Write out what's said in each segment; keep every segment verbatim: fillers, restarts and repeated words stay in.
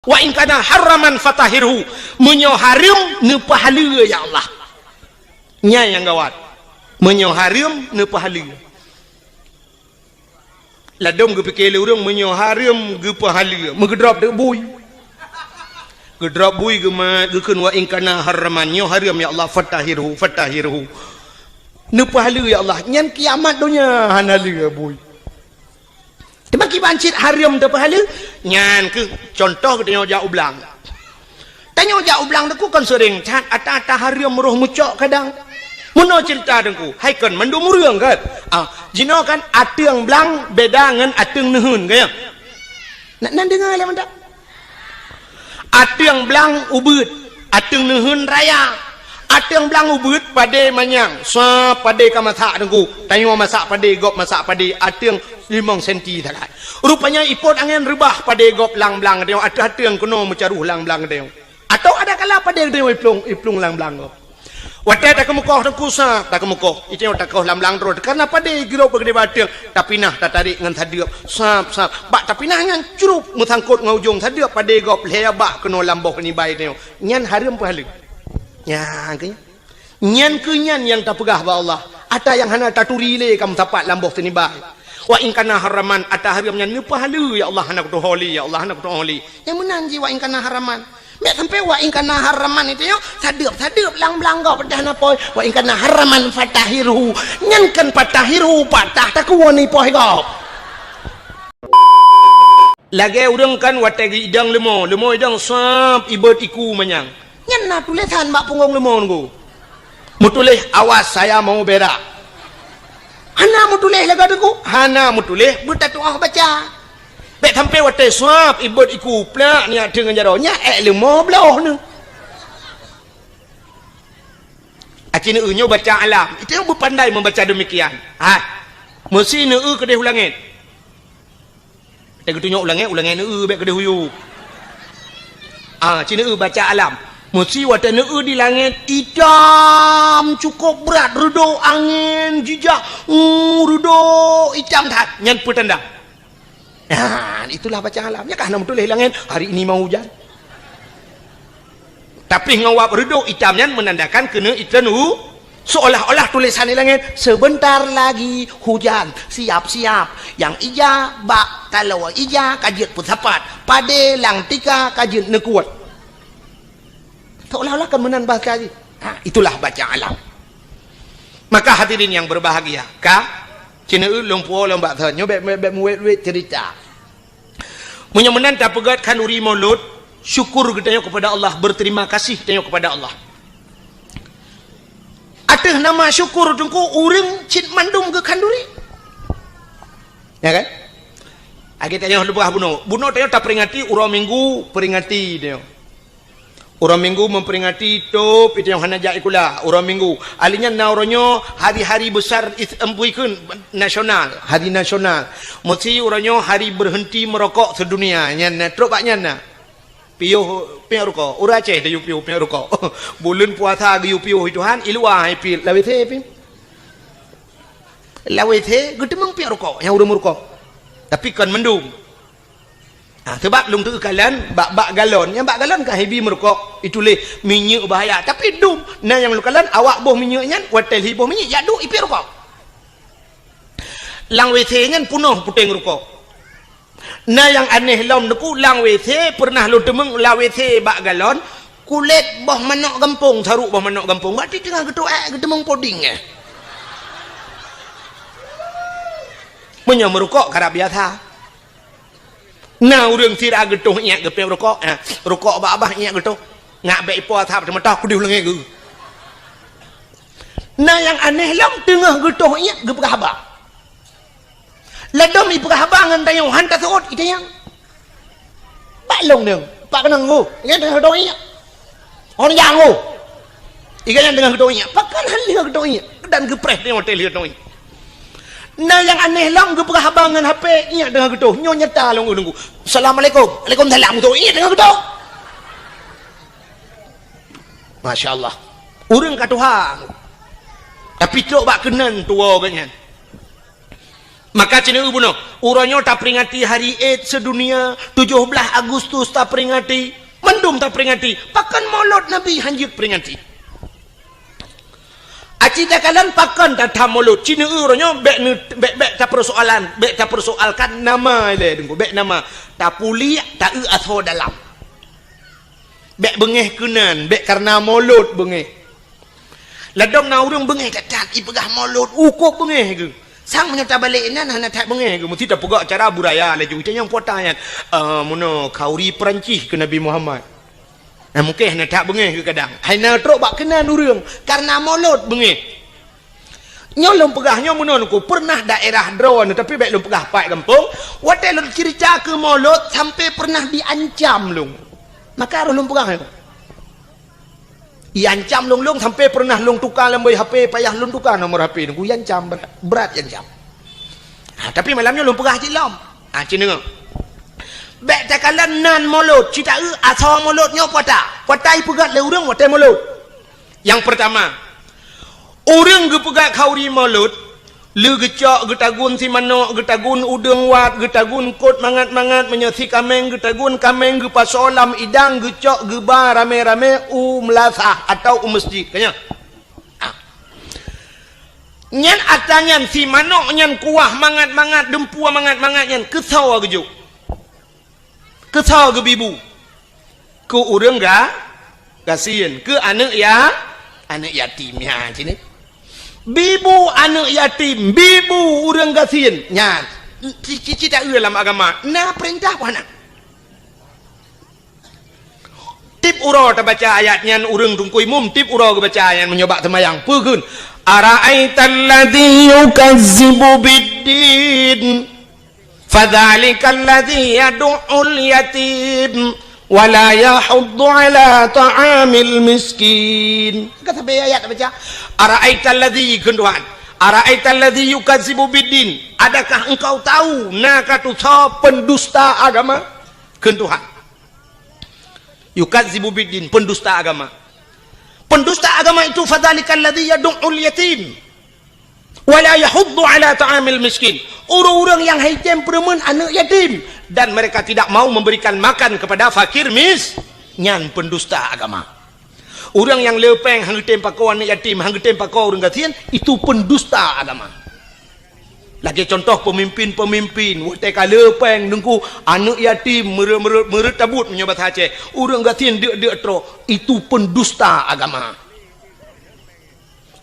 Wa in kana haraman fatahhirhu. Meunyoe hareuem, neupeuhaleue, ya Allah. Nyan nyang gawat. Meunyoe hareuem, neupeuhaleue. Ladôm geupike lé ureuëng, meunyoe hareuem geupeuhaleue, meugeudrop teuk bui. Geudrop bui geumat, geukheun, "Wa in kana haraman, nyoe hareuem, ya Allah, fatahhirhu, fatahhirhu." Neupeuhaleue, ya Allah, nyan kiamat donya hana le bui. Teuma kiban cit hareuem teupeuhaleue, nyan keuh contoh geutanyoe jak u blang. Tanyoe jak u blang Teungku kon seuring that, ata-ata hareuem roh meucok kadang. Meunoe ceurita Teungku, hai kon mandum ureuëng kan? Ah, jinoe kan ateueng blang beda ngon ateueng neuheun, kan ya? Nak nan deungoe lé mantap. Ateueng blang ubeuet, ateueng neuheun raya. Ateueng blang ubeuet padé manyang, sa padé ka masak Teungku. Tanyoe masak padé, gob masak padé, ateueng limong senti sagai. Rupanya ipot angén reubah padé gob lam blang tanyoe, ateueng-ateueng keunoe meucaroh lam blang tanyoe. Atawa ada kala padé geutanyoe iplueng, iplueng lam blang gob. Watée takeumeukoh Teungku sa, takeumeukoh. Itanyoe takoh lam blang droe. Karena padé girok beugedé bak ateueng, tapinah tatarek ngon sadeuep. Sab, sab. Bak tapinah nyan crup meusangkot ngon ujong sadeuep padé gob lhée bak keunoe lam boh nibai tanyoe. Nyan hareuem peuhaleue. Nyan keuh. Nyan keuh nyan nyang tapeugah bak Allah. Ata nyang hana taturi lé ka meusapat lam boh sinibai. Wa in kana haraman, ata hareuem nyan neupeuhaleue, ya Allah, hana kutuho lé, ya Allah, hana kutuho lé. Nyang meunan jih wa in kana haraman. Meusampé wa in kana haraman itu nyoe, sadeuep-sadeuep lam blang gob peudah na poi. Wa in kana haraman fatahhirhu. Nyan kan fatahhirhu, patah takuwoe ni poi gob. Lagée ureuëng kan watée geuidong leumo, leumo idong sab ibot iku manyang. Nyan na tulésan bak punggong leumo Teungku. Meutuléh, "Awas, saya mau berak." Hana meutuléh lagée Teungku, hana meutuléh, beutatu'oh baca. Bék sampé watée sab ibot iku plak nyak teungon jaroe, nyak ék leumo bloh neuh. Aci neueu nyoe baca alam, itu yang beupandai membaca demikian. Ha. Meusi neueu keudeh u langét. Watée geutunyok u langét, u langét neueu bék keudeh u yup. Ah, ci neueu baca alam. Meusi watée neueu di langét itam cukôp brat, reudôk angén jijak, uh, reudôk itam that. Nyan peutanda. Nah, itulah baca alam. Nyan ka hana meutuléh langét, hari ini mau hujan. Tapi ngon wab reudôk itam nyan meunandakan keuneuk itreun u, seolah-olah tulésan di langét, "Sebentar lagi hujan, siap-siap." Nyang ija bak taloe ija ka jeuet peusapat, padé lam tika ka jeuet neukuet. Seolah-olah kan meunan bahasa jih. Ha, itulah baca alam. Maka hadirin yang berbahagia, ka, ci neueu lôn puwoe lom bak thon, nyoe bék, bék, bék meuwét-wét cerita. Meunyoe meunan tapeugét khanduri Maulud, syukur geutanyoe kepada Allah, berterima kasih tanyoe kepada Allah. Ateueh nama syukur Teungku, ureuëng cit mandum geukhanduri. Ya kan? Lagée tanyoe leubeh bunoe. Bunoe tanyoe taperingati uroe Minggu, peringati tanyoe. Uroe Minggu memperingati tôb itu nyang hana jak sikula, uroe Minggu. Ali nyan na uroe nyoe hari-hari besar is-, em, bukan nasional, hari nasional. Meusi uroe nyoe hari berhenti merokok sedunia. Nyan na, trok bak nyan na. Piôh, piôh rukok. Ureuëng Aceh tayue piôh, piôh rukok. Buleuen puasa geuyue piôh itu han, i luwa hai pi, lawét he pi. Lawét he geuteumeung piôh rukok, nyang ureuëng meurukok. Tapi kon mandum. Ha, seubab lôn teukalon bak, bak galon. Nyang bak galon ka hebi meurukok, ituléh minyeuk bahaya. Tapi dum, na nyang lôn kalon awak boh minyeuk nyan, watée lhi boh minyeuk, jak duek ipit rukok. Lam W C nyan punoh puténg rukok. Na nyang aneh lom Teungku, lam W C peureunah lôn teumeung lam W C bak galon, kulét boh manok gampông, saruk boh manok gampông. Berarti teungoh geutuek, geuteumeung poding, eh. Meunyoe meurukok karab biasa. Na ureuëng sira geutoh iék geupék rukok, eh, rukok babah iék geutoh. Ngak bék ipo asap teumeutah kudeh u langét geuh. Na nyang aneh lom teungoh geutoh iék geupeugah haba. Ladom ipeugah haba ngon tanyoe han taseuôt itanyong. Bak lôn nyoe, bak keunong geuh, nyan teungoh geutoh iék. Hon nyang oh. Iga nyan teungoh geutoh iék. Pakon han lheueh geutoh iék. Dan geupreh teungoh teuh lheueh geutoh iék. Na nyang aneh lom geupeugah haba ngon H P, iék teungoh geutoh. Nyoe nyata lôn ureuëng ku. Assalamualaikum. Waalaikumsalam. Geutoh iék teungoh geutoh. Masya Allah. Ureuëng ka tuha. Tapi trok bak keunan tuwoe geuh nyan. Maka ci neueu bunoe, uroe nyoe taperingati hari Id sedunia, tujoh blaih Agustus taperingati, mandum taperingati. Pakon Maulud Nabi hanjeuet peringati? Aci takalon pakon tatham Maulud? Ci neueu uroe nyoe bék ne-, bék, bék tapeusoalan, bék tapeusoalkan nama ilée deungku, bék nama. Tapuliek, taeu asoe dalam. Bék beungéh keunan, bék kareuna Maulud beungéh. Ladom na ureuëng beungéh that-that, ipeugah Maulud, ukôb beungéh geuh. Sang meunyoe tabalek inan hana that beungéh geuh, meusti tapeugah cara budaya laju. Itanyong puta nyan, "Eh, meunoe khauri Peurancih keu Nabi Muhammad." Nah, mungken hana that beungéh geuh kadang. Hai na trok bak keunan ureuëng, kareuna Maulud beungéh. Nyoe lôn peugah nyoe meunoe Teungku, peureunah daerah droeneuh, tapi bék lôn peugah pat gampông. Watée lôn ceurita keu Maulud, sampai peureunah diancam lôn. Maka roh lôn peugah nyoe. Iancam lôn, lôn sampai peureunah lôn tuka lam boh H P, payah lôn tuka nomor H P Teungku, iancam brat, brat iancam. Ha, tapi malam nyoe lôn peugah cit lom. Ha, ci neueu. Bék takalon nan Maulud, ci taeu asoe Maulud nyoe puta. Puta ipeugét lé ureuëng watée Maulud. Nyang peurtama, ureuëng geupeugét khauri Maulud, le geucok, geutagun si manok, geutagun udeueng wat, geutagun kot mangat-mangat, meunyoe si kaméng geutagun kaméng, geupasoe lam idang, geucok geuba ramé-ramé u meulasah atawa u meuseujid. Ka nyan? Ah. Nyan atra nyan si manok nyan kuah mangat-mangat, deumpue mangat-mangat nyan keusoe geujok. Keusoe geubi bu? Keu ureuëng ga-, gasien, keu aneuëk ya-, aneuëk yatim. Nyan cit. Bi bu aneuëk yatim, bi bu ureuëng gasien. Nyan, ci-, ci-, ci taeu lam agama, na peurintah peue hana? Tiep uroe tabaca ayat nyan, ureuëng Teungku Imum tiep uroe geubaca ayat nyan meunyoe bak seumayang. Peue kheun? "Ara'aital ladzi yukazzibu biddin." "Fadzalikal ladzi yadu'ul yatim wa la yahuddu 'ala ta'amil miskin." Ka sabe ayat baca, "Ara'aital ladzi," kheun Tuhan. "Ara'aital ladzi yukazzibu biddin." Adakah engkau tahu na ka tusoe pendusta agama? Kheun Tuhan. Yukazzibu biddin, pendusta agama. Pendusta agama itu, "Fadzalikal ladzi yadu'ul yatim wa la yahuddu 'ala ta'amil miskin." Ureuëng-ureuëng nyang haitem peureumeun aneuëk yatim dan mereka tidak mau memberikan makan kepada fakir mis-, nyan pendusta agama. Ureuëng nyang le péng hana geutem pakoe aneuëk yatim, hana geutem pakoe ureuëng gasien, itu pendusta agama. Lagée contoh pemimpin-pemimpin, watée ka le péng Teungku, aneuëk yatim meureuet-meureuet, meureuet tabot meunyoe basa Aceh, ureuëng gasien deuk-deuk trok, itu pendusta agama.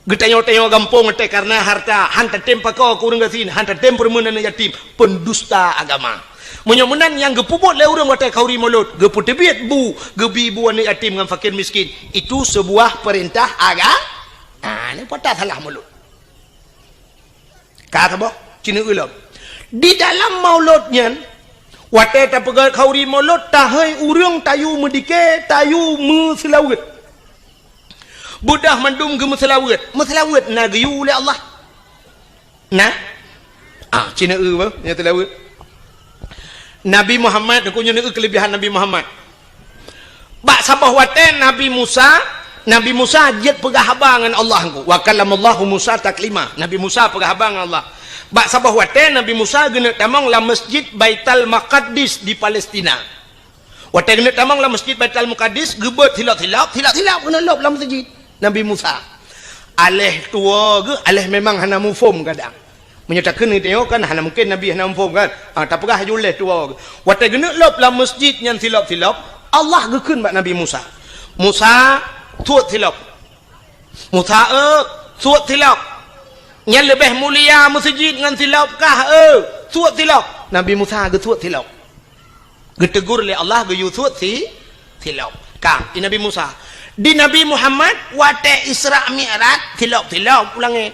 Geutanyoe-tanyoe gampông watée kareuna harta, han tatem pakoe keu ureuëng gasien, han tatem peureumeun aneuëk yatim, pendusta agama. Meunyoe meunan nyang geupeubuet lé ureuëng watée khauri Maulud, geupeuteubiet bu, geubi bu aneuëk yatim ngon fakir miskin, itu seubuah peurintah aga-, ah, nyan pat salah Maulud. Ka saboh, ci neueu lom. Di dalam Maulud nyan, watée tapeugét khauri Maulud, tahôi ureuëng tayue meudike, tayue meuseulaweuet. Beudôh mandum geumeuseulaweuet. Meuseulaweuet na geuyue lé Allah? Na? Ah, ci neueu bah, nyan seulaweuet. Nabi Muhammad, Teungku, nyoe neueu keuleubihan Nabi Muhammad. Bak saboh watée Nabi Musa, Nabi Musa jeuet peugah haba ngon Allah Teungku. "Wa kallamallahu Musa taklima." Nabi Musa peugah haba ngon Allah. Bak saboh watée Nabi Musa geuneuk tamong lam Masjid Baitul Maqdis di Palestina. Watée geuneuk tamong lam Masjid Baitul Maqdis, geubeuet silop-silop, silop-silop geuneuk lop lam masjid Nabi Musa. Aléh tuwoe geuh, aléh memang hana muphom kadang. Meunyoe takheun geutanyoe kan hana mungken Nabi hana muphom kan? Ah, tapeugah laju lé tuwoe. Watée geuneuk lop lam masjid nyan silop-silop, Allah geukheun bak Nabi Musa, "Musa, suet silop." "Musa, eu, suet silop. Nyan leubeh mulia meuseujid ngon silop kah, eu, suet silop." Nabi Musa geusuet silop. Geuteugur lé Allah geuyue suet si, silop. Ka, di Nabi Musa. Di Nabi Muhammad, watée Isra Mi'raj, silop-silop u langét.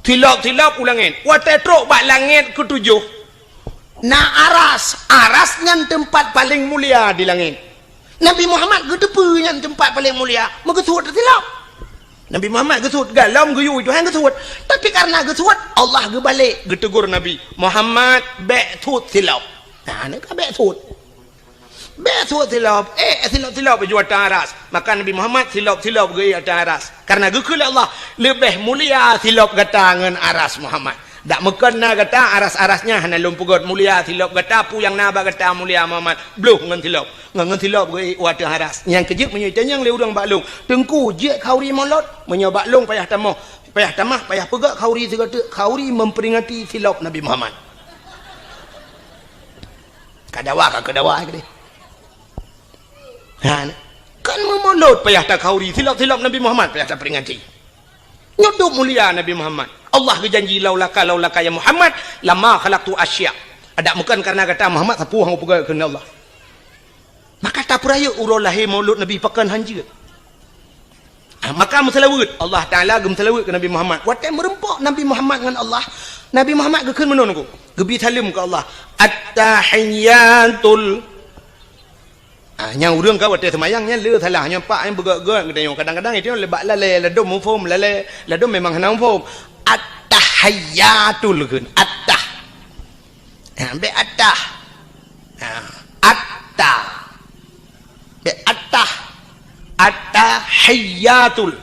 Silop-silop u langét. Watée trok bak langét keutujoh, na aras. Aras nyan teumpat paleng mulia di langét. Nabi Muhammad geuteupeue nyan teumpat paleng mulia, meugeusuet silop. Nabi Muhammad geusuet, galom geuyue Tuhan geusuet. Tapi kareuna geusuet, Allah geubalek geuteugur Nabi, "Muhammad, bék suet silop." Nah, nyan ka bék suet. Bék suet silop, eh, silop-silop ju ateueh aras. Maka Nabi Muhammad silop-silop geuék ateueh aras. Kareuna geukheun lé Allah, leubeh mulia silop gata ngon aras Muhammad. Dak meukon na gata aras-aras nyan hana lôn peugét mulia silop gata, peue nyang na bak gata mulia Muhammad, bloh ngon silop. Ngon, ngon silop geuék u ateueh aras. Nyang keujeuet meunyoe itanyong lé ureuëng bak lôn, "Teungku, jeuet khauri mulod?" Meunyoe bak lôn payah tamoh, payah tamah, payah peugét khauri sigoe teuk, khauri memperingati silop Nabi Muhammad. Ka dawa, ka keudawa keudeh. Ha, kan meumulod payah takhauri, silop-silop Nabi Muhammad payah taperingati. Nyoe dum mulia Nabi Muhammad. Allah geujanji, "Laulaka, laulaka ya Muhammad, lama khalaqtu asya." Adak meukon kareuna gata Muhammad, sapeue hana peugah keunan Allah. Maka tapeurayeuk uroe lahé maulud Nabi pakon hanjeuet. Ah, maka meuseulaweuet, Allah Taala geumeuseulaweuet keu Nabi Muhammad. Watée meureumpok Nabi Muhammad ngon Allah, Nabi Muhammad geukheun meunoe nunggu, geubi saleuem keu Allah. At-tahiyyatul. Ah, nyang ureuëng ka watée seumayang nyan le salah, nyang pak nyang beugét-gét geutanyoe. Kadang-kadang itu le bak lalée, ladom muphom, lalée, ladom memang hana muphom. At-tahiyyatul kheun, at-tah. Ha, bék at-tah. Ha, at-tah. Bék at-tah. At-tahiyyatul.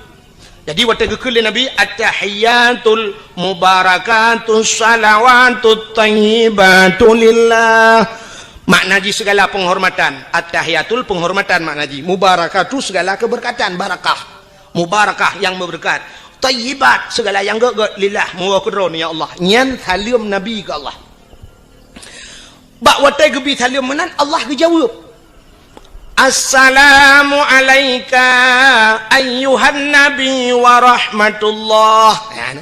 Jadi watée geukheun lé Nabi, "At-tahiyyatul mubarakatus salawatut thayyibatu lillah." Makna jih segala penghormatan. At-tahiyyatul penghormatan makna jih. Mubarakatu segala keberkatan, barakah. Mubarakah yang berkat. Thayyibat segala yang gét-gét, lillah, meuwoe keudroe ya Allah. Nyan saleuem Nabi keu Allah. Bak watée geubi saleuem meunan, Allah geujaweueb, "Assalamu alaika ayyuhan nabi wa rahmatullah." Nyan,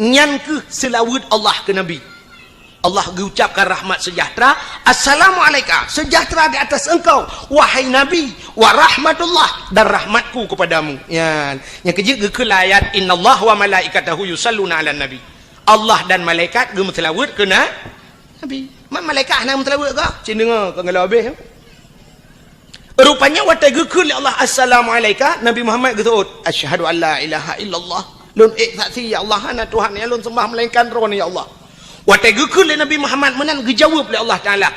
nyan kheueh seulaweuet Allah keu Nabi. Allah geuucapkan rahmat sejahtera, "Assalamu alaika, sejahtera di atas engkau, wahai Nabi, wa rahmatullah, dan rahmatku kepadamu." Nyan, nyang keujeuet geukheun ayat, "Innallaha wa malaikatahu yusalluna 'alan nabi." Allah dan malaikat geumeuseulaweuet keu na-, Nabi. Ma-, malaikat hana meuseulaweuet kah? Cit deungoe, ka geulabeh. Rupanya watée geukheun lé Allah, "Assalamu alaika," Nabi Muhammad geuseuôt, "Asyhadu an la ilaha illallah." Lôn ék saksi, ya Allah, hana Tuhan nyang lôn sembah melainkan Droeneuh, ya Allah. Watée geukheun lé Nabi Muhammad meunan, geujaweueb lé Allah Taala,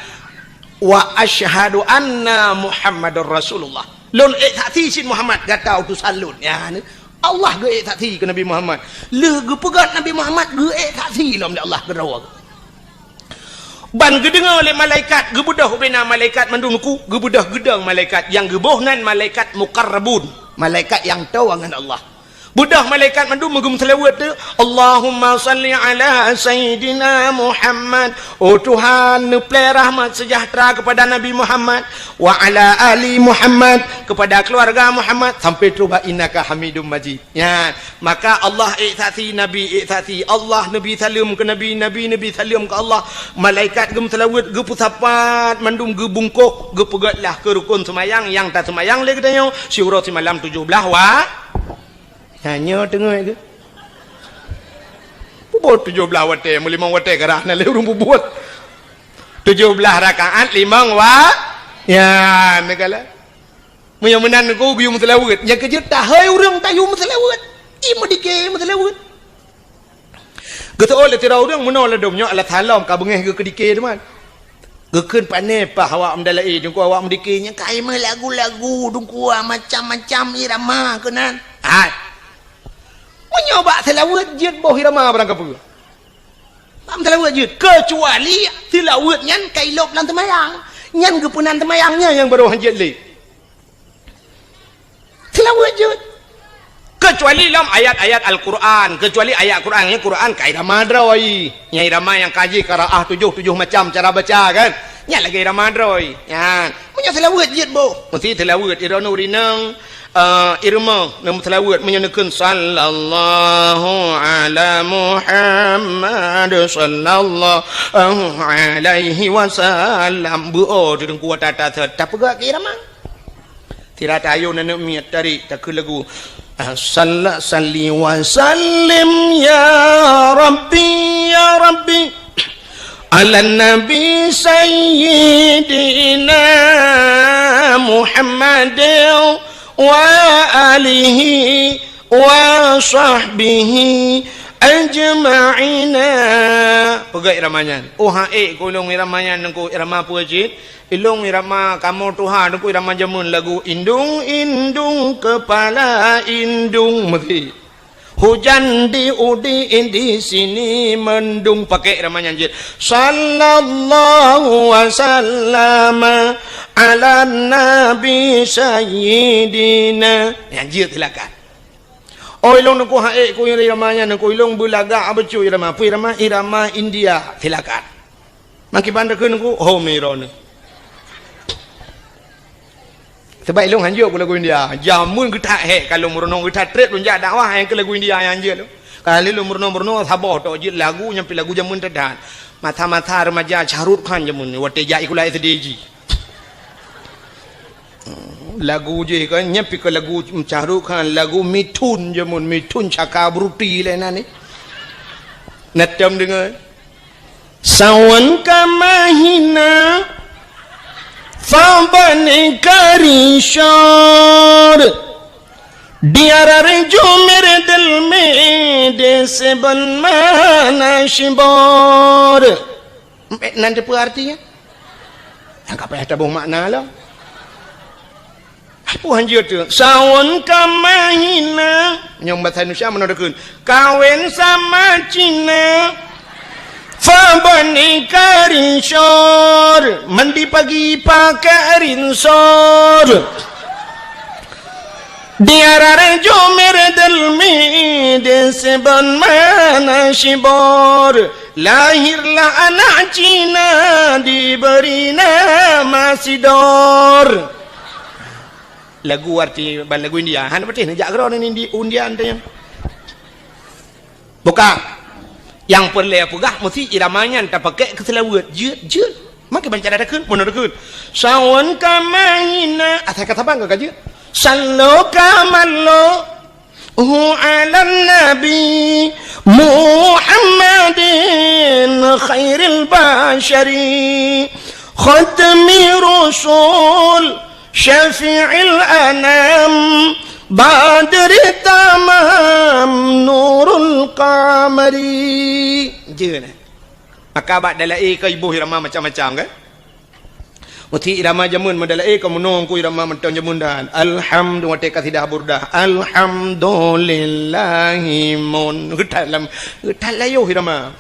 "Wa asyhadu anna Muhammadar Rasulullah." Lôn ék saksi cit Muhammad gata utosan lôn. Ya, ni. Allah geuék saksi keu Nabi Muhammad. Lheueh geupeugét Nabi Muhammad geuék saksi lom lé Allah keudroe. Ban geudeungoe lé malaikat, geubeudôh ubena malaikat mandum nuku, geubeudôh geudong malaikat, nyang geuboh nan malaikat muqarrabun, malaikat nyang toe ngon Allah. Beudôh malaikat mandum meugeumeuseulaweuet tu, "Allahumma salli ala Sayyidina Muhammad." Oh Tuhan, neuplée rahmat sejahtera kepada Nabi Muhammad, "wa ala ali Muhammad," kepada keluarga Muhammad, sampai troh bak "innaka Hamidum Majid." Nyan, maka Allah ék saksi, Nabi ék saksi, Allah neubi saleuem keu Nabi, Nabi neubi saleuem keu Allah, malaikat geumeuseulaweuet, geupeusapat, mandum geubungkôh, geupeugét lah keu rukon seumayang nyang taseumayang lé geutanyoe siuroe simalam tujoh blaih wa-, nyan nyoe teungoh geuh. Peubuet tujoh blaih watée, meulimong watée karah na lé ureuëng peubuet. Tujoh blaih rakaat limong wa-, nyan, neugala. Meunyoe meunan nunggu geuyue meuseulaweuet, nyang keujeuet tahôi ureuëng tayue meuseulaweuet. Ie meudike meuseulaweuet. Geuseuôt lé sidroe ureuëng meunoe ladom nyoe alat salom ka beungéh geuh keudike teuma. Geukheun pané paih awak meudalaé, teungku awak meudike nyang ka meulagu-lagu, teungku macam-macam irama keunan. Hai. Meunyoe bak seulaweuet jeuet boh irama barang kapeue. Bak seulaweuet jeuet, keucuali seulaweuet nyan ka ilop lam teumayang. Nyan geupeunan teumayang nyan nyang barô hanjeuet lé. Seulaweuet jeuet. Keucuali lom ayat-ayat Al-Quran, keucuali ayat Quran, nyan Quran ka irama droe. Nyan irama nyang ka jih qiraah tujoh, tujoh macam cara baca kan. Nyan lagée irama droe. Nyan. Meunyoe seulaweuet jeuet boh. Meusti seulaweuet iroe nuri nang, eh, irama nang seulaweuet meunyoe neukheun sallallahu ala Muhammad sallallahu alaihi wasallam. Beuo di teungku tata tapeugah keu irama. Sira tayoe nenek miet tarik takheun lagu. Ah, salla-, salli wa sallim ya Rabbi, ya Rabbi, ala Nabi Sayyidina Muhammad wa alihi wa sahbihi ajma'ina. Peugah irama nyan. Oh, ha, ék keu lôn irama nyan, nunggu irama peue cit? Ilong irama kamoe tuha, nunggu irama jameun lagu indung, indung, kepala indung, meusti. Hujan di udi, di sini mendung, pakai irama nyan jeuet. Sallallahu wasallam ala nabi sayyidina. Nyan jeuet silakan. Oh, ilong nungku haek ku irama nyan, nungku ilong beulagak becut irama. Peue irama? Irama India. Silakan. Makiban takheun ku, ho, meuroni. Sebab ilong hanjeuet ku lagu India. Jameun geutak hek, kalau meurunoe geutak treb lôn jak dakwah nyang keu lagu India nyang hanjeuet lôn. Kali lôn meurunoe-meurunoe saboh tok jeuet lagu nyang pih lagu jameun teuh that. Masa-masa remaja Shah Rukh Khan jameun watée jak sikula S D ji. Lagu jih kan, nyan pih keu lagu Shah Rukh Khan, lagu Mithun jameun, Mithun Chakraborty lé nan ni. Na tom deungoe. Sawan ka mahina, fa bani ka ri syar. Diarar jumir delmi, deseban mana shibor. Nan teupeu artinya? Nyang ka payah taboh makna lom. Peue hanjeuet teuh? Sawan ka mahina. Nyang bahasa Indonesia meunoe takheun. Kawin sama Cina. Fa bani ka ri syar. Mandi pagi pakai rinsor. Diarar jumir delmi, deseban mana shibor. Lahirlah anak Cina, diberi nama Sidor. Lagu arti ban lagu India. Hana patéh neujak keudroe nyan di India nyan. Buka. Nyang peureulée peugah meusti irama nyan tapakék keu seulaweuet. Jeuet, jeuet. Makai banca takheun, meunoe takheun. Sawan ka mahina. Asai ka saban ka jeuet. Sallo ka mallo. Hu ala nabi Muhammadin khairil basyari, khatmi rusul, syafi'il anam, badri tamam, nurul qamari. Jeuet. Maka bak dalai ka iboh irama macam-macam kan? Meusti irama jameun meudalai ka meunoe ku irama mantong jameun dan. Alhamdu-, watée kasidah Burdah. Alhamdulillahi mun. Geutat lam, geutat layoh irama.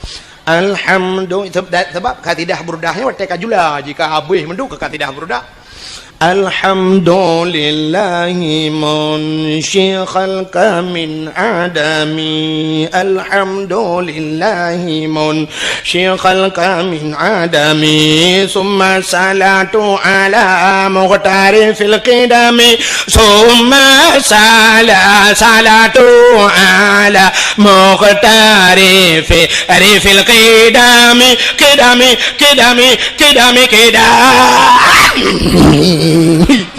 Alhamdu-, seb-, da-, sebab kasidah Burdah nyan watée ka jula, jika habéh mandum ka kasidah Burdah. Alhamdulillahi munsyi khalqa min adami. Alhamdulillahi munsyi khalqa min adami. Summa salatu ala mukhtari fil qidami. Summa sala-, salatu ala mukhtari fi-, ri fil qidami. Qidami, qidami, qidami, qidami.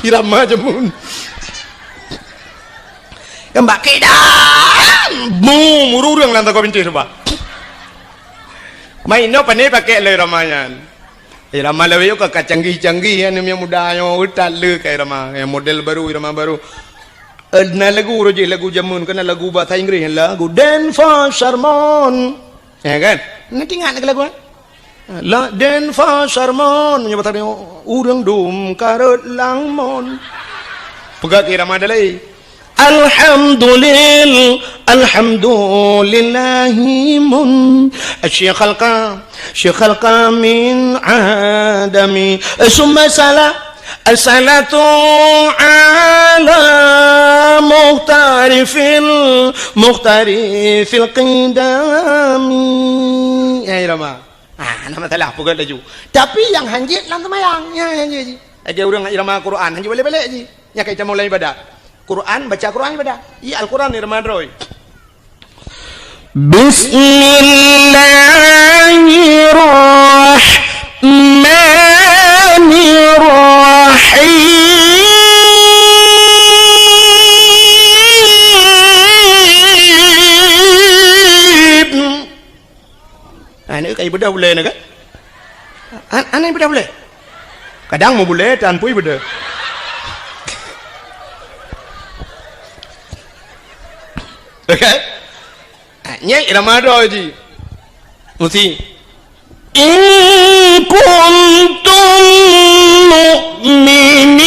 Irama jameun. Keumbak kidang. Mu, mururung lam tanggoe bintéh tu, bah. Mai inoe pane pakai lé irama nyan. Irama lawét ka, ka canggih-canggih, anu nyang muda nyoe utat le ka irama. Nyang model baru, irama baru. Eh, na lagu roh jih, lagu jameun, keunan lagu bahasa Inggris, lagu Dance for Sermon. Ya kan? Nanti ingat lagi lagu, eh? La Dance for Sermon, meunyoe bak tadi, ureueng dum karot langmon. Peugah keu irama dalai. Alhamdulil-, alhamdulillahi mun-, syi khalqa, syi khalqa min adami. Summa sala-, As-salatu ala mukhtari fil, mukhtari fil qidami. Ya, irama. Ah, hana masalah, peugah laju. Tapi nyang hanjeuet lam seumayang. Ya, hanjeuet ji. Lagèe ureueng irama Quran, hanjeuet balek-balek ji. Nyan ka itamong lam ibadat. Quran, baca Quran ibadat. Iya, Al-Quran irama droe. Bismillahirrahmanirrahim. Ah, ni kai beudôh bulèe ni kan? An-, aneh beudôh bulèe. Kadang meu bulèe tan pui beudôh. Okey? Ah, nyan irama droe ji. Mesti. In kuntum mu'minin.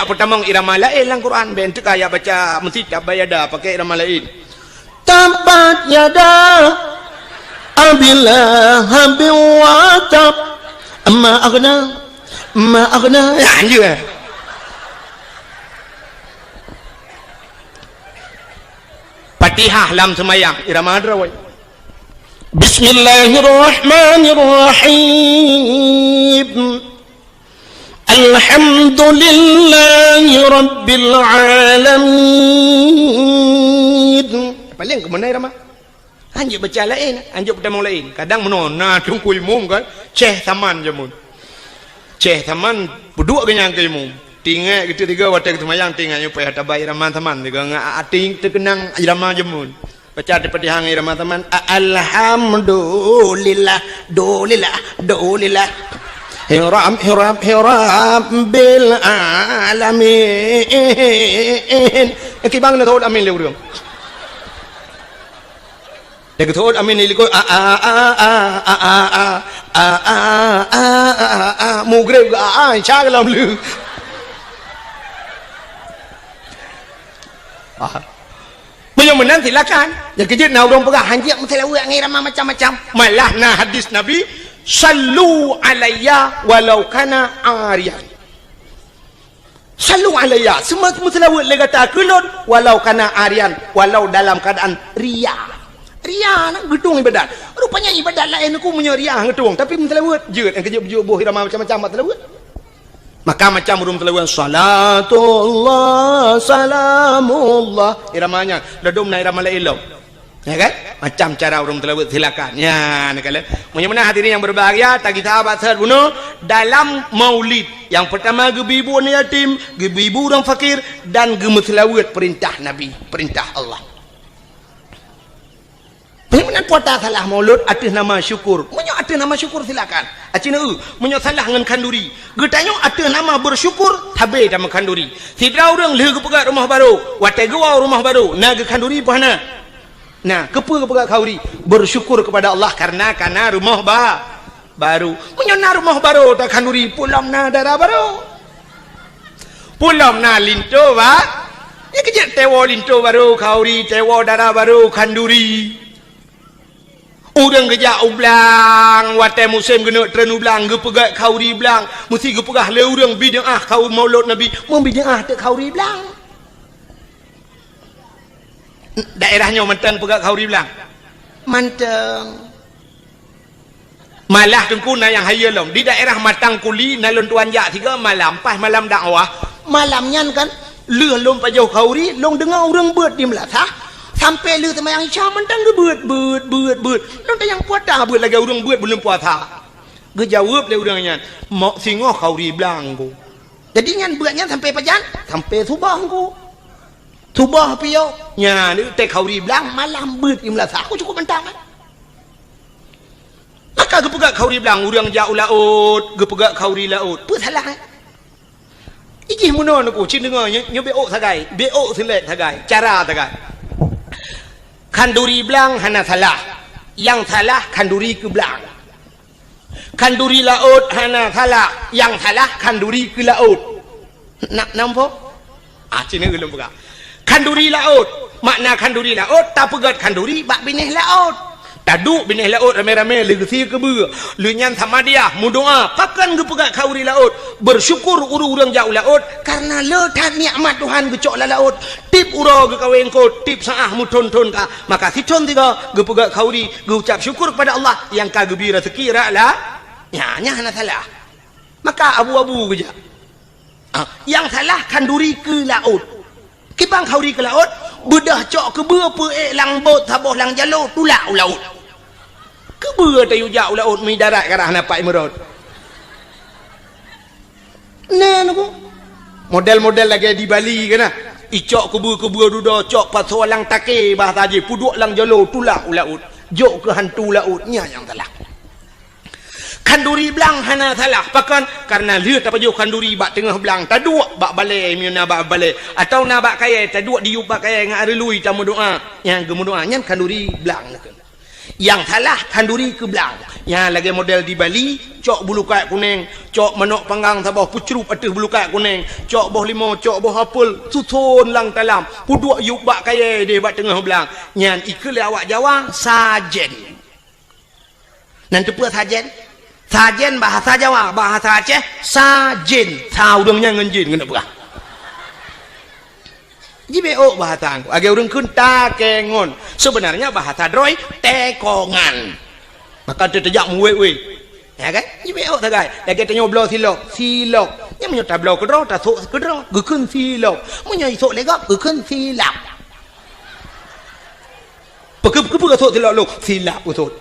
Peutamong irama laén lam Quran, bèk teuka ya baca meusitab bayada pakai irama laén. Tabbat yada Abi Lahabin wa tab. Ma aghna, ma aghna. Ya, anjur. Fatihah lam seumayang, irama drawai. Bismillahirrahmanirrahim. Alhamdulillahi Rabbil Alamin. Paléng keumeunai ramah. Hanjeuet baca laén, hanjeuet peutamong laén. Kadang meunoe na teungku imum kan, Syekh Saman jameun. Syekh Saman peuduek geuh nyan keu imum. Tinggai geuteuk tiga watèe geuseumayang tinggai nyoe payah tabai irama Saman tiga ngon até teukeunang irama jameun. Baca di Fatihah ngon irama Saman. A-, alhamdulillah, dulillah, dulillah. Hiram, hiram, hiram bil alamin. Eh, kibang na thot amin lé ureueng. Dak thot amin lé likot. A, a, a, a. Mugreb ke a, a, insya Allah lom lé. Ah. Meunyoe meunan silakan. Nyang keujeuet na ureueng peugah hanjeuet meuseulaweuet ngon irama macam-macam. Malah na hadis Nabi, "Sallu alayya walau kana ariyan." Sallu alayya, seuma-, meuseulaweuet lé gata keu lôn, walau kana ariyan, walau dalam keadaan ria. Ria na geutueng ibadat. Rupanya ibadat laén ku meunyoe ria geutueng, tapi meuseulaweuet jeuet, nyang keujeuet beujeuet boh irama macam-macam bak seulaweuet. Maka macam ureueng seulaweuet, salatullah, salamullah. Irama nyan, ladom na irama laén lom. Ya kan? Macam cara ureueng seulaweuet, silakan. Ya, ni kalian. Meunyoe meunan hadirin yang berbahagia, tagita bak seuhat bunoe dalam maulid. Yang pertama geubi bu aneuk yatim, geubi bu ureueng fakir dan geumeuseulaweuet perintah Nabi, perintah Allah. Meunan puasa salah maulud ateueh nama syukur. Meunyoe ateueh nama syukur silakan. Aci neu, meunyoe salah ngon khanduri. Geutanyoe ateueh nama bersyukur, sabe tameukhanduri. Sidroe ureueng lheueh geupeugah rumoh barô, watèe geuwoe rumoh barô, na geukhanduri peu hana? Na, keupeue geupeugah khanduri? Bersyukur kepada Allah karena kana rumoh ba-, barô. Meunyoe na rumoh barô takhanduri, peue lom na dara barô. Peue lom na linto ba-, nyang keujeuet teuwoe linto barô khanduri, teuwoe dara barô khanduri. Ureueng geujak u blang, watèe musém geuneuk treun u blang, geupeugah khanduri blang, meusti geupeugah lé ureueng bid'ah khanduri maulud Nabi, meubideah teuk khanduri blang. Daerah nyoe mantong peugah khanduri blang? Mantong. Malah teungku na nyang hayeue lom. Di daerah Matang Kuli na lôn tuan jak sigoe malam, pas malam dakwah. Malam nyan kan, lheueh lôn pajoh khanduri, lôn deungoe ureueng beuet di meulasah. Sampoe lheueh seumayang Isya mantong geubeuet, beuet, beuet, beuet. Lôn tanyong peue ata beuet lagèe ureueng beuet buleuen puasa. Geujaweueb lé ureueng nyan, "Mok singoh khanduri blang ku." Jadi nyan beuet nyan sampoe pajan? Sampoe suboh ku. Suboh piôh. Nyan, teuh khanduri blang malam beuet di meulasah. Aku cukup mantong, kan? Maka geupeugah khanduri blang, ureueng jak u laôt, geupeugah khanduri laôt. Peue salah, eh? Ijih meunoe neuku, cit deungoe, nyoe, nyoe beuôt sagai, beuôt seulét sagai, cara sagai. Khanduri blang hana salah. Nyang salah khanduri keu blang. Khanduri laôt hana salah, nyang salah khanduri keu laôt. Na, nampak? Ah, cina ulôn peugah. Khanduri laôt, makna khanduri laôt, tapeugöt khanduri bak binéh laôt. Taduek binéh laôt ramé-ramé lheueh geusie keubeue. Lheueh nyan samadiyah, meudoá, pakon geupeugöt khanduri laôt. Bersyukur ureueng-ureueng jak u laôt, kareuna le that nikmat Tuhan geucok lam laôt. Tiep uroe geukawen eungkôt, tiep saát meuthôn-thôn ka. Maka sithôn sigoe geupeugöt khanduri, geuucap syukur kepada Allah nyang ka geubri raseuki rot la-, nyan, nyan hana salah. Maka abu-abu geujak. Ah, nyang salah khanduri keu laôt. Kiban khanduri keu laôt, beudôh cok keubeue peuék lam bot saboh lam jaloe tulak u laôt. Keubeue tayue jak u laôt meudarat ka rhah na pat imeurot. Na neuku. Model-model lagèe di Bali kan na. Icok keubeue-keubeue dudoe cok pasoe lam takée bahasa jih peuduek lam jaloe tulak u laôt. Jok keu hantu laôt, nyan nyang salah. Khanduri blang hana salah. Pakon? Kareuna lheueh tapajoh khanduri bak teungoh blang, taduek bak balèe, meunyoe na bak balèe, atawa na bak kayèe, taduek diyueb bak kayèe ngon areului tameudoá. Nyang geumeudoá nyan khanduri blang. Nyang salah khanduri keu blang. Nyan lagèe model di Bali, cok bulukat kunèng, cok manok panggang saboh peucrup ateueh bulukat kunèng, cok boh limau, cok boh apel, suson lam talam, peuduek yup bak kayèe deh bak teungoh blang. Nyan ikheun lé awak Jawa, sajen. Nan teupeue sajen? Sajen bahasa Jawa, bahasa Aceh, sajen. Sa ureueng nyan ngon jin, keuneuk peugah. Jibeuôk bahasa Teungku. Lagèe ureueng kheun takengon. Sebenarnya bahasa droe, tekongan. Maka teuteujak muwèt-wèt. Ya kan? Jibeuôk sagai. Lagèe tanyoe bloe silop, silop. Nyan meunyoe tabloe keudroe, tasôk keudroe. Geukheun silop. Meunyoe isôk lé gob, geukheun silap. Peukeupeue, peukeupeue gasot silop lôn? Silap gasot.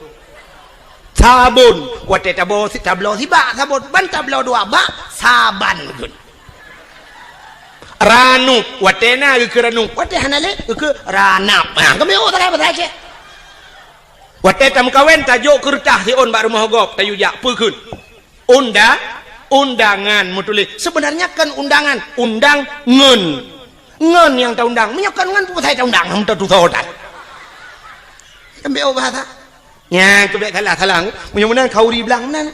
Sabon, watèe tabloe si-, tabloe sibak sabon, ban tabloe dua bak, saban geukheun. Ranup, watèe na geukheun ranup, watèe hana lé geukheun ranap. Ha, keubiôh sagai bahasa Aceh. Watèe tameukawen, tajok keureutah siôn bak rumoh gob, tayue jak, peue kheun? Unda-, undangan meutuléh. Sebenarnya kon undangan, undang ngon. Ngon nyang taundang. Meunyoe kon ngon, peue pasai taundang? Hana tatusoe that. Keubiôh bahasa. Nyan keubiôh salah-salah. Meunyoe meunan khanduri blang meunan.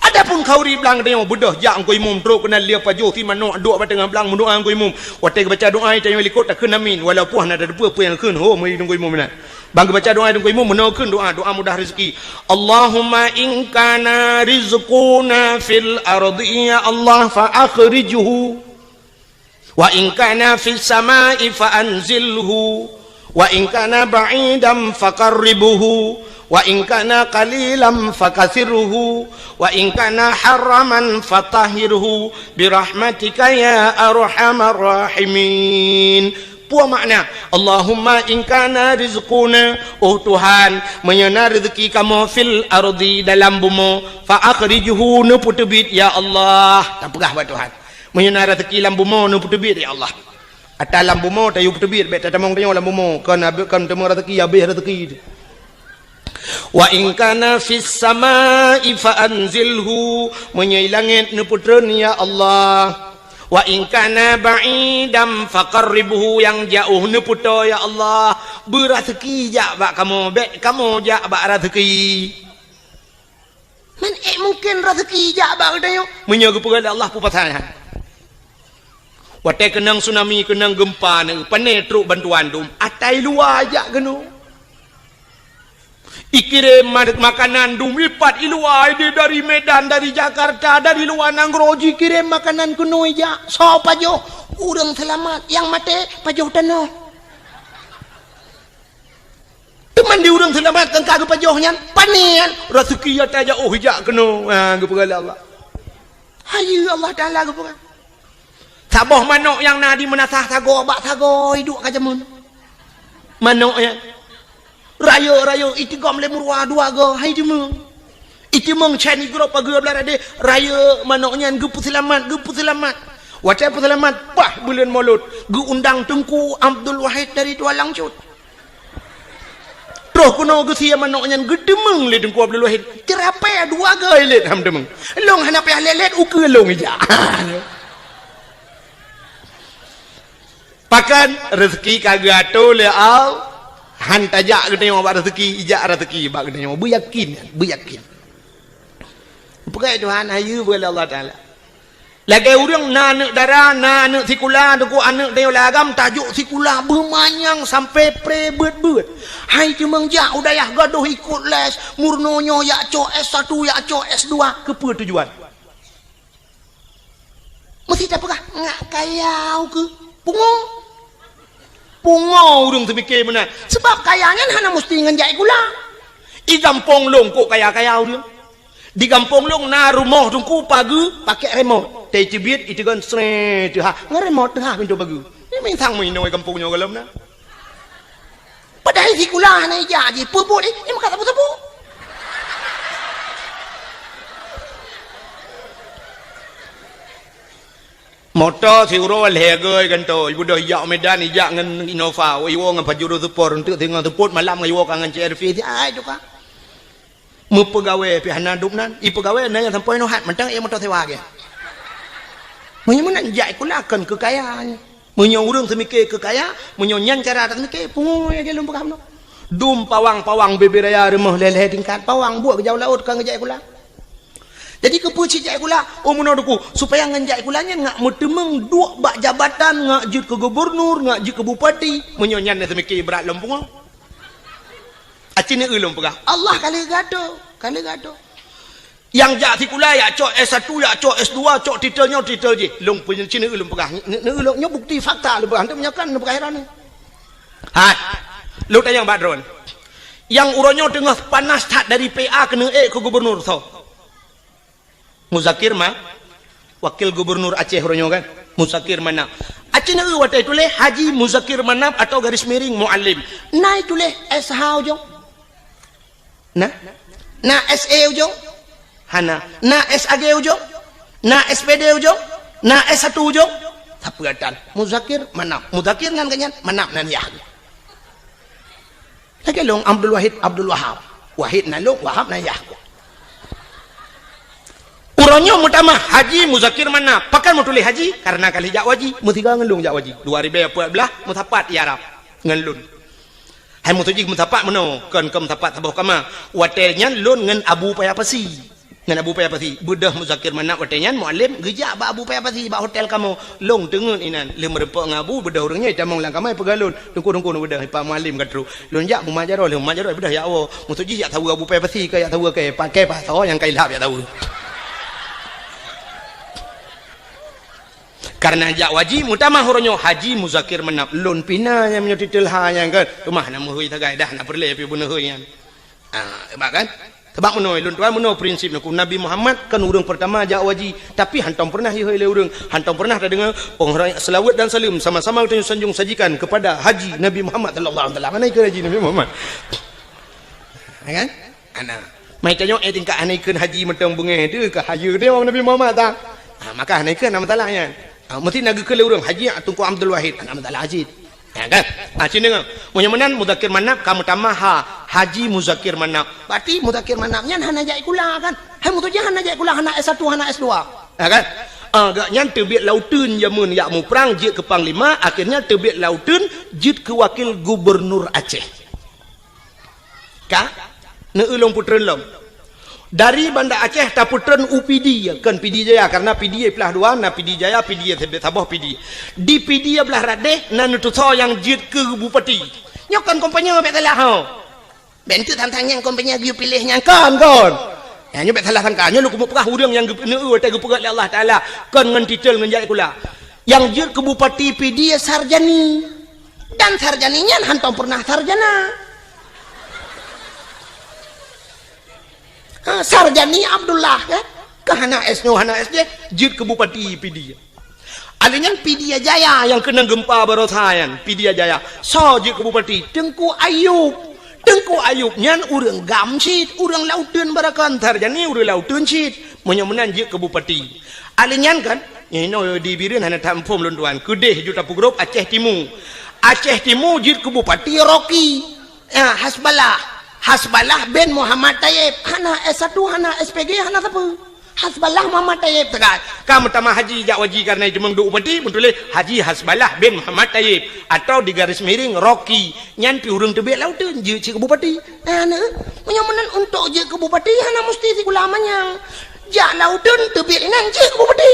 Adapun khanduri blang tanyoe beudôh jak Teungku Imum trok keunan lé pajoh si manok duek bak teungoh blang meudoa Teungku Imum. Watèe geubaca doa tanyoe likot takheun amin. Walaupun hana tateupeue peue nyang kheun ho meunyoe Teungku Imum meunan. Ban geubaca doa Teungku Imum meunoe kheun doa, doa mudah rezeki. Allahumma in kana rizquna fil ardi, ya Allah, fa akhrijhu. Wa in kana fis samai fa anzilhu. Wa in kana ba'idan fa qarribhu. Wa in kana qalilan fa kathirhu. Wa in kana haraman fa tahhirhu. Bi rahmatika ya arhamar rahimin. Peue makna, Allahumma in kana rizquna, oh Tuhan, meunyoe na rezeki kamoe fil ardi dalam bumoe, fa akhrijhu neupeuteubiet ya Allah. Tapeugah bak Tuhan. Meunyoe na rezeki lam bumoe neupeuteubiet ya Allah. Ata lam bumoe tayue peuteubiet, bèk tatamong tanyoe lam bumoe, kon abéh, kon teuma rezeki, abéh rezeki. Wa in kana fis samai fa anzilhu, meunyoe i langét neupeutreun ya Allah. Wa in kana ba'idan fa qarribhu, nyang jiôh neupeutoe ya Allah. Beuraseuki jak bak kamoe, bèk kamoe jak bak raseuki. Man ék mungken raseuki jak bak geutanyoe? Meunyoe geupeugah lé Allah peue pasai nyan. Watèe keunong tsunami, keunong geumpa, na pane trok bantuan dum, ata i luwa jak keunoe. Ikirém ma-, makanan dum ipat i luwa, idéh dari Medan, dari Jakarta, dari luwa nanggroe jikirém makanan keunoe jak. Soe pajoh? Ureueng seulamat, nyang maté pajoh tanoh. Teuma di ureueng seulamat nyang ka geupajoh nyan, pane nyan, raseuki ata jak oh jak keunoe. Ha, geupeugah lé Allah. Hayeue Allah Taala geupeugah. Saboh manok nyang na di meunasah sagoe bak sagoe iduek ka jameun. Manok nyan. Rayeuk-rayeuk itigom lé meuruwa dua goe, hai teumeung. Iteumeung chan igrob pageue blah radeh, rayeuk manok nyan geupeuseulamat, geupeuseulamat. Watèe peuseulamat, bah buleuen Molot, geuundang Teungku Abdul Wahid dari Tualang Cut. Troh keunoe geusie manok nyan geuteumeung lé Teungku Abdul Wahid. Ceurapée dua goe lét han teumeung. Lôn hana payah lét-lét, ukeue lôn ijak. Pakon raseuki ka geuatoe lé Allah, han tajak geutanyoe bak raseuki, ijak raseuki bak geutanyoe. Beuyakin, beuyakin. Peugah Tuhan, hayeue beulah Allah Taala. Lagèe ureueng na aneuk dara, na aneuk sikula, teungku aneuk tanyoe lam agam tajok sikula beumanyang sampai pre beuet-beuet. Hai teumeung jak u dayah gadôh ikot les, meurunoe nyoe jak cok S satu, jak cok S dua, keupeue tujuan? Meusti tapeugah, ngak kaya ukeue. Pungo. Pungo ureueng teupike meunan. Sabab kaya nyan hana meusti ngon jak sikula. I gampông lôn kok kaya-kaya ureueng. Di gampông lôn na rumoh teungku pageue pakèk remote. Teucibiet iteugon sree teuhah. Ngon remote teuhah pintoe pageue. Nyan mantong meuinoe gampông nyoe gohlom na. Padahai sikula hana ijak jih, peue buet jih, eh, maka sapeue-sapeue. Moto siuroe lhèe goe gantoe, ibeudôh ijak u Medan, ijak ngon Innova, iwoe ngon Pajero Sport, eunteuk singoh seupôt malam ngon iwoe ka ngon C R V, si ai tu ka. Meupeugawée pih hana dum nan, ipeugawée na nyang sampoe inoe hat, mantong ék moto sewa gét. Meunyoe meunan jak sikula kon keu kaya nyan. Meunyoe ureueng teumike keu kaya, meunyoe nyan cara tateumike, pungo lagèe lôn peugah bunoe. Dum pawang-pawang bubé raya rumoh lhèe-lhèe tingkat, pawang buet geujak u laôt ka geujak sikula. Jadi keupeue cit jak sikula? Oh, meunoe Teungku, supaya ngon jak sikula nyan ngat meuteumeung duek bak jabatan, ngat jeuet keu gubernur, ngat jeuet keu bupati. Meunyoe nyan na seumiké brat lom pungo. Aci neueu lôn peugah, Allah ka lheueh geuatoe, ka lheueh geuatoe. Nyang jak sikula, jak cok S satu, jak cok S dua, cok titel nyoe, titel jih. Lôn peunyeucina lôn peugah. Neu-, neu-, lôn nyoe bukti fakta lôn peugah. Hana meunyoe kan lôn peugah heran. Hai. Lôn tanyong bak droen. Nyang uroe nyoe teungoh panas that dari P A keuneuk ék keu gubernur soe? Muzakir Ma-, wakil gubernur Aceh uroe nyoe kan? Muzakir Manaf. Aci neu watèe tuléh Haji Muzakir Manaf atau garis miring Muallim. Na tuléh S H ujong? Na? Na S E ujong? Hana. Na S A G ujong? Na S P D ujong? Na S satu ujong? Sapeue tan? Muzakir Manaf. Muzakir nan geuh nyan, Manaf nan yah. Lagèe lôn Abdul Wahid, Abdul Wahab. Wahid nan lôn, Wahab nan yah. Uroe nyoe meutamah Haji Muzakir Manaf. Pakon meutuléh Haji? Karena ka lheueh jak haji. Meusigoe ngon lôn jak haji. Dua ribèe peuet blah meusapat i Arab ngon lôn. Hai meutuju meusapat meunoe, kon keu meusapat saboh kama. Watèe nyan lôn ngon Abu Paya Pasi. Ngon Abu Paya Pasi. Beudôh Muzakir Manaf watèe nyan Muallim geujak bak Abu Paya Pasi bak hotel kamoe. Lôn teungeut inan. Lheueh meurumpok ngon Abu, beudôh ureueng nyan jitamong lam kama, peugah lôn, "Teungku, Teungku, beudôh, Pak Muallim ka trôk." Lôn jak mumat jaroe, lheueh mumat jaroe, beudôh jak woe. Meutuju jak saweue Abu Paya Pasi, ka jak saweue kèe, pakèe pasoe nyang ka ilhab jak saweue. Karena jak haji, meutamah uroe nyoe Haji Muzakir Manaf. Lôn pih na nyang meunyoe titel ha nyan kan. Teuma hana meuhôi sagai dah, hana peureulèe pih beuneuhôi nyan. Ah, hebat kan? Sabab meunoe, lôn tuan meunoe prinsip nyoe. Nabi Muhammad kan ureueng peurtama jak haji, tapi hantom peureunah jihôi lé ureueng. Hantom peureunah tadeungoe, "Pengorang selawat dan salam sama-sama kita sanjung sajikan kepada Haji Nabi Muhammad sallallahu alaihi wasallam." Hana ikheun Haji Nabi Muhammad. Ya kan? Ana. Mai tanyoe, eh, tingkat hana ikheun haji mantong beungèh tu, ka hayeue teuh Nabi Muhammad ta. Ha, maka hana ikheun, hana masalah nyan. Ha, meusti na geukheun lé ureueng, Haji Teungku Abdul Wahid, hana masalah cit. Ya kan? Ha, cit deungö. Meunyoe meunan Muzakir Manaf ka meutamah ha, Haji Muzakir Manaf. Berarti Muzakir Manaf nyan hana jak sikula kan? Hai meutuju hana jak sikula, hana S satu, hana S dua. Ya kan? Ah, gobnyan teubiet lauteun jameun jak muprang jeuet keu panglima, akhirnya teubiet lauteun jeuet keu wakil gubernur Aceh. Ka? Neueu lôn peutreun lom. Dari Banda Aceh tapeutreun u Pidie, kon Pidie Jaya, karena Pidie plah dua, na Pidie Jaya, Pidie saboh Pidie. Di Pidie blah radeh na neutusoe nyang jeuet keu bupati. Nyoe kon kompanye bèk salah ho. Bèk enteuk tantang nyang kompanye geuyue piléh nyang kon, kon. Nyoe bèk salah sangka. Nyoe lôn keumeung peugah ureueng nyang geu-, neueu watèe geupeugöt lé Allah Taala, kon ngon titel ngon jak sikula. Nyang jeuet keu bupati Pidie Sarjani. Dan Sarjani nyan hantom peureunah sarjana. Ha, Sarjani Abdullah kan? Ka hana S nyoe, hana S jih, jeuet keu bupati Pidie. Alèh nyan Pidie Jaya nyang keunong geumpa barosa nyan, Pidie Jaya. Soe jeuet keu bupati? Teungku Ayub. Teungku Ayub nyan ureueng GAM cit, ureueng lauteun baroekon, Sarjani ureueng lauteun cit. Meunyoe meunan jeuet keu bupati. Alèh nyan kan, nyoe di Bireuen hana taphom lôn tuan. Keudeh ju tapeugrôp Aceh Timu. Aceh Timu jeuet keu bupati Rocky. Ya, Hasballah. Hasballah bin Muhammad Tayyib. Hana S satu, hana S P G, hana sapeue. Hasballah Muhammad Tayyib teuka. Ka meutamah haji jak haji karena jimeuduek bupati, meutuléh Haji Hasballah bin Muhammad Tayyib atau di garis miring Rocky. Nyan pih ureueng teubiet lauteun jeuet cit keu bupati. Hana, meunyoe meunan untuk jeuet keu bupati hana musti sikula manyang. Jak lauteun teubiet inan jeuet keu bupati.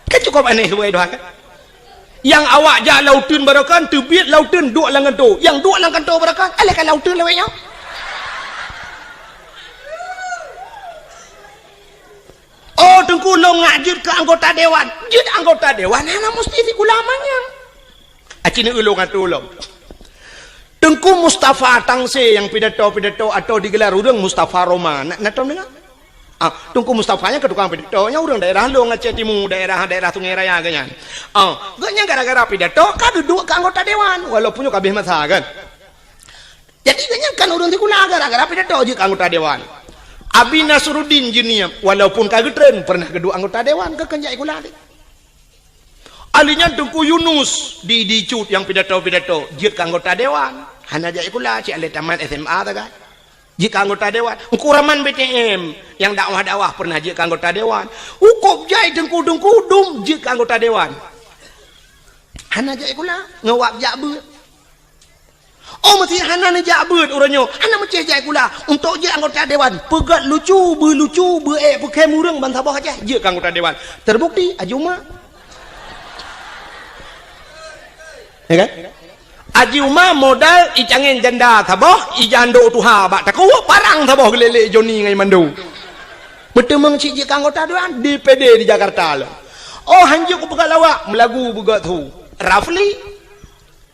Kan cukup aneh subai doa kan? Nyang awak jak lauteun baroekon, teubiet lauteun duek lam kantô. Nyang duek lam kantô baroekon, alah ka lauteun lawét nyoe. Oh, Teungku lôn ngak jeuet keu anggota dewan. Jeuet anggota dewan hana musti sikula manyang. Aci neu ulôn atô lom. Teungku Mustafa Tangse nyang pidato-pidato atau digelar ureueng Mustafa Roma. Na, na tom deungoe? Ah, Teungku Mustafa nyan keu tukang pidato, nyan ureueng daerah lôn Aceh Timu, daerah, daerah Sungai Raya geuh nyan. Ah, geuh nyan gara-gara pidato ka geuduek keu anggota dewan, walaupun nyoe ka abéh masa kan. Jadi geuh nyan kan ureueng sikula gara-gara pidato jeuet keu anggota dewan. Abi Nasruddin Jeunie, walaupun ka geutreun, pernah geuduek anggota dewan, keu kheun jak sikula teuh. Ahli nyan Teungku Yunus di, di Cut nyang pidato-pidato jeuet keu anggota dewan. Hana jak sikula, cit alah tamat S M A sagai. Jeuet keu anggota dewan. Teungku Rahman B T M nyang dakwah-dakwah pernah jeuet keu anggota dewan. Ukop jai teungku-teungku dum jeuet keu anggota dewan. Hana jak sikula, ngon wab jak beuet. Oh, meusé hana neujak beuet uroe nyoe, hana meucéh jak sikula. Untuk jeuet anggota dewan, peugét lucu, beulucu, beuék peukhém ureuëng bansaboh Aceh, jeuet keu anggota dewan. Terbukti, Haji Uma. Ya kan? Haji Uma modal icangén janda saboh, ijandok tuha bak takue, parang saboh geulélé Joni ngon Mando. Meuteumeung cit jeuet keu anggota dewan, D P D di Jakarta lom. Oh, hanjeuet kupeugah lawak, meulagu beugét su. Rafli.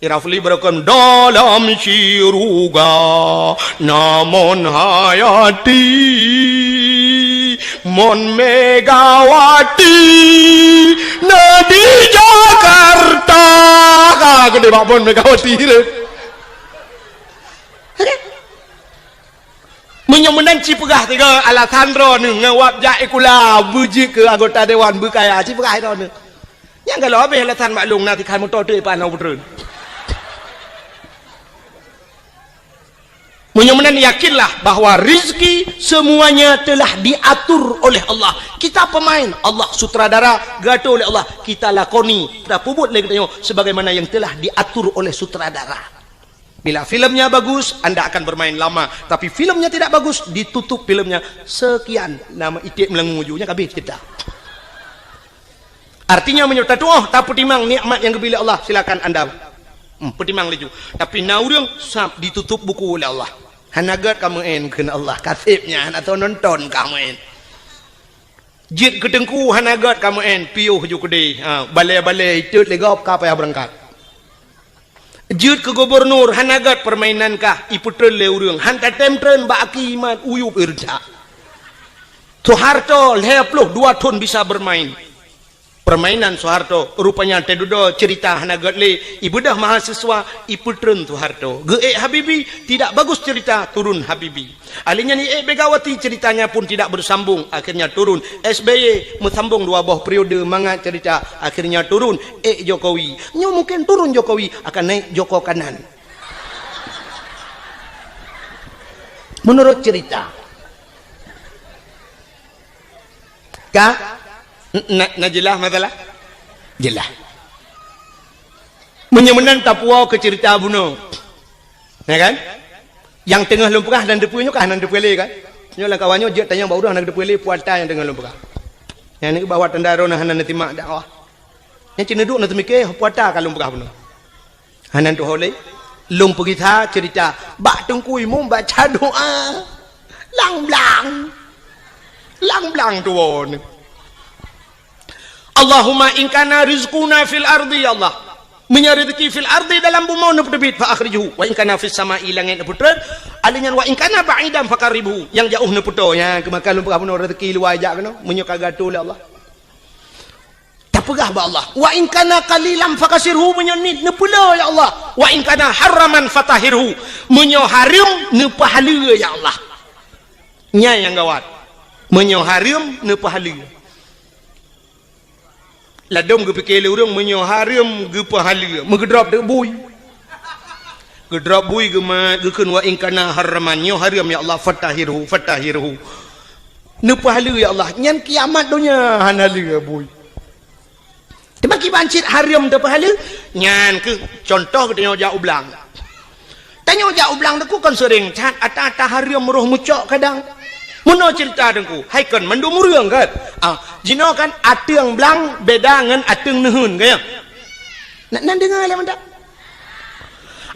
Rafli beureukan dalam syuruga, na Mon Hayati, Mon Megawati, na di Jakarta. Ka geude bak Mon Megawati tu. Meunyoe meunan ci peugah tiga alasan droeneuh ngon wab jak sikula, beujeuet keu anggota dewan beukaya, ci peugah droeneuh. Nyang galak habéh alasan bak lôn na tikhan moto teuk ipan lôn peutreun. Meunyoe meunan yakinlah bahwa rezeki semuanya telah diatur oleh Allah. Kita pemain, Allah sutradara, geuatur oleh Allah. Kita lakoni, tapeubuet lé geutanyoe sebagaimana yang telah diatur oleh sutradara. Bila filmnya bagus, anda akan bermain lama. Tapi filmnya tidak bagus, ditutup filmnya. Sekian, nama iték meulangui ju, nyan ka habéh cerita. Artinya, meunyoe tatuoh, tapeutimang nikmat nyang geubri lé Allah, silakan anda, hmm, peutimang laju. Tapi na ureuëng sab ditutup buku lé Allah. Hana gét ka meu'en kheun Allah, ka seb nyan, hana soe nonton ka meu'en. Jeuet keu teungku hana gét ka meu'en, piôh ju keudeh. Ha, balée-balée itot lé gob ka payah beurangkat. Jeuet keu gubunur hana gét peurmainan kah ipeutreun lé ureuëng, han tatém treun bak aki iman uyueb irja. Soeharto lhée ploh dua thon bisa beurmain. Peurmainan Soeharto, rupanya teududoe ceurita hana gét lé, ibeudôh mahasiswa ipeutreun Soeharto. Geuék Habibie, tidak bagus cerita, turun Habibie. Ahli nyan iék Megawati, ceritanya pun tidak bersambung, akhirnya turun. S B Y meusambong dua boh periode mangat cerita, akhirnya turun, ék Jokowi. Nyoe mungkin turun Jokowi, akan naik Joko Kanan. Menurut cerita. Ka? Na, na jeulaih masalah? Jeulaih. Meunyoe meunan tapuwoe keu ceurita bunoe. Ya kan? Nyang teungoh lôn peugah hana teupeue nyoe ka hana teupeue lé kan? Nyoe lam kawan nyoe jeuet tanyong bak ureuëng hana teupeue lé puata nyang teungoh lôn peugah. Nyang neuba watanda droeneuh hana neusimak dakwah. Nyang cit neuduek neuteumike puata ka lôn peugah bunoe. Hana tuho lé. Lôn peugisa ceurita bak Teungku Imum baca doa. Lang blang. Lang blang tuwoe. Allahumma in kana rizquna fil ardi, ya Allah. Meunyoe rezeki fil ardi dalam bumoe neupeuteubiet fa akhrijhu, wa in kana fis sama'i langét neupeutreun, alèh nyan wa in kana ba'idan faqarribhu, nyang jaoh neupeutoe, nyan keumakan lôn peugah bunoe rezeki luwa jak keunoe, meunyoe ka geuatô lé Allah. Tapeugah bak Allah, wa in kana qalilan fakasirhu, meunyoe niet neupeulé ya Allah, wa in kana haraman fatahhirhu, meunyoe hareuem neupeuhaleue ya Allah. Nyan nyang gawat. Meunyoe hareuem neupeuhaleue. Ladôm geupike lé ureuëng meunyoe hareuem geupeuhaleue, meugeudrop teuk bui. Geudrop bui geumat geukheun wa in kana haraman, nyoe hareuem ya Allah, fatahhirhu, fatahhirhu. Neupeuhaleue ya Allah, nyan kiamat donya hana lé bui. Teuma kiban cit hareuem teupeuhaleue, nyan keuh contoh geutanyoe jak u blang. Tanyoe jak u blang teungku kon seuring that ata-ata hareuem roh meucok kadang. Meunoe ceurita teungku, hai kon mandum ureuëng kan? Ah, jinoe kan ateueng blang beda ngon ateueng neuheun kan? Nak nan deungoe lé mantap.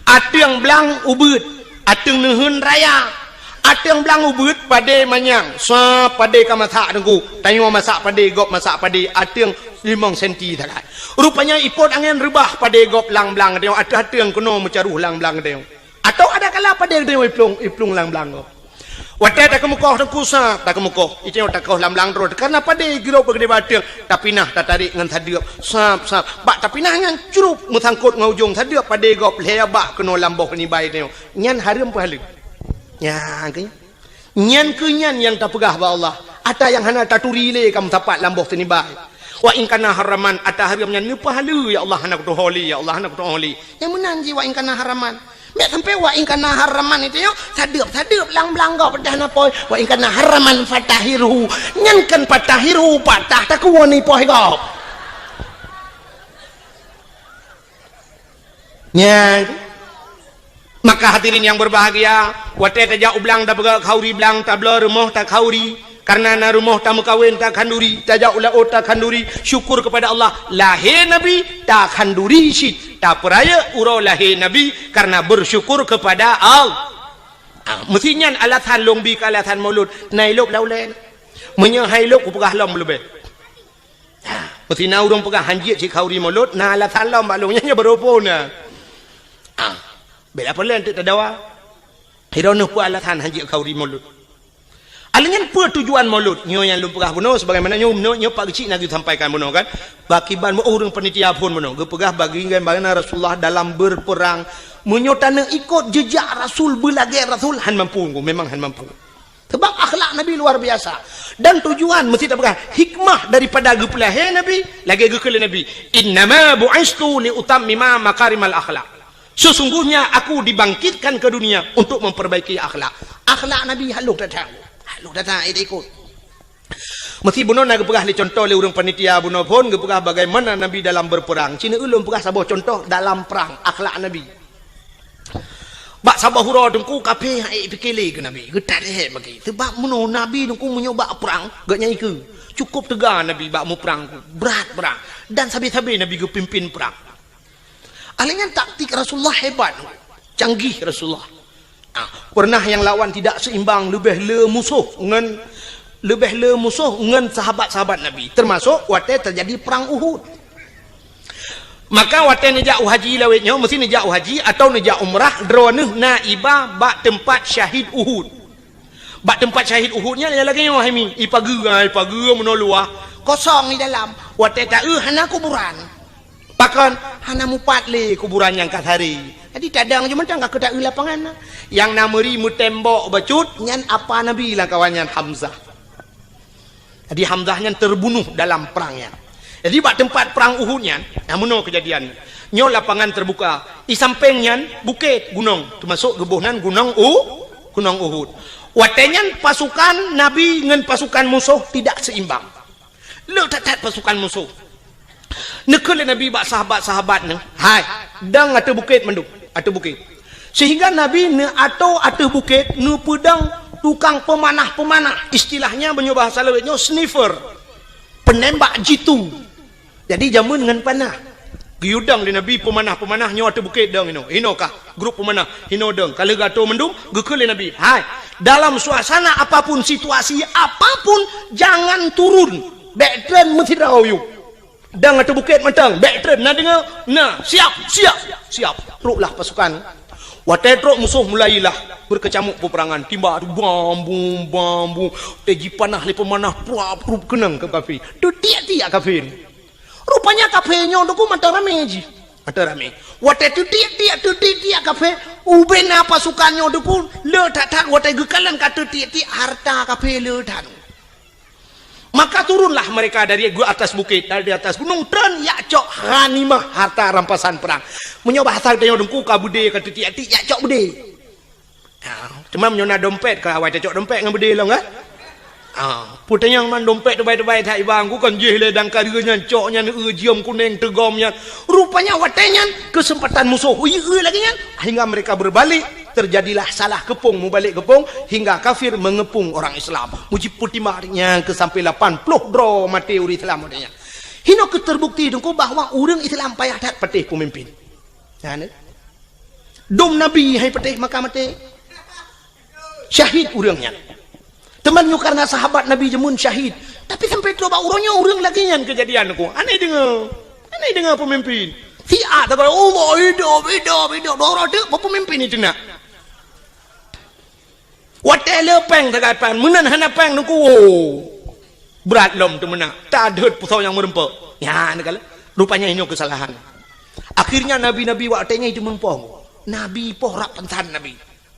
Ateueng blang ubeuet, ateueng neuheun raya. Ateueng blang ubeuet padé manyang, sa padé ka masak teungku. Tanyoe masak padé, gob masak padé, ateueng limong senti sagai. Rupanya ipot angén reubah padé gob lam blang tanyoe, ateueh ateueng keunoe meucaroh lam blang tanyoe. Atawa ada kala padé tanyoe iplueng, iplueng lam blang gob. Watée takeumeukoh teungku sab, takeumeukoh. Itanyoe takoh lam blang droe, karna padé girok beugedé bateueng, tapinah tatarek ngon sadeueb. Sab, sab. Bak tapinah nyan crup meusangkot ngon ujong sadeueb padé gob lhée bak keunoe lam boh nibai tanyoe. Nyan hareuem peuhaleue. Nyan keuh. Nyan keuh nyan nyang tapeugah bak Allah. Ata nyang hana taturi lé ka meusapat lam boh teunibai. Wa in kana haraman, ata hareuem nyan neupeuhaleue, ya Allah, hana kutuho lé, ya Allah, hana kutuho lé. Nyang meunan jih wa in kana haraman. Meusampé wa in kana haraman itu nyoe, sadeueb-sadeueb lam blang gob dah na poh. Wa in kana haraman fatahhirhu. Nyan kan fatahhirhu, patah takuwoe ni poh gob. Nyan. Maka hadirin yang berbahagia, watée tajak u blang tapeugah khanduri blang, tabloe rumoh takhanduri, karena na rumoh tameukawen takhanduri, tajak u laôt takhanduri, syukur kepada Allah, lahé Nabi takhanduri cit, tapeurayeuk uroe lahé Nabi karena bersyukur kepada Allah. Ah, meusi nyan alasan lôn bi keu alasan mulod, na ilôb lam ulée. Meunyoe hai lôb kupeugah lom leubeh. Ha, meusi na ureuëng peugah hanjeuet sikhanduri mulod, na alasan lom bak lôn nyan, nyan baroe phon na. Ha, bela peue lé teuk tadawa. Hiroe neuh peue alasan hanjeuet khanduri mulod. Alèh nyan peue tujuan mulod? Nyoe nyang lôn peugah bunoe sebagaimana nyoe, nyoe, nyoe Pak Geuchik na geusampaikan bunoe kan. Bak kiban meu ureuëng panitia phon bunoe. Geupeugah bagaimana Rasulullah dalam berperang. Meunyoe taneuk ikot jejak Rasul, beulagée Rasul, han mampu, memang han mampu. Sebab akhlak Nabi luar biasa. Dan tujuan meusti tapeugah hikmah daripada geupeulahé Nabi, lagée geukheun lé Nabi, "Innama bu'istu li utammima makarimal akhlak." Sesungguhnya aku dibangkitkan ke dunia untuk memperbaiki akhlak. Akhlak Nabi halôh that-that. Halôh that-that, eh, ikot. Meusti bunoe na geupeugah lé contoh lé ureuëng panitia bunoe phon, geupeugah bagaimana Nabi dalam berperang. Sineuk ulôn peugah saboh contoh dalam perang, akhlak Nabi. Bak saboh uroe teungku kafé han ék pike lé keu Nabi, geutat lé hek bagi. Sebab meunoe Nabi teungku meunyoe bak prang, geuhnyan ikeue. Cukup teuga Nabi bak muprang, brat prang. Dan sabe-sabe Nabi geupimpin prang. Alèh nyan taktik Rasulullah hebat, canggih Rasulullah. Ah, pernah nyang lawan tidak seimbang, leubeh le musoh ngon, leubeh le musoh ngon sahabat-sahabat Nabi, termasuk watée terjadi perang Uhud. Maka watée neujak u haji lawét nyoe, meusti neujak u haji atawa neujak umrah, droeneuh na iba bak teumpat syahid Uhud. Bak teumpat syahid Uhud nyan lagée nyoe hai mi, ipageue, ipageue meunoe luwah, kosong di dalam. Watée taeu hana kuburan. Pakon? Hana mupat lé kuburan nyang ka saré. Jadi tadang jeuet mantong ka keu taeu lapangan na. Nyang na meuri meutembok bacut nyan apa Nabi lam kawan nyan Hamzah. Jadi Hamzah nyan terbunuh dalam perang nyan. Jadi bak teumpat perang Uhud nyan, nah meunoe keujadian. Nyoe lapangan terbuka. Di sampéng nyan bukét, gunong, termasuk geuboh nan gunong U, gunong Uhud. Watée nyan pasukan Nabi ngon pasukan musoh tidak seimbang. Le that-that pasukan musoh. Neukheun lé Nabi bak sahabat-sahabat neuh, "Hai, dong ateueh bukét mandum, ateueh bukét." Sehingga Nabi neuatoe ateueh bukét, neupeudong tukang peumanah-peumanah. Istilahnya meunyoe bahasa lawét nyoe sniffer. Penembak jitu. Jadi jameun ngon panah. Geuyue dong lé Nabi peumanah-peumanah nyoe ateueh bukét dong inoe. Inoe kah grup peumanah, inoe dong. Ka lheueh geuatoe mandum, geukheun lé Nabi, "Hai, dalam suasana apapun, situasi apapun, jangan turun. Bék treun meusidroe yue." Dong ateueh bukét mantong, bék treun, na deungoe? Na, siap, siap, siap. Troklah pasukan. Watée trok musoh mulailah beukeucamuk peperangan, timba tu bam bum, bam bum. Watée jipanah lé peumanah, pruap prup keunong keu kafé. Teutiek-tiek kafé. Rupanya kafé nyoe teungku mantong ramé jih. Mantong ramé. Watée teutiek-tiek, teutiek-tiek kafé, ubena pasukan nyoe teungku le that-that watée geukalon ka teutiek-tiek harta kafé le that. Maka turunlah mereka dari gu-, atas bukét, dari atas gunong, treun jak cok ghanimah, harta rampasan perang. Meunyoe bahasa geutanyoe teungku ka beudé, ka teutiek-tiek, jak cok beudé. Ha, teuma meunyoe na dompet, ka awai tacok dompet ngon beudé lom, kan? Ha, peue tanyong man dompet teubai-teubai that iba, ku kon jih lé dangka deuh nyan, cok nyan, eu, jeuem kuneng teugom nyan. Rupanya watée nyan keuseumpatan musoh, ui, eu lagée nyan, hingga mereka berbalik. Terjadilah salah keupông mubalek keupông hingga kafir mengepung orang Islam. Mujib peutimang nyang keu sampai lapan ploh droe maté ureuëng Islam watée nyan. Hinoe keuh terbukti teungku bahwa ureuëng Islam payah that patéh peumimpin. Nyan, eh. Dum Nabi hai patéh maka maté. Syahid ureuëng nyan. Teuma nyoe karena sahabat Nabi jameun syahid. Tapi sampai trok bak uroe nyoe ureuëng lagée nyan keujadian teungku. Aneh deungoe. Aneh deungoe peumimpin. Siat takot, "Allah hidup, hidup, hidup." Dua uroe teuk peumimpin itu nak. Watée le péng sagai péng, meunan hana péng teungku. Brat lom teumeunak. Tadeuet pusoe nyang meureumpok. Nyan kala. Rupanya inoe keusalahan. Akhirnya nabi-nabi watée nyan itu meumpoh. Nabi poh rab pansan nabi.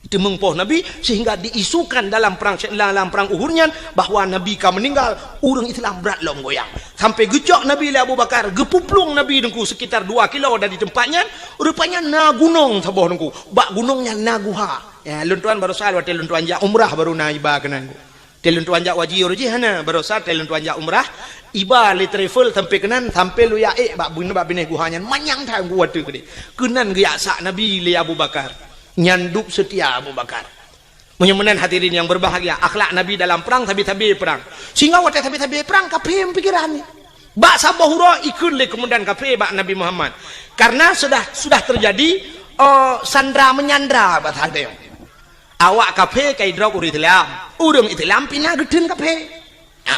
Teumeung poh Nabi, sehingga diisukan dalam perang, dalam perang Uhud nyan bahwa Nabi ka meninggal, ureuëng Islam brat lom goyang. Sampai geucok Nabi lé Abu Bakar, geupuplueng Nabi teungku sekitar dua kilo dari tempat nyan, rupanya na gunong saboh teungku. Bak gunong nyan na guha. Ya, lôn tuan baru sal watée lôn tuan jak umrah baru na iba keunan. Teuh lôn tuan jak haji uroe jih hana, barosa teuh lôn tuan jak umrah, iba lé travel sampai keunan, sampai lôn jak ék bak bun-, bak binéh guha nyan, manyang that geuh watèe keudéh. Keunan geujak sak Nabi lé Abu Bakar. Nyan dub seutia Abu Bakar. Meunyoe meunan hadirin yang berbahagia, akhlak Nabi dalam perang, sabe-sabe perang. Sehingga watèe sabe-sabe perang, kafé meupikiran ni. Bak saboh uroe ikheun lé komandan kafé bak Nabi Muhammad. Karena sudah, sudah terjadi, eh, sandra menyandra bahasa geutanyoe. Awak kafé ka idrop ureueng Islam. Ureueng Islam pih na geutheun kafé. Ha.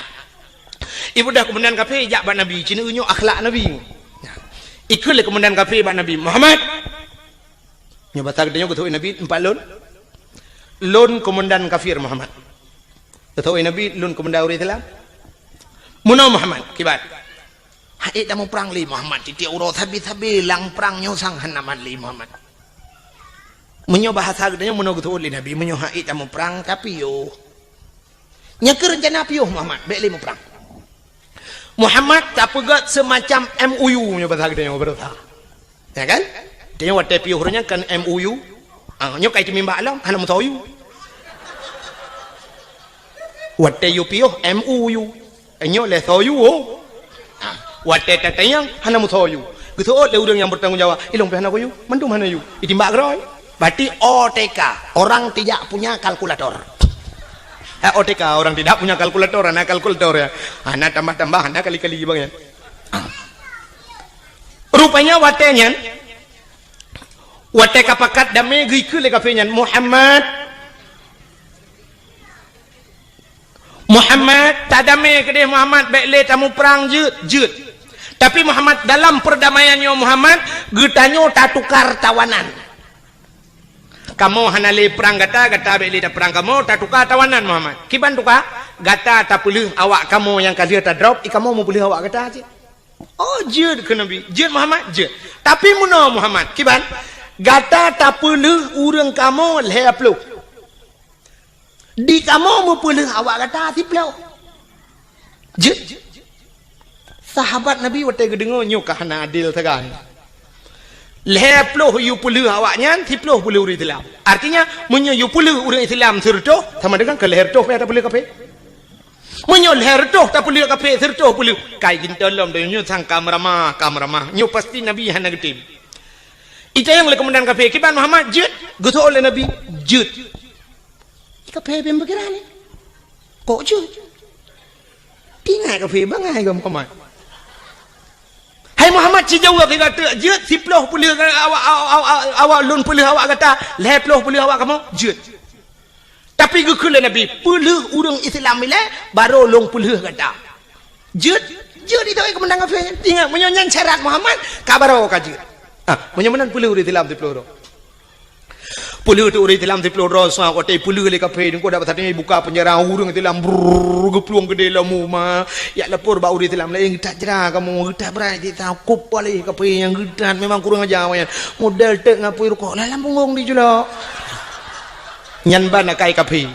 Ibeudôh komandan kafé jak bak Nabi, ci nyoe akhlak Nabi. Ha. Ikheun lé komandan kafé bak Nabi, "Muhammad." Nyoe bahasa geutanyoe geutôk Nabi, "Teumpat lôn." "Lôn komandan kafir, Muhammad." Geutôk Nabi, "Lôn komandan ureueng Islam." "Meunoe Muhammad, kiban?" "Hana ék tamuprang lé Muhammad, tiep-tiep uroe sabe-sabe lam prang nyoe sang hana mat lé Muhammad." Meunyoe bahasa geutanyoe meunoe geutôk lé Nabi, meunyoe hana ék tamuprang, tapiôh. Nyan keuh reuncana piôh Muhammad, bèk lé muprang. Muhammad tapeugèt seumacam M O U nyoe bahasa geutanyoe beureusaha. Ya kan? Tanyoe watèe piôh ureueng nyan kan M O U. Ah, nyoe ka iteumimbak lom, hana meusoe yue. Watèe yue piôh M O U. Nyoe lé soe yue, oh. Ah, watèe tatanyong, hana meusoe yue. Geuseuôt lé ureueng nyang bertanggung jawab, "Ilôn pih hana kuyue, mandum hana yue." Itimbak keudroe. Berarti O T K, orang tidak punya kalkulator. Eh, O T K, orang tidak punya kalkulator, hana kalkulator ya. Hana tambah-tambah, hana kali-kali bang ya. Rupanya watèe nyan, watèe ka pakat damé geukheun lé kafé nyan, "Muhammad, Muhammad, tadamé keudéh Muhammad, bèk lé tamuprang jeuet, jeuet." Tapi Muhammad, dalam perdamaian nyoe Muhammad, geutanyoe tatukar tawanan. Kamoe hana lé prang gata, gata bèk lé taprang kamoe, tatukar tawanan Muhammad. Kiban tukar, gata tapeuleueh awak kamoe nyang ka lheueh tadrop, i kamoe meupeuleueh awak gata cit. Oh, jeuet kheun Nabi. Jeuet Muhammad, jeuet. Tapi meunoe Muhammad, kiban, gata tapeuleueh ureueng kamoe lhèe ploh. Di kamoe meupeuleueh awak gata siploh. Jeuet. Sahabat Nabi watèe geudeungoe nyoe ka hana adil sagai. Lhèe ploh yue peuleueh awak nyan, siploh peuleueh ureueng Islam. Artinya, meunyoe yue peuleueh ureueng Islam sireutôh, sama dengan keu lhèe reutôh pih tapeuleueh kafé. Meunyoe lhèe reutôh tapeuleueh kafé, sireutôh peuleueh, kai geuntôi lom donya nyoe sang ka meuramah, ka meuramah. Nyoe pasti Nabi hana geutem. Itanyong lé komandan kafé, "Kiban Muhammad jeuet?" Geuseuôt lé Nabi, "Jeuet." Kafé bèk pikiran ni. "Kok jeuet?" Tingat kafé bangai keu Muhammad. "Hai Muhammad, ci jaweueb lé gata, jeuet siploh peuleueh awak, awak, awak, awak lôn peuleueh awak gata, lhèe ploh peuleueh awak kamoe, jeuet." Tapi geukheun lé Nabi, "Peuleueh ureueng Islam ilèe, barô lôn peuleueh gata." Jeuet, jeuet itu komandan kafé. Ingat, meunyoe nyan syarat Muhammad, ka barô ka jeuet. Ah, meunyoe meunan peuleueh ureueng Islam siploh droe. Peuleueh tu ureueng Islam siploh droe, sa watèe peuleueh lé kafé, deungon dak pasateueng buka penjara ureueng Islam, brrrr, geuplueng keudéh lom uma. Jak lapor bak ureueng Islam laén, "Geutat jra kamoe, geutat brat cit, takot paléh kafé nyang geutat, memang kurang aja awaknyan. Model teuk ngapui rukok, lam punggong dijulok." Nyan ban akai kafé.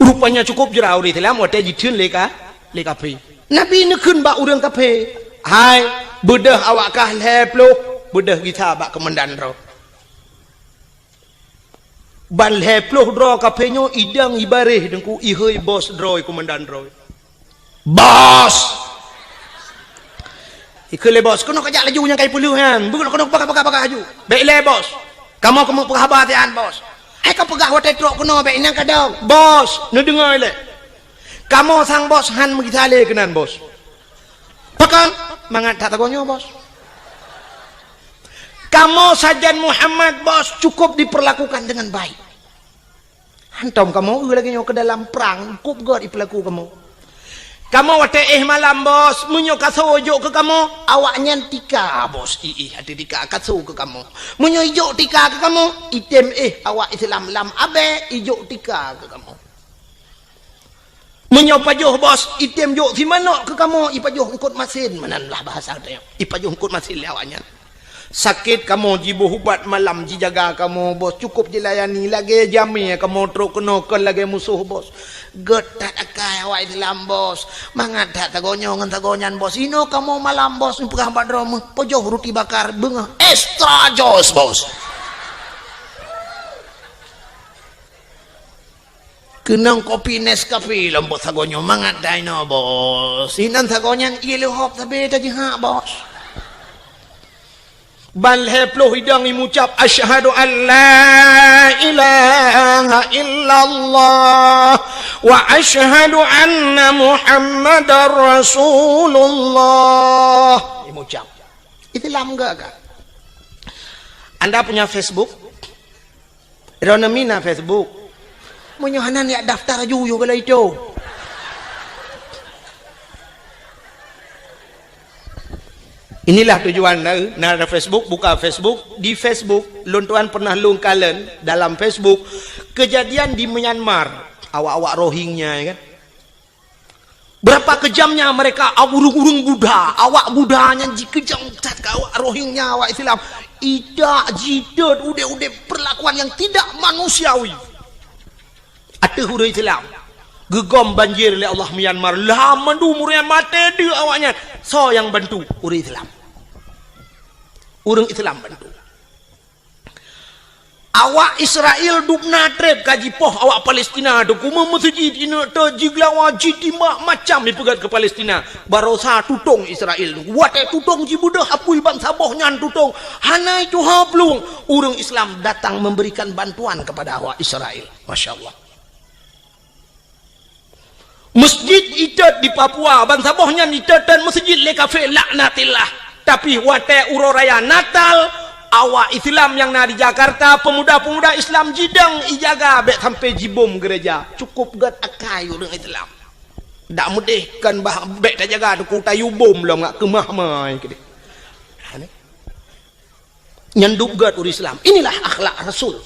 Rupanya cukup jra ureueng Islam watèe jitheun lé ka, lé kafé. Nabi neukheun bak ureueng kafé, "Hai, beudôh awak kah lhèe ploh, beudôh gisa bak komandan droe." Ban lhèe ploh droe kafé nyoe idong ibaréh deungku ihôi bos droe komandan droe. "Bos!" Ikheun lé bos, "Keunoe kajak laju nyang kai peuleueh nyan. Beukeunong keunoe peugah-peugah-peugah laju." "Bèk ilèe bos. Kamoe keumeung peugah haba siat bos." "Hai kapeugah watèe trok keunoe bèk inong kadong." "Bos, neudeungoe ilèe. Kamoe sang bos han meugisa lé keunan bos." "Pakon?" "Mangat that sagoe nyoe bos. Kamoe sajan Muhammad bos cukup diperlakukan dengan baik. Hantom kamoe eu lagèe nyoe keu dalam prang, cukup göt ipeulaku kamoe. Kamoe watèe éh malam bos, meunyoe kasoe jok keu kamoe, awaknyan tika bos, i-, ih ateueh tika kasoe keu kamoe. Meunyoe ijok tika keu kamoe, item éh awak Islam lam abèe ijok tika keu kamoe. Meunyoe pajoh bos, item jok simanok keu kamoe, ipajoh eungkot masen, meunan lah bahasa geutanyoe. Ipajoh eungkot masen lé awaknyan. Sakét kamoe jiboh ubat malam jijaga kamoe bos, cukup jilayani lagèe jamèe kamoe trok keunoe kon lagèe musoh bos. Göt that akai awak Islam bos. Mangat that sagoe nyoe ngon sagoe nyan bos. Inoe kamoe malam bos, peugah bak droe meuh, pajoh ruti bakar beungoh extra jos bos. Keunong kopi Nescafe lom bos sagoe nyoe, mangat dai no, bos. Inan sagoe nyan ie leuhop sabe tajihak, bos. Ban lhèe ploh idong imucap, "Asyhadu an la ilaha illallah wa asyhadu anna Muhammadar Rasulullah." Imucap. Islam gak, gak. Anda punya Facebook? Droeneuh mina Facebook. Meunyoe hana yak daftar aju yue bala itu. Inilah tujuan na, na ada Facebook, buka Facebook. Di Facebook, lôn tuan pernah lôn kalon dalam Facebook kejadian di Myanmar. Awak-awak Rohingya, ya kan? Berapa kejamnya mereka, ureuëng-ureuëng Buddha, awak Buddha nyan jikeujam that keu awak Rohingya, awak Islam. Idak, jitot, udeb-udeb perlakuan yang tidak manusiawi. Ateueh ureuëng Islam. Geugom banjir lé Allah Myanmar. Lah mandum ureuëng maté deuek awaknyan. Soe nyang bantu? Ureuëng Islam. Ureuëng Islam bantu. Awak Israel dubna treb ka jipoh awak Palestina tu, kume meuseujid ineuk teuh jigeulawa, jitimbak macam ipeugét keu Palestina. Barosa tutong Israel tu. Watée tutong jibeudôh apui bansaboh nyan tutong, hana tuha plueng. Ureuëng Islam datang memberikan bantuan kepada awak Israel. Masya Allah. Masjid itot di Papua, bansaboh nyan itot dan masjid lé kafé laknatillah. Tapi watée uroe raya Natal, awak Islam nyang na di Jakarta, pemuda-pemuda Islam jidong ijaga bék sampai jibom gereja. Cukup gét akai ureuëng Islam. Dak meudeh kan bah bék tajaga teungku tayue bom lom ngak keumah mai keudeh. Ha, ni. Nyan dub gét ureuëng Islam. Inilah akhlak Rasul.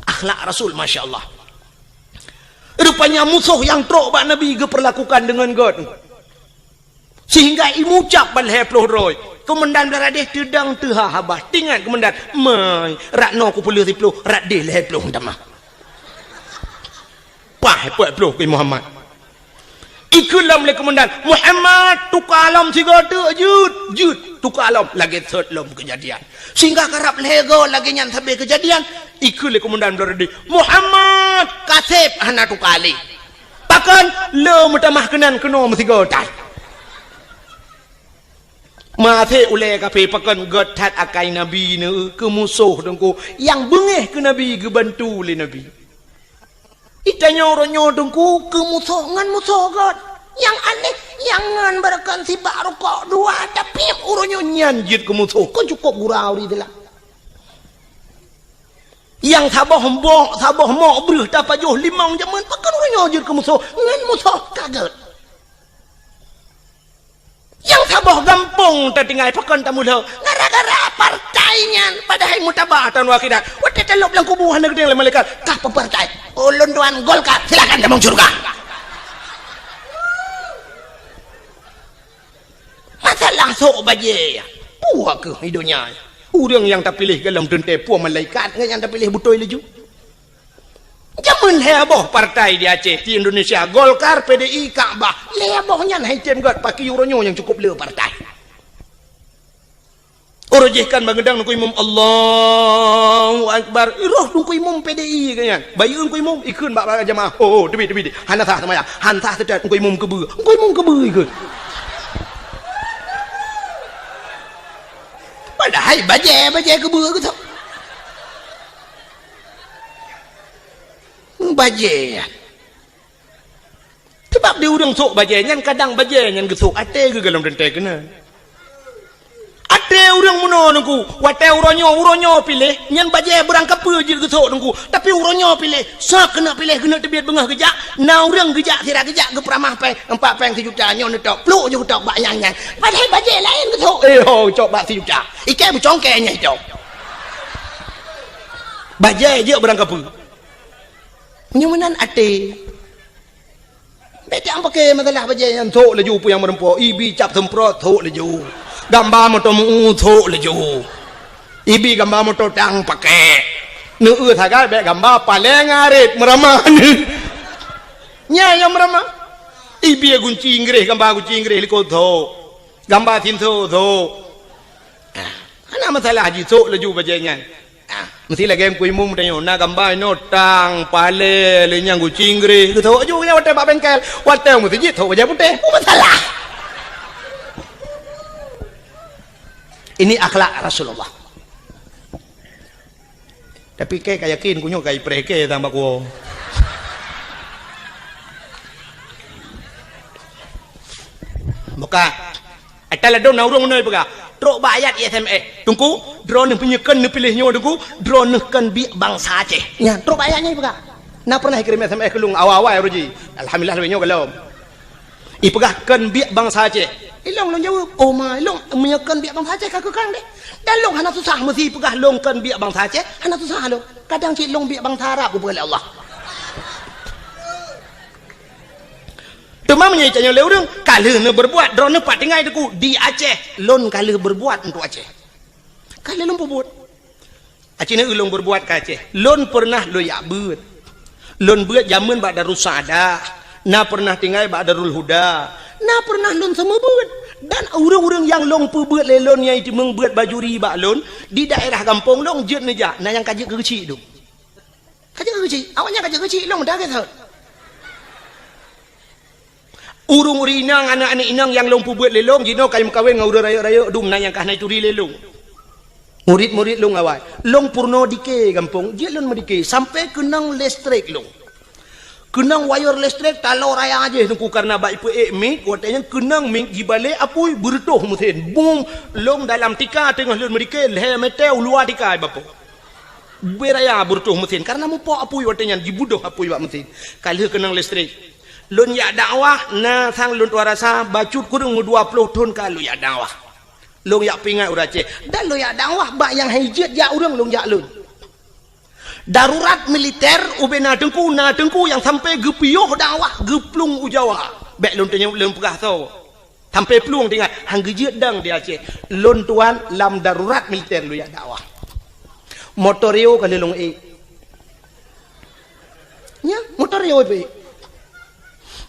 Akhlak Rasul, masya Allah. Rupanya musoh nyang trok bak Nabi geuperlakukan deungon gét. Sehingga imucap ban lhée ploh droe. Keumandan Blaradeh teudong teuha haba. Tingat keumandan, "Mai, rat noe kupeuleueh siploh, rat deh lhée ploh tamah." Pah, peuet ploh keu Muhammad. Ikheun lom lé keumandan, "Muhammad, tuka lom sigoe teuk, jeuet, jeuet, tuka lom." Lagée sot lom keujadian. Sehingga karab lhée goe lagée nyan sabe keujadian, ikheun lé keumandan Blaradeh, "Muhammad, kaseb hana tuka lé." Pakon? Le meutamah keunan keunoe meusigoe that. Maté ulée kafé pakon gét that akai Nabi neu keu musoh teungku nyang beungéh keu Nabi geubantu lé Nabi. Itanyoe uroe nyoe teungku keu musoh ngon musoh gét. Nyang aneh, nyang ngon beureukan sibak rukok dua, tapi uroe nyoe nyan jeuet keu musoh. Kon cukop gura ureuëng Islam. Nyang saboh mbok, saboh mok breuh tapajoh limong jameun, pakon uroe nyoe jeuet keu musoh? Ngon musoh ka gét. Nyang saboh gampông tatinggai pakon tamulo gara-gara partai nyan, padahai mutaba taun akhirat. Watée talop lam kubu hana geuteueng lé malaikat, "Kah peue partai?" "Ulôn tuan Golkar." "Silakan tamong syeuruga." Masalah sok bajée, peue keuh di donya? Ureuëng nyang tapiléh golom teuntée peue malaikat ngon nyang tapiléh beutôi laju. Jameun lhée boh partai di Aceh, di Indonesia, Golkar, P D I, Ka'bah. Lhée boh nyan hai tem gét, pakri uroe nyoe nyang cukop le partai. Uroe jih kan bangeudang Teungku Imum, "Allahu Akbar." Roh Teungku Imum P D I keu nyan. Bayeue Teungku Imum, ikheun bak, bak jamaah. "Oh, oh, teubiet, teubiet. Hana sah seumayang. Hana sah seutôt Teungku Imum keubeue." Teungku Imum keubeue ikheun. Padahai bajée, bajée keubeue keu Bajée nyan. Sebab di ureuëng sok bajée nyan, kadang bajée nyan geusok até geuh golom teuntée keunan. Até ureuëng meunoe Teungku, watée uroe nyoe, uroe nyoe piléh, nyan bajée beurangkapeue jeuet geusok Teungku. Tapi uroe nyoe piléh, soe keuneuk piléh, keuneuk teubiet beungoh geujak, na ureuëng geujak, sira geujak, geupeuramah péng, empat péng sijuta, nyoe neutok, pluk ju geutok bak nyang nyan. Padahai bajée laén geusok, eh ho, cok bak sijuta. Iké beucongkée nyang itong. Bajée jeuet beurangkapeue. Nyoe meunan até. Bék tapaké masalah bajée nyan, sok laju peue nyang meureumpok, ibi cap seumprot, sok laju. Gamba moto meu, sok laju. Ibi gamba moto tang paké. Neueu sagai bék gamba paleng arit meuramah. Nyan nyang meuramah. Ibi gunci Inggréh, gamba gunci Inggréh likot, sok. Gamba sinso, sok. Ah, hana masalah jisok laju bajée nyan. Ah, Meusti lagèe Teungku Imum tanyoe, na gamba inoe tang, palèe, lheuh nyan guci Inggris. Geuthok ju nyan watèe bak bengkel. Watèe meuseujid thok bajèe putéh. Peue masalah? Ini akhlak Rasulullah. Tapi kèe ka yakin, ku nyoe ka ipreh kèe tang bak kuwoe. Buka. Ata ladôm na ureueng meunoe peugah, trok bak ayat I S M S. "Teungku, droeneuh meunyoe kön neupiléh nyoe, Teungku, droeneuh kön biek bansa Aceh." Nyan, trok bak ayat nyan peugah. Na pernah ikirém S M S keu lôn awai-awai uroe jih. Alhamdulillah, lagèe nyoe gohlom. Ipeugah kön biek bansa Aceh. Ilôn lôn jaweueb, "Oh ma, ilôn meunyoe kön biek bansa Aceh ka keu kang deh." Dan lôn hana susah meusi peugah lôn kön biek bansa Aceh, hana susah lôn. Kadang cit lôn biek bansa Arab geupeugah lé Allah. Teuma meunyoe itanyoe lé ureueng, "Ka lheueh neubeurbuat, droeneuh pat tinggai Teungku?" "Di Aceh, lôn ka lheueh beurbuat untuk Aceh." Ka lheueh lôn peubuet. Aci neu lôn beurbuat ka Aceh. Lôn peureunah lôn jak beuet. Lôn beuet jameun bak Darussaada. Na peureunah tinggai bak Darul Huda. Na peureunah lôn seumeubeuet. Dan ureueng-ureueng nyang lôn peubeuet lé lôn nyang jiteumeung beuet bajuri bak lôn, di daerah gampông lôn jeuet neujak, na nyang ka jeuet keu geuchik dum. Ka jeuet keu geuchik. Awaknyan ka jeuet keu geuchik, lôn dah gét that. Ureueng-ureueng inong, aneuk-aneuk inong nyang lôn peubeuet lé lôn, jinoe ka meukawen ngon ureueng rayeuk-rayeuk dum, na nyang ka hana jituri lé lôn. Murit-murit lôn awai. Lôn peurunoe dike gampông, jeuet lôn meudike, sampoe keunong listrik lôn. Keunong wayeur listrik taloe raya jih Teungku, kareuna bak ipeuék mik, watèe nyan keunong mik jibalek apui beureutoh meusén. Bum, lôn dalam tika teungoh lôn meudike, lhèe meter u luwa tika ibapoh. Ubé raya beureutoh meusén, kareuna mupok apui watèe nyan, jibeudôh apui bak meusén. Ka lheueh keunong listrik. Lôn jak dakwah, na sang lôn tuan rasa, bacut kureueng meudua ploh thon ka lôn jak dakwah. Lôn jak peuingat ureueng Aceh. Dan lôn jak dakwah bak nyang han jeuet jak ureueng lôn jak lôn. Darurat militer, ubé na teungku, na teungku nyang sampoe geupiôh dakwah, geuplueng u Jawa. Bèk lôn tanyong, lôn peugah soe. Sampoe plueng teuingat, han geujeuet dang di Aceh. Lôn tuan lam darurat militer lôn jak dakwah. Motor Rio ka lheueh lôn ék. Nyan, motor Rio ék.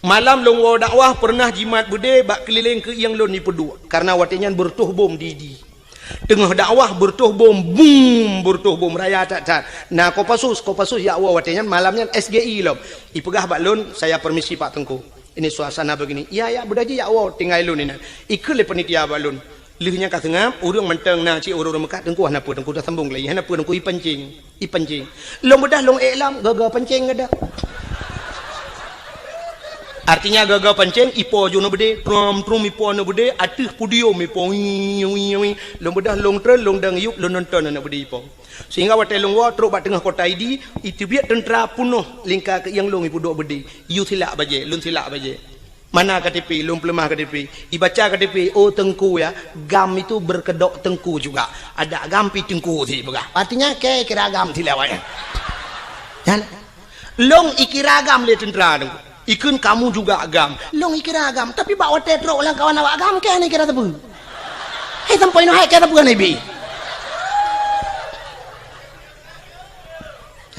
Malam lôn woe dakwah peureunah jimat beudé bak keulileng keuieng lôn jipeuduek. Kareuna watèe nyan beureutoh bom di, di. Teungoh dakwah beureutoh bom, bum, beureutoh bom raya that-that. Na Kopassus, Kopassus jak woe watèe nyan, malam nyan S G I lom. Ipeugah bak lôn, "Saya permisi Pak Teungku. Ini suasana begini." "Iya, iya, beudôh jih jak woe, tinggai lôn inan." Ikheun lé panitia bak lôn. Lheueh nyan ka seungab, ureueng mantong na cit ureueng-ureueng meukat, "Teungku hana peue, Teungku dah sambong lé, hana peue, Teungku ipancing, ipancing." Lôn beudôh lôn ék lom, gaga pancing geudah. Artinya gaga pancing, ipo ju aneuk beudé, trom, trom ipo aneuk beudé, ateueh podium ipo, wii, wii, wii. Lôn beudôh lôn treun, lôn dong yup, lôn nonton aneuk beudé ipo. Sehingga watèe lôn woe trok bak teungoh kota Idi, iteubiet teuntra peunoh lingka keuieng lôn ipeuduek beudé. Yue silak bajèe, lôn silak bajèe. Mana K T P, lôn peuleumah K T P. Ibaca K T P, "Oh Teungku ya, GAM itu berkedok Teungku juga. Ada GAM pi Teungku," si peugah. Artinya, kèe kira GAM si lé awaknyan. Nyan. Lôn ikira GAM lé teuntra Teungku. Ikheun, "Kamu juga GAM." Lôn ikira GAM, tapi bak watèe trok lam kawan awak GAM, kèe hana ikira sapeue. Hai sampoe nyoe hai kèe sapeue hana ibi.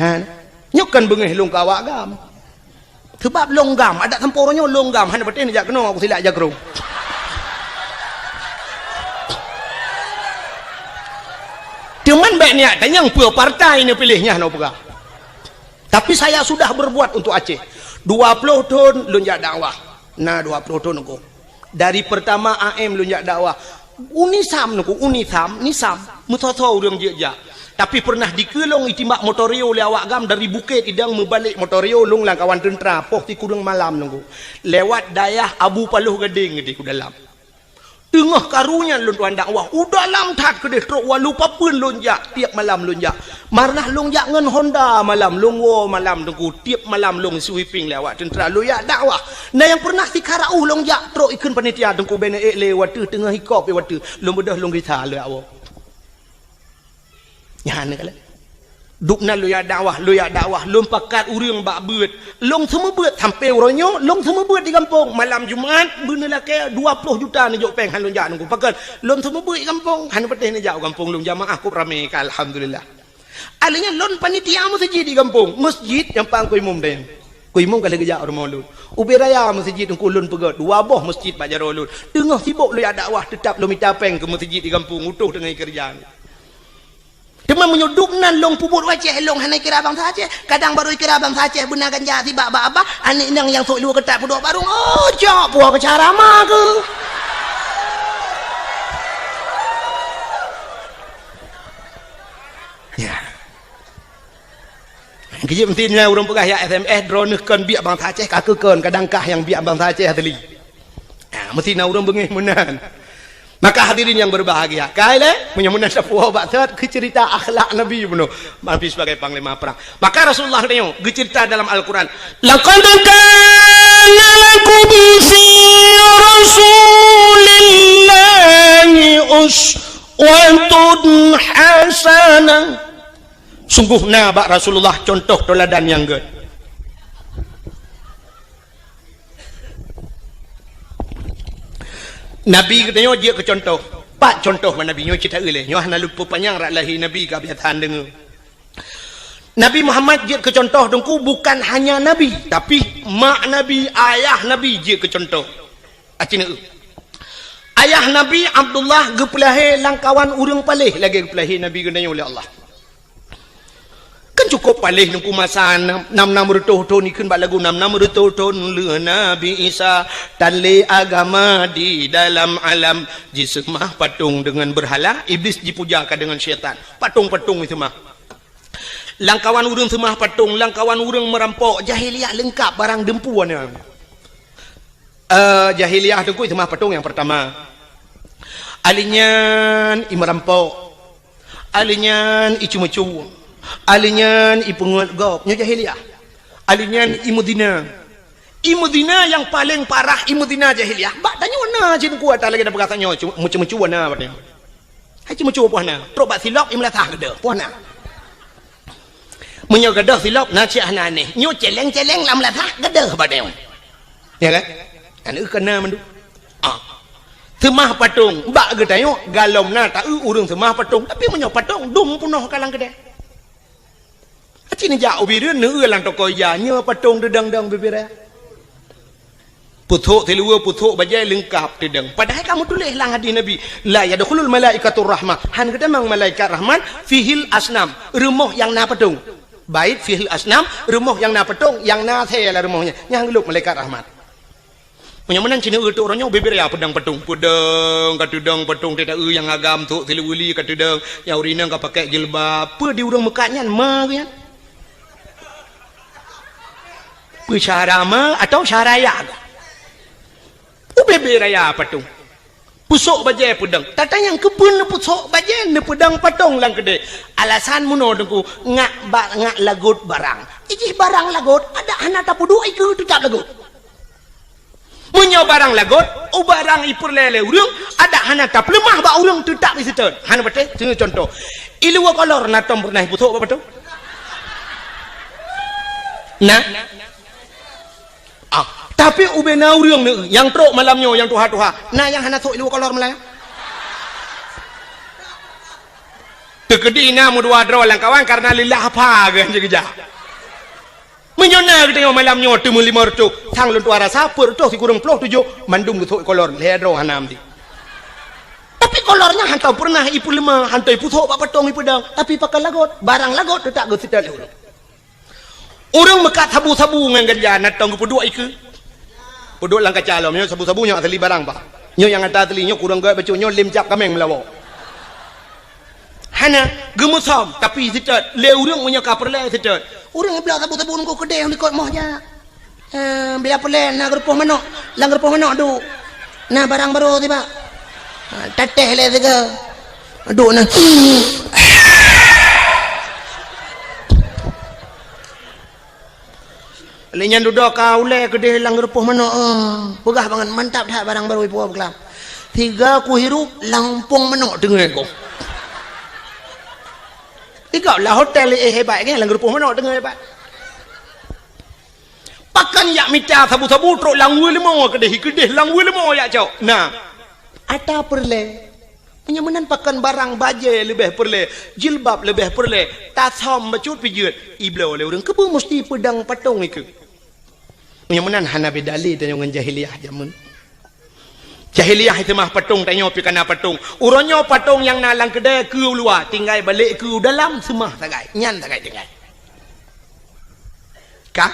Ha, nyoe kan beungèh lôn keu awak GAM. Seubab lôn GAM, adak sampoe uroe nyoe lôn GAM, hana patéh neujak keunoe, aku silak jakrong. Teuma bèk neujak tanyong peue partai neupiléh nyan, hana peugah. Tapi saya sudah berbuat untuk Aceh. Dua ploh thon lôn jak dakwah. Na dua ploh thon aku. Dari pertama A M lôn jak dakwah. UNISAM nyoe, UNISAM, NISAM, meusoe-soe ureueng jeuet jak. Tapi peureunah dikeue lôn itimbak motor Rio lé awak GAM dari Bukét Idong meubalek motor Rio lôn lam kawan teuntra poh sikureueng malam nyoe. Lewat dayah Abu Paloh Gadeng di ku dalam. Teungoh karu nyan lôn tuan dakwah, u dalam that keudeh trok walu papeuen lôn jak, tiep malam lôn jak. Maranah lôn jak ngon Honda malam, lôn woe malam teungku, tiep malam lôn sweeping lé awak teuntra lôn jak dakwah. Na nyang peureunah sikara uh lôn jak trok ikheun panitia teungku bèk neuék lé watèe teungoh hikop lé watèe lôn beudôh lôn gisa lôn jak woe. Nyan keuh lé. Dubna lôn jak dakwah, lôn jak dakwah, lôn pakat ureueng bak beuet. Lôn seumeubeuet sampoe uroe nyoe, lôn seumeubeuet di gampông. Malam Jumat, beuneulakèe dua ploh juta neujok pèng han lôn jak nunggu. Pakon, lôn seumeubeuet di gampông, han patéh neujak u gampông lôn jamaah kôb ramé ka, alhamdulillah. Alheuh nyan lôn panitia meuseujid di gampông, meuseujid nyang pang ku imum deh. Ku imum ka lheueh geujak u rumoh lôn. Ubé raya meuseujid teungku lôn peugöt, dua boh meuseujid bak jaroe lôn. Teungoh sibok lôn jak dakwah, teutap lôn mita pèng keu meuseujid di gampông, utôh teungoh keureuja. Cuma meunyoe dum nan lôn peubuet u Aceh, lôn hana kira bansa Aceh. Kadang barô kira bansa Aceh beuna ganja sibak bak abah, aneuk inong nyang sôk luwa keutat peuduek barong. Oh, cok, puwoe keu cara ma keuh. Ya. Keujeuet meusti na ureuëng peugah yak S M S, droeneuh kon biak bansa Aceh, ka keuh kon, kadang kah nyang biak bansa Aceh asli. Ha, meusti na ureuëng beungéh meunan. Maka hadirin yang berbahagia, kai lé, meunyoe meunan sapeue bak sot, keu cerita akhlak Nabi bunoe, Nabi sebagai panglima perang. Maka Rasulullah geutanyoe geucerita dalam Al-Quran, "Laqad kana lakum fi Rasulillahi uswatun hasanah." Sungguh na bak Rasulullah contoh teuladan nyang gét. Nabi geutanyoe jeuet keu contoh. Pat contoh bak Nabi nyoe cit taeu lé. Nyoe hana lôn peupanyang rot lahé Nabi ka biasa deungoe. Nabi Muhammad jeuet keu contoh Teungku bukan hanya Nabi, tapi mak Nabi, ayah Nabi jeuet keu contoh. Aci neueu. Ayah Nabi Abdullah geupeulahé lam kawan ureuëng paléh lagée geupeulahé Nabi geutanyoe lé Allah. Kan cukup paléh Teungku masa nam, nam, nam reutôh thon, ikheun bak lagu nam, nam reutôh thon lheueh Nabi Isa, tan lé agama di dalam alam, jiseumah patong deungon beurhala, Iblis jipuja ka deungon syaitan. Patong-patong jiseumah. Lam kawan ureuëng seumah patong, lam kawan ureuëng meurampok, jahiliyah leungkap barang deumpu na. Eh, jahiliyah Teungku seumah patong nyang pertama. Ahli nyan i meurampok. Ahli nyan i ceumeucue. Ahli nyan i peungeut gob. Nyoe jahiliyah. Ahli nyan i meuzina. I meuzina nyang paleng parah i meuzina jahiliyah. Bak tanyoe na cit Teungku ata lagée tapeugah tanyoe, cu-, meuceumeucue na bak tanyoe. Hai ceumeucue poh na. Trok bak silop i meulasah gadôh poh na. Meunyoe gadôh silop na cit hana aneh. Nyoe celeng-celeng lam meulasah gadôh bak tanyoe. Ya kan? Aneuk keu na mandum. Ah. Seumah patong bak geutanyoe galom na taeu ureuëng seumah patong. Tapi meunyoe patong dum peunoh ka lam keudée. Aci neujak ubé deuh neueu lam toko ija, nyoe patong teudong-dong bibir raya. Pusok siluweue, pusok bajée leungkap teudong. Padahai ka meutuléh lam hadis Nabi, "La yadkhulul malaikatur rahmah." Han geutamong malaikat rahmat fihil asnam, rumoh nyang na patong. Bait fihil asnam, rumoh nyang na patong, nyang na asée lam rumoh nyan, nyang geulop malaikat rahmat. Meunyoe meunan cit neueu teuh uroe nyoe bibir raya peudong patong, peudong ka teudong patong teuh taeu nyang agam sôk siluweue ka teudong, nyang ureuëng inong ka pakai jilbab, peue di ureuëng meukat nyan ma geuh nyan? Peue syara ma atau syara ya geuh? U bibir raya patong. Pusok bajée peudong. Tatanyong keupeue neupusok bajée neupeudong patong lam keudée. Alasan meunoe Teungku, ngak ba-, ngak lagot barang. Ijih barang lagot, adak hana tapeuduek ikeue teutap lagot. Meunyoe barang lagot, u barang ipeureulée lé ureuëng, adak hana tapeuleumah bak ureuëng teutap iseutôt. Hana patéh, siuroe contoh. Iluwa kolor na tom peureunah ipusok bak patong? Na? Ah, tapi ubé na ureuëng neu nyang trok malam nyoe nyang tuha-tuha, na nyang hana sôk iluwa kolor malam nyan? Teukeudi na meudua droe lam kawan karena lillah apa geuh jeuet geujak. Meunyoe na geutanyoe malam nyoe teumeulimong reutôh, sang lôn tuha rasa peuet reutôh sikureueng ploh tujoh mandum geusôk kolor lhée droe hana meuti. Tapi kolor nyan hantom peureunah ipeuleumah, hantom ipusok bak patong ipeudong, tapi pakon lagot, barang lagot teutap geuseutôt lé ureuëng. Ureuëng meukat sabu-sabu ngon ganja na tom geupeuduek ikeue. Peuduek lam kaca lom, nyoe sabu-sabu nyoe asli barang bah. Nyoe nyang ata asli nyoe kureueng gét bacut nyoe lem cap kaméng meulawa. Hana, geumeusom, tapi seutôt lé ureuëng meunyoe ka peureulée seutôt. Ureuëng bloe sabu-sabu nunggu keudeh likot moh jak. Eh, bila peureulée na geurupoh manok, lam geurupoh manok duek. Na barang barô sibak. Ha, tatéh lé sigoe. Duek na. Lé nyan dudoe ka ulée keudeh lam geurupoh manok, eh, peugah bangat mantap that barang barô ipuwoe beuklam. Sigoe kuhirup lam umpung manok teungoh goh. Sigoe lam hotel, eh, hebat kan lam geurupoh manok teungoh hebat. Pakon jak mita sabu-sabu trok lam weuleumô keudeh, keudeh lam weuleumô jak cok. Nah, ata peureulée. Meunyoe meunan pakon barang bajée leubeh peureulée, jilbab leubeh peureulée, tasam bacut pijeuet, ibloe lé ureuëng keupeue musti peudong patong ikeue. Meunyoe meunan hana beda lé tanyoe ngon jahiliyah jameun. Jahiliyah seumah patong, tanyoe pih kana patong. Uroe nyoe patong nyang na lam keudè keu u luwa, tinggai balek keu u dalam seumah sagai. Nyan sagai tinggai. Ka?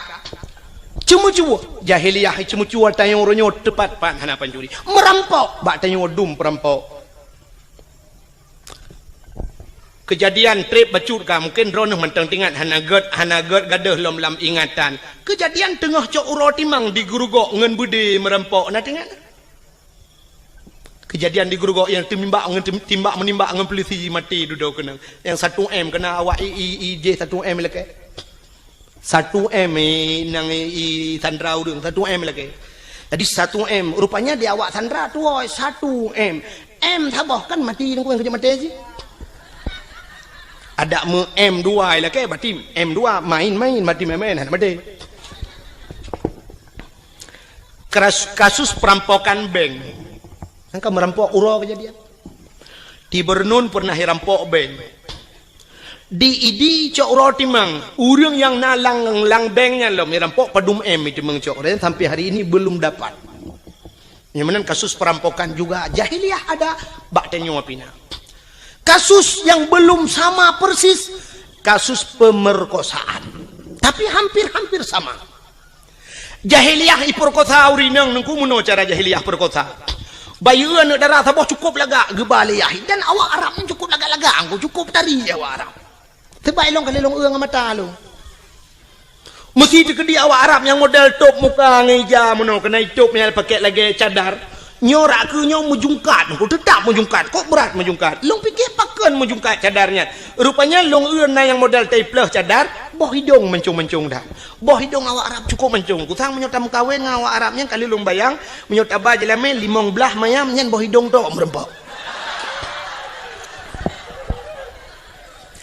Ceumeucue. Jahiliyah ceumeucue tanyoe uroe nyoe teupat-pat hana pancuri. Meurampok bak tanyoe dum peurampok. Keujadian treb bacut ka, mungken droeneuh mantong teuingat, hana gèt, hana gèt gadôh lom lam ingatan. Keujadian teungoh cok uroe timang di Geurugok ngon beudé meurampok, na teuingat? Keujadian di Geurugok nyang teumimbak ngon tem-, timbak meunimbak ngon peulisi maté dudoe keunong. Nyang satu M keunong awak i, i, i jih satu M lakèe. Satu M, eh, nyang i, i sandra ureueng, satu M lakèe. Jadi satu M, rupanya di awak sandra tuwoe satu M. M saboh kan maté, nyan keuh nyang keujeuet maté cit. Adak meu M dua lakèe, berarti M dua main-main, maté main-main, hana maté. Kras-, kasus perampokan bank. Nyang ka meurampok uroe keujadian. Di Beureunuen peureunah irampok bank. Di Idi cok uroe timang, ureueng nyang na lam, lam bank nyan lom irampok padum M itu meucok, dan sampai hari ini belum dapat. Nyang meunan kasus perampokan juga jahiliyah ada, bak tanyoe pih na. Kasus yang belum sama persis, kasus pemerkosaan. Tapi hampir-hampir sama. Jahiliyah ipeurkosa ureueng inong, Teungku, meunoe cara jahiliyah peurkosa. Bayeue aneuk dara saboh cukôp lagak geuba lé yah, dan awak Arab nyan cukôp lagak-lagak, Teungku, cukôp tari awak Arab. Teuma ilong ka lheueh lôn eu ngon mata lôn. Meusti teukeudi awak Arab nyang model tôp muka ngon ija meunoe, keunan itôp nyang pakèk lagèe cadar. Nyoe rak keuh nyoe meujungkat, Teungku, teutap meujungkat. Kok brat meujungkat? Lôn piké pakon meujungkat cadar nyan. Rupanya lôn eu na nyang model taiplôh cadar, boh idong mancong-mancong that. Boh idong awak Arab cukôp mancong. Kusang meunyoe tameukawen ngon awak Arab nyan, ka lheueh lôn bayang, meunyoe taba jeulamèe limong blaih mayam nyan boh idong tok meureumpok.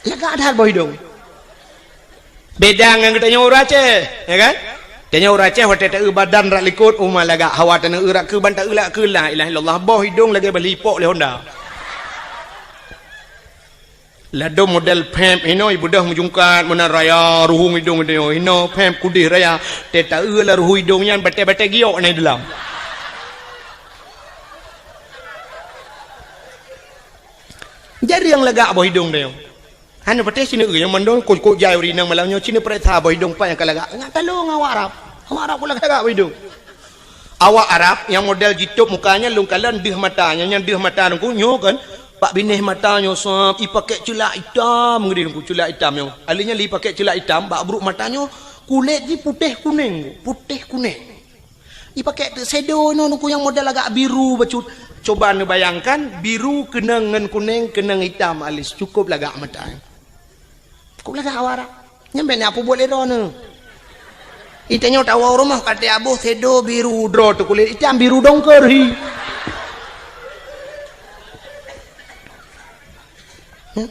Lagak that boh idong. Beda ngon geutanyoe ureueng Aceh, ya kan? Tanyoe ureueng Aceh watèe taeu badan rak likot, uma lagak, hawa taneuk eu rak keuh ban taeu rak keuh la ilaha illallah, boh idong lagèe bali ipok lé Honda. Ladôm model pèp hinoe ibeudôh meujungkat meunan raya, ruhueng idong idong hinoe pèp kudeh raya. Teuta eu lam ruhueng idong nyan batèe-batèe giok na di dalam. Jareueng lagak boh idong tanyoe. Hana patéh sineuk eu nyang mandum kok-kok jai ureueng inong malam nyoe, sineuk pareksa boh idong pat nyang ka lagak. Ngat talong awak Arab. Awak Arab kok lagak-lagak boh idong. Awak Arab nyang model jitôp muka nyan lôn kalon deuh mata, nyang, nyang deuh mata Teungku nyoe kan, bak binéh mata nyoe sab, ipakèk ceulak itam, ngeudeh Teungku, ceulak itam nyoe. Alèh nyan lé ipakèk ceulak itam, bak brôk mata nyoe kulét jih putéh kunéng, putéh kunéng. Ipakèk teuk shadow nyoe Teungku nyang model agak biru bacut. Coba neubayangkan, biru keunong ngon kunéng, keunong itam alis, cukôp lagak mata. Cukôp lagak awak Arab. Nyan bèk na peubuet lé droeneuh. Itanyoe tawoe rumoh ka teuaboh shadow biru droe teuh kulét itam biru dongker hi. Hmm?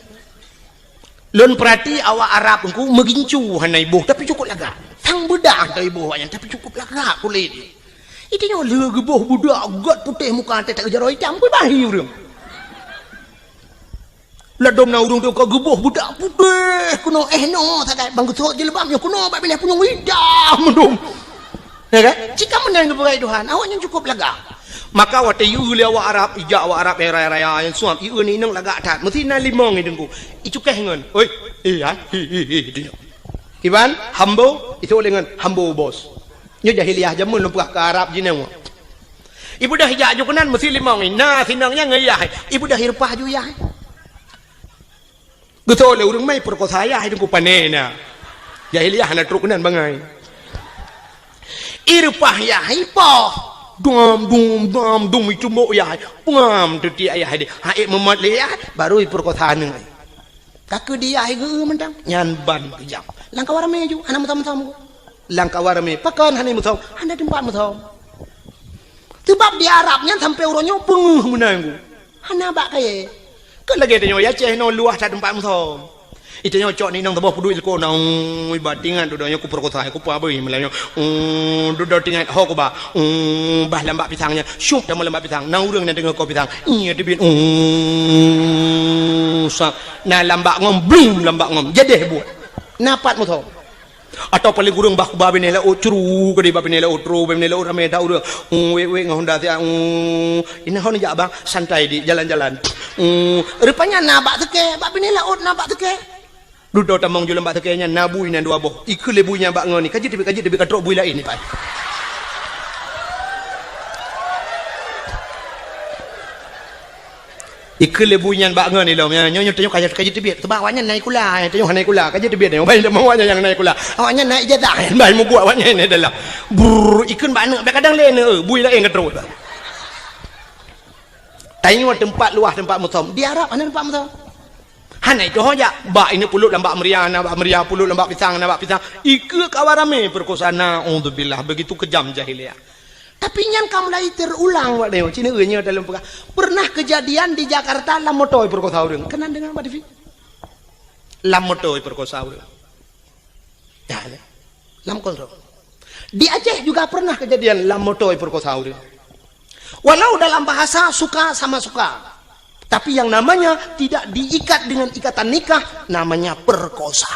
Lôn peurati awak Arab Teungku meugincu hana iboh tapi cukôp lagak. Sang beudah hana iboh awak nyan tapi cukôp lagak kulét. Itanyoe lé geuboh budak gèt putéh muka teuh tak jaroe itam beubahi ureueng. Ladôm na ureueng teuka geuboh budak putéh keunoe, eh, noe sagai bang geusot jilbab nyoe keunoe bak binéh punyueng itam mandum. Ya kan? Cit ka meunan geupeugah Tuhan, awak nyan cukôp lagak. Maka watèe ieu lé awak Arab, ijak awak Arab nyang raya-raya nyang suam, ieu ni inong lagak that. Meusti na limong i Teungku. Icukéh ngon, "Oi, eh, hai, hi, hi, hi," di nyoe. Iban, "Hambo," isôk lé ngon, "Hambo, bos." Nyoe jahiliyah jameun lôn peugah keu Arab jinoe. Ibeudôh ijak ju keunan meusti limong i. Na sinong nyan ngon yah. Ibeudôh ireupah ju yah. Geutôi lé ureueng mai peurkosa yah Teungku pané na. Jahiliyah hana trok keunan bangai. Ireupah yah ipoh. Dum, dum, dum, dum, itumbok yah. Pengam teutiek yah deh. Hai meumat lé yah, baru ipeurkosa aneuk. Ka keu di yah geu mantong. Nyan ban keujam. Lam kawan ramé ju, hana meusom-som. Lam kawan ramé, pakon hana meusom? Hana teumpat meusom. Seubab di Arab nyan sampoe uroe nyoe peungeuh meunan Teungku. Hana bak kayèe. Kon lagèe tanyoe di Aceh nyoe luwah that teumpat meusom. Itanyoe cok ni inong saboh peuduek sikok na, ui, bak tingat dudoe nyoe kupeurkosa, kupeubeuih malam nyoe. Uh, dudoe tingat ho kuba. Uh, bah lam bak pisang nyan. Syup tamong lam bak pisang. Na ureueng nyang teungoh koh pisang. Iya teubiet. Uh, sa. Na lam bak ngom, bling lam bak ngom. Jadeh buet. Na pat meusom. Atau paling kurang bah, bah binéh laôt, curu keudéh bah binéh laôt, tro bah binéh laôt, ramé that ureuëng. Hmm, wék-wék ngon honda siat. Hmm, inoe hana jak bang, santai di jalan-jalan. Hmm, rupanya na bak seukée, bak binéh laôt na bak seukée. Dudoe tamong ju lam bak seukée nyan, na bui nyan dua boh. Ikheun lé bui nyan bak ngon ni, ka jeuet teubiet, ka jeuet teubiet, ka trok bui laén ni pai. Ikheun lé bui nyan bak ngon ilom, ya, nyoe, nyoe tanyoe ka, ka jeuet teubiet. Sabab awaknyan na sikula, ya, tanyoe hana sikula, ka jeuet teubiet nyoe. Ban teuma awaknyan nyang na sikula. Awaknyan na ijazah, ban mubuet awaknyan na dalam. Brrr, ikheun bak aneuk, bak kadang lé aneuk, bui laén ka trok. Tanyoe teumpat luwah, teumpat musöm. Di Arab hana teumpat musöm. Hana itu ho jak. Bak ini puluk lam bak meuria, na bak meuria, puluk lam bak pisang, na bak pisang. Ikheun kawan ramé perkosaan, naudzubillah. Begitu kejam jahiliyah. Tapi nyan ka mulai terulang, Pak Neo. Cina nyoe dalam peugah. Pernah kejadian di Jakarta lam moto iperkosa ureuëng. Keunan deungoe bak T V. Lam moto iperkosa ureuëng. Ya, ya. Lam kontrol. Di Aceh juga pernah kejadian lam moto iperkosa ureuëng. Walau dalam bahasa suka sama suka. Tapi yang namanya tidak diikat dengan ikatan nikah, namanya perkosa.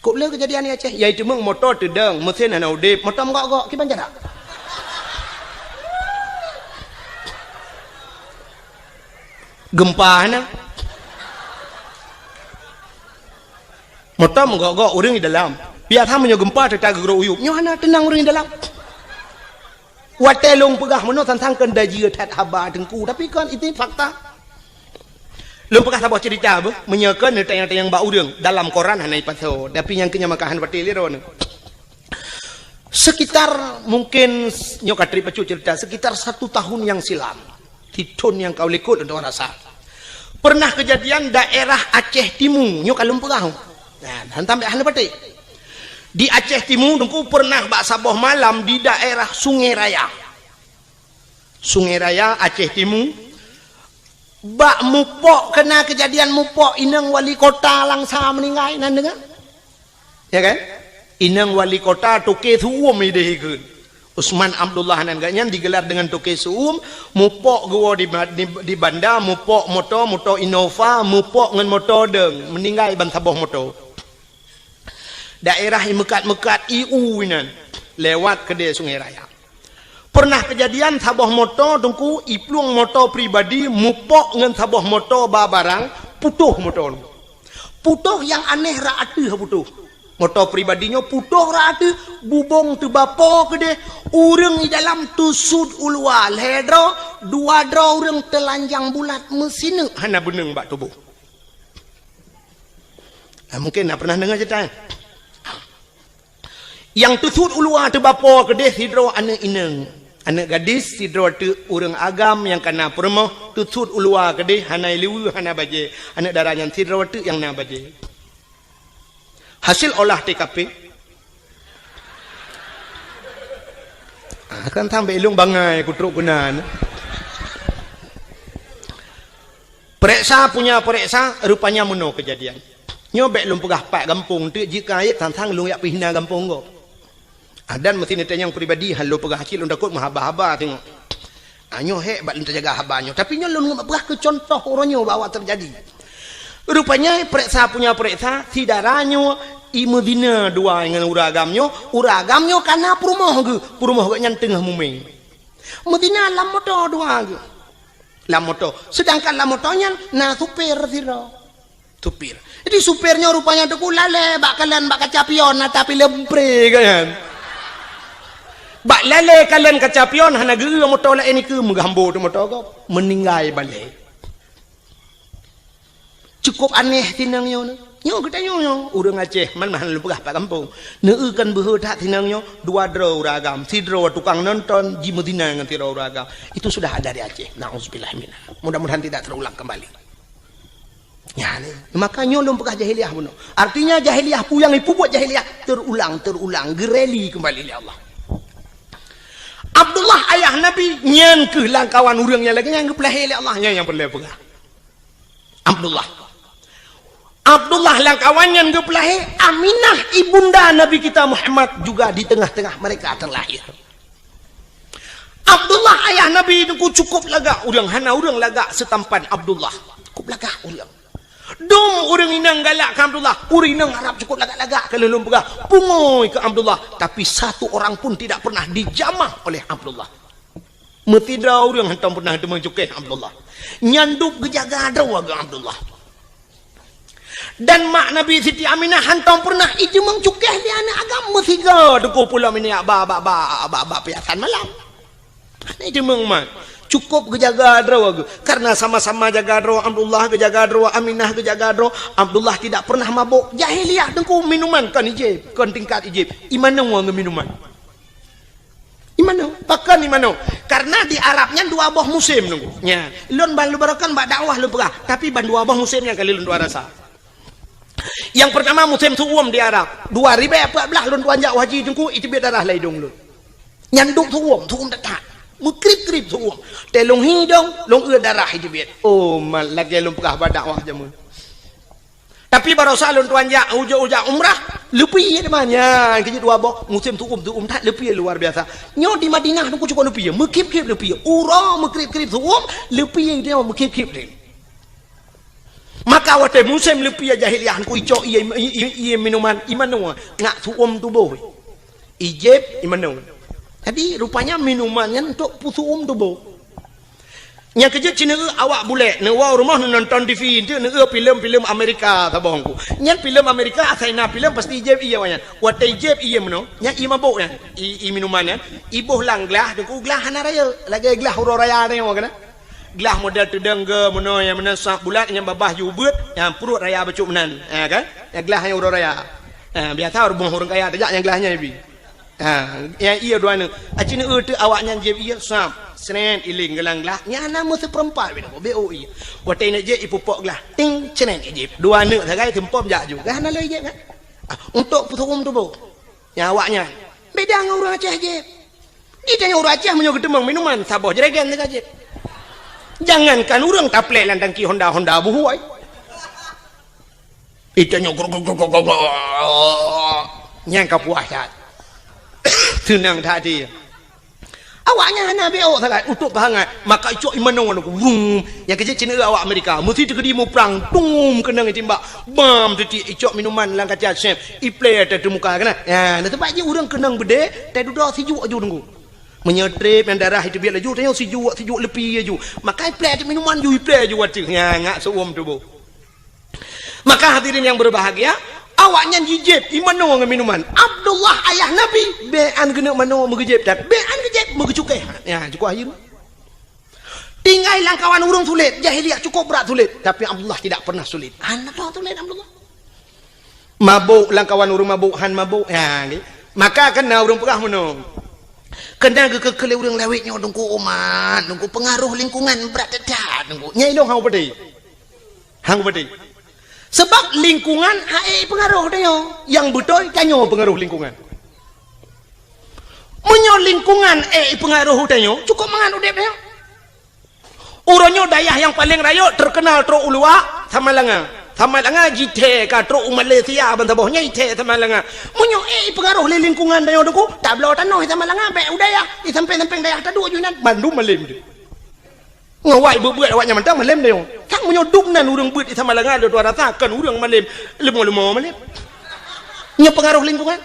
Kok le kejadian di Aceh? Yaitu meng moto teudong, mesin hana udeb, moto meugok-gok, kiban jarak. Gempa hana. Moto meugok-gok, ureuëng di dalam. Biasa meunyoe gempa, teuta geugrok uyueb. Nyoe hana, teunang ureuëng di dalam. Watée lôn peugah meunoe sang-sang kheun dajieue that haba teungku, tapi kan itu fakta. Lôn peugah saboh cerita beuh, meunyoe kheun neutanyong-tanyong bak ureuëng, dalam koran hana ipasoe, tapi nyang keu nyan maka hana patéh lé droeneuh. Sekitar mungkin nyoe ka trép bacut cerita, sekitar satu tahun yang silam, di thon nyang ka u likot lôn rasa. Pernah kejadian daerah Aceh Timu, nyoe ka lôn peugah. Nah, hantam hana patéh. Di Aceh Timu, teungku, pernah bak saboh malam di daerah Sungai Raya. Sungai Raya, Aceh Timu, bak mupok, kena kejadian mupok inong wali kota Langsa meninggai, nan deungoe? Ya kan? Inong wali kota Toke Su'um ideh ikheun. Usman Abdullah nan geuh nyan digelar dengan Toke Su'um, mupok geuwoe di, di, di banda, mupok moto, moto Innova, mupok ngon moto dong, meninggai ban saboh moto. Daerah imeukat-meukat iu inan, lewat keudeh Sungai Raya. Pernah kejadian saboh moto teungku, iplueng moto pribadi mupok ngon saboh moto ba barang, putoh moto nyoe. Putoh nyang aneh rot ateueh putoh. Moto pribadi nyoe putoh rot ateueh, bubong teubapo keudeh, ureuëng di dalam teusut u luwa lhée droe, dua droe ureuëng teulanjang bulat meusineuk hana beuneueng bak tuboh. Nah, mungkin na pernah deungoe cerita nyan. Nyang teusut u luwa teubapo keudeh sidroe aneuëk inong. Aneuëk gadis sidroe teuk ureuëng agam nyang kana peurumoh teusut u luwa keudeh hana liweue hana bajée. Aneuëk dara nyan sidroe teuk nyang na bajée. Hasil olah T K P. Ah, kan sampai ilong bangai kutrok keunan. Pereksa punya pereksa, rupanya meunoe kejadian. Nyoe bék lôn peugah pat gampông teuk, jeuet keu ayat sang-sang lôn jak peuhina gampông gob. Ah, dan meusi neutanyong pribadi, han lôn peugah cit lôn takot meuhaba-haba teungoh. Ah, nyoe hék bak lôn teujaga haba nyoe. Tapi nyoe lôn peugah keu contoh uroe nyoe bahwa terjadi. Rupanya pereksa punya pereksa, si dara nyoe imeuzina dua ngon ureuëng agam nyoe, ureuëng agam nyoe kana peurumoh geuh, peurumoh geuh nyan teungoh mumeng. Meuzina lam moto dua geuh. Lam moto. Sedangkan lam moto nyan na supir sidroe. Supir. Jadi supir nyoe rupanya teungku lalée bak kalon bak kaca pion na tapi lempré kan. Bak lalée kalon kaca pion hana geu moto laén ikeu meugambo teuh moto gob. Meninggai balée. Cukup aneh tinang nyoe. Nyoe geutanyoe nyoe, ureuëng Aceh, man mahan lôn peugah pat gampông. Neueu kan beuhe that tinang nyoe, dua droe ureuëng agam, sidroe tukang nonton, jimeuzina ngon sidroe ureuëng agam. Itu sudah ada di Aceh. Nauzubillah minha. Mudah-mudahan tidak terulang kembali. Ya, ni. Maka nyoe lôn peugah jahiliyah bunoe. Artinya jahiliyah peue nyang ipeubuet jahiliyah terulang, terulang, geureli kembali lé Allah. Abdullah ayah Nabi nyan keuh lam kawan ureuëng nyang lagée nyan geupeulahé lé Allah, nyan nyang peureulée peugah. Abdullah. Abdullah lam kawan nyan geupeulahé, Aminah ibunda Nabi kita Muhammad juga di tengah-tengah mereka terlahir. Abdullah ayah Nabi teungku cukup lagak ureuëng, hana ureuëng lagak seutampan Abdullah. Cukup lagak ureuëng. Dum ureuëng inong galak keu Abdullah, ureuëng inong Arab cukup lagak-lagak keu lôn peugah, pungoe keu Abdullah, tapi satu orang pun tidak pernah dijamah oleh Abdullah. Meusidroe ureuëng hantom pernah teumeung cukéh Abdullah. Nyan dub geujaga droe keu Abdullah. Dan mak Nabi Siti Aminah hantom pernah ijeumeung cukéh lé aneuëk agam meusigoe teungku pulo minyak ba, ba, ba, ba, ba piasan malam. Hana ijeumeung mat. Cukup geujaga droe geuh. Karena sama-sama jaga droe Abdullah, geujaga droe Aminah, geujaga droe Abdullah tidak pernah mabok. Jahiliyah teungku minuman kon ijép, kon tingkat ijép. Imanoe ngon minuman. Imanoe, pakon imanoe? Karena di Arab nyan dua boh musém teungku. Nya, lôn ban lôn barokan bak dakwah lôn peugah, tapi ban dua boh musém nyang kali lôn dua rasa. Yang pertama musém su'um di Arab. Dua ribèe empat belas lôn tuan jak haji teungku, iteubiet darah lam idong lôn. Nyan dub su'um, su'um that-that. Meukrib-krib su'um. Teuh lôn hi idong, lôn eu darah iteubiet. Oh, mat lagèe lôn peugah bak dakwah jameun. Tapi barosa lôn tuan jak ujak-ujak umrah, leupie teuma nyan keu jeuet dua boh musém su'um, su'um that leupie luar biasa. Nyoe di Madinah teungku cukup leupie, meukhép-khép leupie. Uroe meukrib-krib su'um, leupie nyoe meukhép-khép lé. Maka watèe musém leupie jahiliyah teungku icok ié, ié, ié minuman, imanoe ngat su'um tuboh. Ijép imanoe. Jadi rupanya minuman nyan untuk peusu'um tuboh. Nyang keujeuet cit neueu awak bulèk, neuwoe rumoh neunonton T V, enteuk neueu filem-filem Amerika saboh teungku. Nyan filem Amerika asai na filem pasti ijép ié awak nyan. Watèe ijép ié meunoe, nyan ié mabök nyan, ié, ié minuman nyan, iboh lam glah teungku, glah hana rayeuk, lagèe glah uroe raya nyoe kan. Glah model teudong geuh meunoe nyang meunan sap bulat nyang babah ju beuet, nyang pruet raya bacut meunan, ha kan? Nyang glah nyang uroe raya. Ha, biasa rumoh ureueng kaya tajak nyang glah nyan ibi. Ha, nyang ié dua neuk. Aci neueu teuk awak nyan jieb ié, sap, srét, iléng geulang glah. Nyan na meuseupeurempat bit, beu ié. Watèe neuk jieb ipupok glah, ting, srét ijieb. Dua neuk sagai seumpom jak ju. Gah na lôn jieb kan? Ah, untuk peusu'um tuboh. Nyang awak nyan. Beda ngon ureueng Aceh jieb. Di tanyoe ureueng Aceh meunyoe geuteumeung minuman, saboh jregen teuka jieb. Jangankan ureueng taplek lam tangki Honda, Honda buhôi. Itanyoe grok, grok, grok, grok, grok. Nyan ka puas that. Seunang that até. Awak nyan hana beuôt sagai, utôb peuhangat. Maka icok imanoe nyoe, wum. Nyang keujeuet cit awak Amerika. Meusti teukeudi muprang, tum, keunong itimbak. Bam, teuti icok minuman lam kaca sép. Iplè teumuka keunan. Ya, na teumpat jih ureueng keunong beudé, teududoe sijuek aju teungku. Meunyoe trép nyang darah iteubiet laju, tanyoe sijuek, sijuek leupie aju. Maka iplè teuk minuman ju, iplè aju ateueh. Ya, ngat seuuem tuboh. Maka hadirin yang berbahagia, awak nyan jijieb imanoe ngon minuman. Abdullah ayah Nabi, bèk an geuneuk manoe meugeujieb that, bèk an geujieb meugeucukéh. Ya, cukup akhir. Tinggai lam kawan ureueng sulet, jahiliyah cukup brat sulet, tapi Abdullah tidak pernah sulet. Hana sulet Abdullah. Mabök lam kawan ureueng mabök, han mabök. Ya, nggih. Maka keunan ureueng peugah meunoe. Keunan geukeu-keu lé ureueng lawét nyoe teungku umat, teungku peungaroh lingkungan brat that teungku. Nyai lôn hana peudeh. Hang beutôi. Sabab lingkungan hana ék peungaroh tanyoe. Nyang beutôi tanyoe peungaroh lingkungan. Meunyoe lingkungan ék peungaroh tanyoe, cukup mangat udép tanyoe. Uroe nyoe dayah nyang paleng rayeuk teukeunal trok u luwa, Samalanga. Samalanga jithèe ka trok u Malaysia ban saboh nyan jithèe Samalanga. Meunyoe ék peungaroh lé lingkungan tanyoe teungku, tabloe tanoh Samalanga bèk u dayah, di sampéng-sampéng dayah taduek ju inan, bandum malém deh. Ngon awak beuet-beuet awak nyan mantong malém deh. Sang meunyoe dum nan ureueng beuet di Samalanga lé dua rasa kon ureueng malém, leumo-leumo malém. Nyoe peungaroh lingkungan.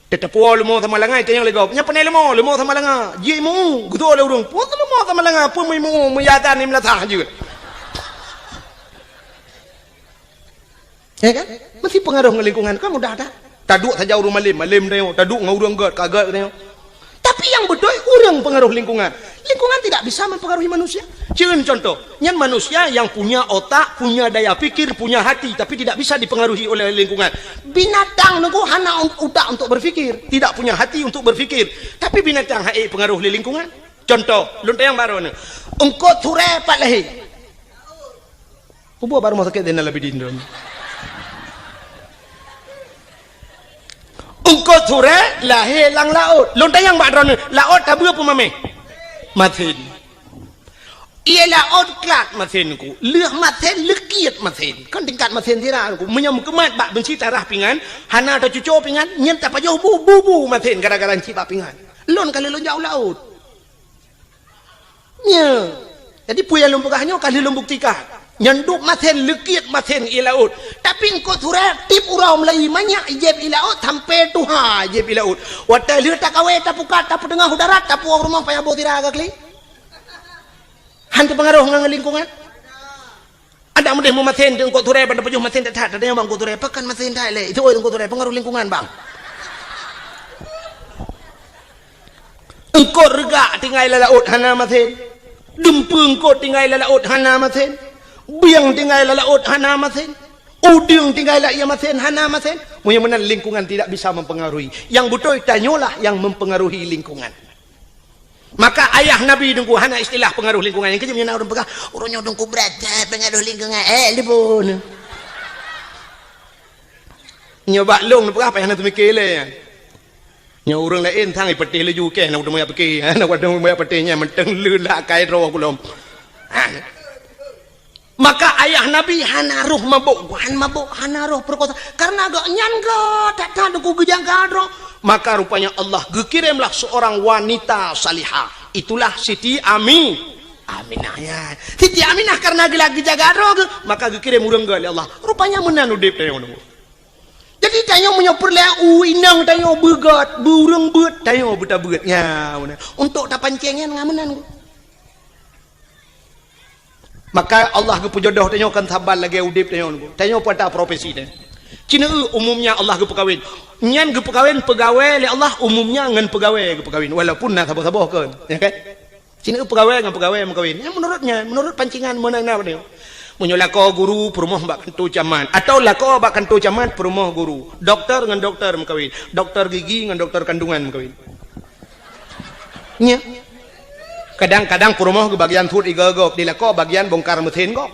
Teuteupue leumo Samalanga, itanyong lé gob. Nyan pane leumo, leumo Samalanga. Jih mu, geuto lé ureueng. Peue leumo Samalanga, peue meumu, meuyatan ni meulasah jeuet. Ya kan? Meusti peungaroh ngon lingkungan, kan mudah that. Taduek saja ureueng malém, malém tanyoe. Taduek ngon ureueng gèt, ka gèt tanyoe. Tapi nyang beutôi ureueng peungaroh lingkungan. Lingkungan tidak bisa mempengaruhi manusia. Cun contoh, nyan manusia yang punya otak, punya daya pikir, punya hati, tapi tidak bisa dipengaruhi oleh lingkungan. Binatang teungku hana un-, utak untuk berpikir, tidak punya hati untuk berpikir. Tapi binatang hana ék peungaroh lé lingkungan. Contoh, lôn tanyong baroe nyoe. Eungkôt surèe pat lahé. Peue buet bak rumoh sakét Zainal Abidin tu? Eungkôt surèe lahé lam laôt. Lôn tanyong bak droeneuh, laôt tabeue peue mamèh? Masén. Ié laôt klat masén ku. Lheueh masén, leukiet masén. Kan tingkat masén sira ku. Meunyoe meukeumat bak beunci tarah pingan, hana tacuco pingan, nyan tapajoh bu, bu, bu masén gara-gara cit bak pingan. Lôn ka lheueh lôn jak u laôt. Nya. Jadi peue nyang lôn peugah nyoe ka lheueh lôn buktikan. Nyan duek masen, leukiet masen ie laôt. Tapi eungkôt surée tiep uroe meulayeue manyak jieb ie laôt, sampoe tuha jieb ie laôt. Watée lheueh takawé, tapukat, tapeuteungoh u darat, tapuwoe u rumoh, payah boh sira ka kli. Han teupeungaroh ngon lingkungan. Adak meudeh meumasen eungkôt surée, ban tapajoh masen that-that, tanyong bak eungkôt surée, "Pakon masen that lé?" Itu, "Oi, eungkôt surée, peungaroh lingkungan, bang." Eungkôt reugak tinggai lam laôt hana masen. Dumpeue eungkôt tinggai lam laôt hana masen. Bieng tinggai lam laôt hana masen. Udeueng tinggai lam ie masen hana masen. Meunyoe meunan, lingkungan tidak bisa mempengaruhi. Nyang beutôi, tanyoe lah nyang mempengaruhi lingkungan. Maka ayah Nabi Teungku hana istilah pengaruh lingkungan. Nyang keujeuet meunyoe na ureuëng peugah, "Ureuëng nyoe Teungku brat that pengaruh lingkungan." Eh, lipun. Nyoe bak lôn neupeugah, payah na teumike lé. Nyoe ureuëng laén sang ipeuteh laju, keh na kuteumé jak pike. Na kuteumé jak peuteh nyan mantong le lak kai droe kulom. Ha. Maka ayah Nabi hana roh mabök, han mabök, hana roh peurekosa. Karena gobnyan gét that-that Teungku geujaga droe. Maka rupanya Allah geukiremlah seorang wanita salihah. Itulah Siti Ami-, Aminah nyan. Siti Aminah karena geula geujaga droe geuh, maka geukirém ureuëng gét lé Allah. Rupanya meunan udeb tanyoe. Jadi tanyoe meunyoe peureulée u inong tanyoe beugét, beu ureuëng beuet, tanyoe beutabeuet. Nya, meunan. Untuk tapancéng nyan ngon meunan. Maka Allah geupeujodoh tanyoe kon saban lagée udeb tanyoe. Tanyoe peue ata profesi tanyoe. Ci neueu umumnya Allah geupeukawen. Nyan geupeukawen peugawée lé Allah, umumnya ngon peugawée geupeukawen. Walaupun na saboh-saboh kon. Ya kan? Ci neueu peugawée ngon peugawée meukawen. Nyan menurutnya, menurut pancingan meunan na tanyoe. Meunyoe lakoe guru peurumoh bak kantô camat, atau lakoe bak kantô camat peurumoh guru, doktor ngon doktor meukawen, doktor gigi ngon doktor kandungan meukawen. Nya. Kadang-kadang peurumoh geubagian sut igoe gob, di lakoe bagian bongkar meusén gob.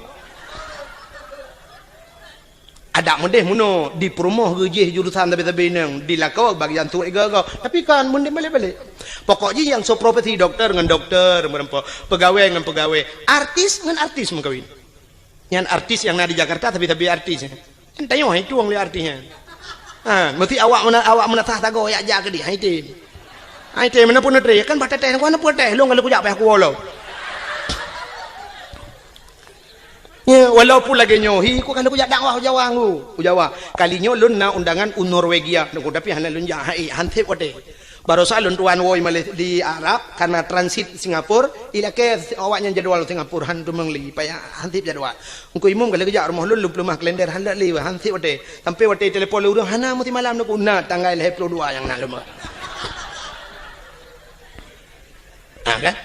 Adak meudeh meunoe, di peurumoh geujih jurusan sabe-sabe inong, di lakoe bagian sut igoe gob. Tapi kan meudeh balek-balek. Pokok jih nyang soe profesi doktor ngon doktor meureumpok, peugawée ngon peugawée, artis ngon artis meukawen. Nyan artis nyang na di Jakarta, tapi-tapi artis. Nyan tanyoe hai tueng lé artis nyan. Ha, meusti awak meuna-, awak meunasah sagoe jak-jak keudeh, hai tem. Hai tem, meunan pun neutre, kan bah teuteh, kan neupeuteuteh, lôn ka lheueh kujak payah kuwoe lom. Ya, walaupun lagée nyoe, hi, ku ka lheueh kujak dakwah u Jawa, ngu, u Jawa. Kali nyoe lôn na undangan u Norwegia, tapi hana lôn jak, hai, han sép watée. Barosa lôn tuan woe Malay-, di Arab, karena transit Singapura, ilakée awaknyan jadwal Singapura, han teumeung lé, payah han sép jadwal. Engku imum ka lheueh geujak rumoh lôn, lôn peuleumah kalender, han lé, han sép watée. Sampai watée telepon lé ureuëng, hana meusti malam neuku, na tanggai lhée ploh dua nyang na lôn. Ha, kan?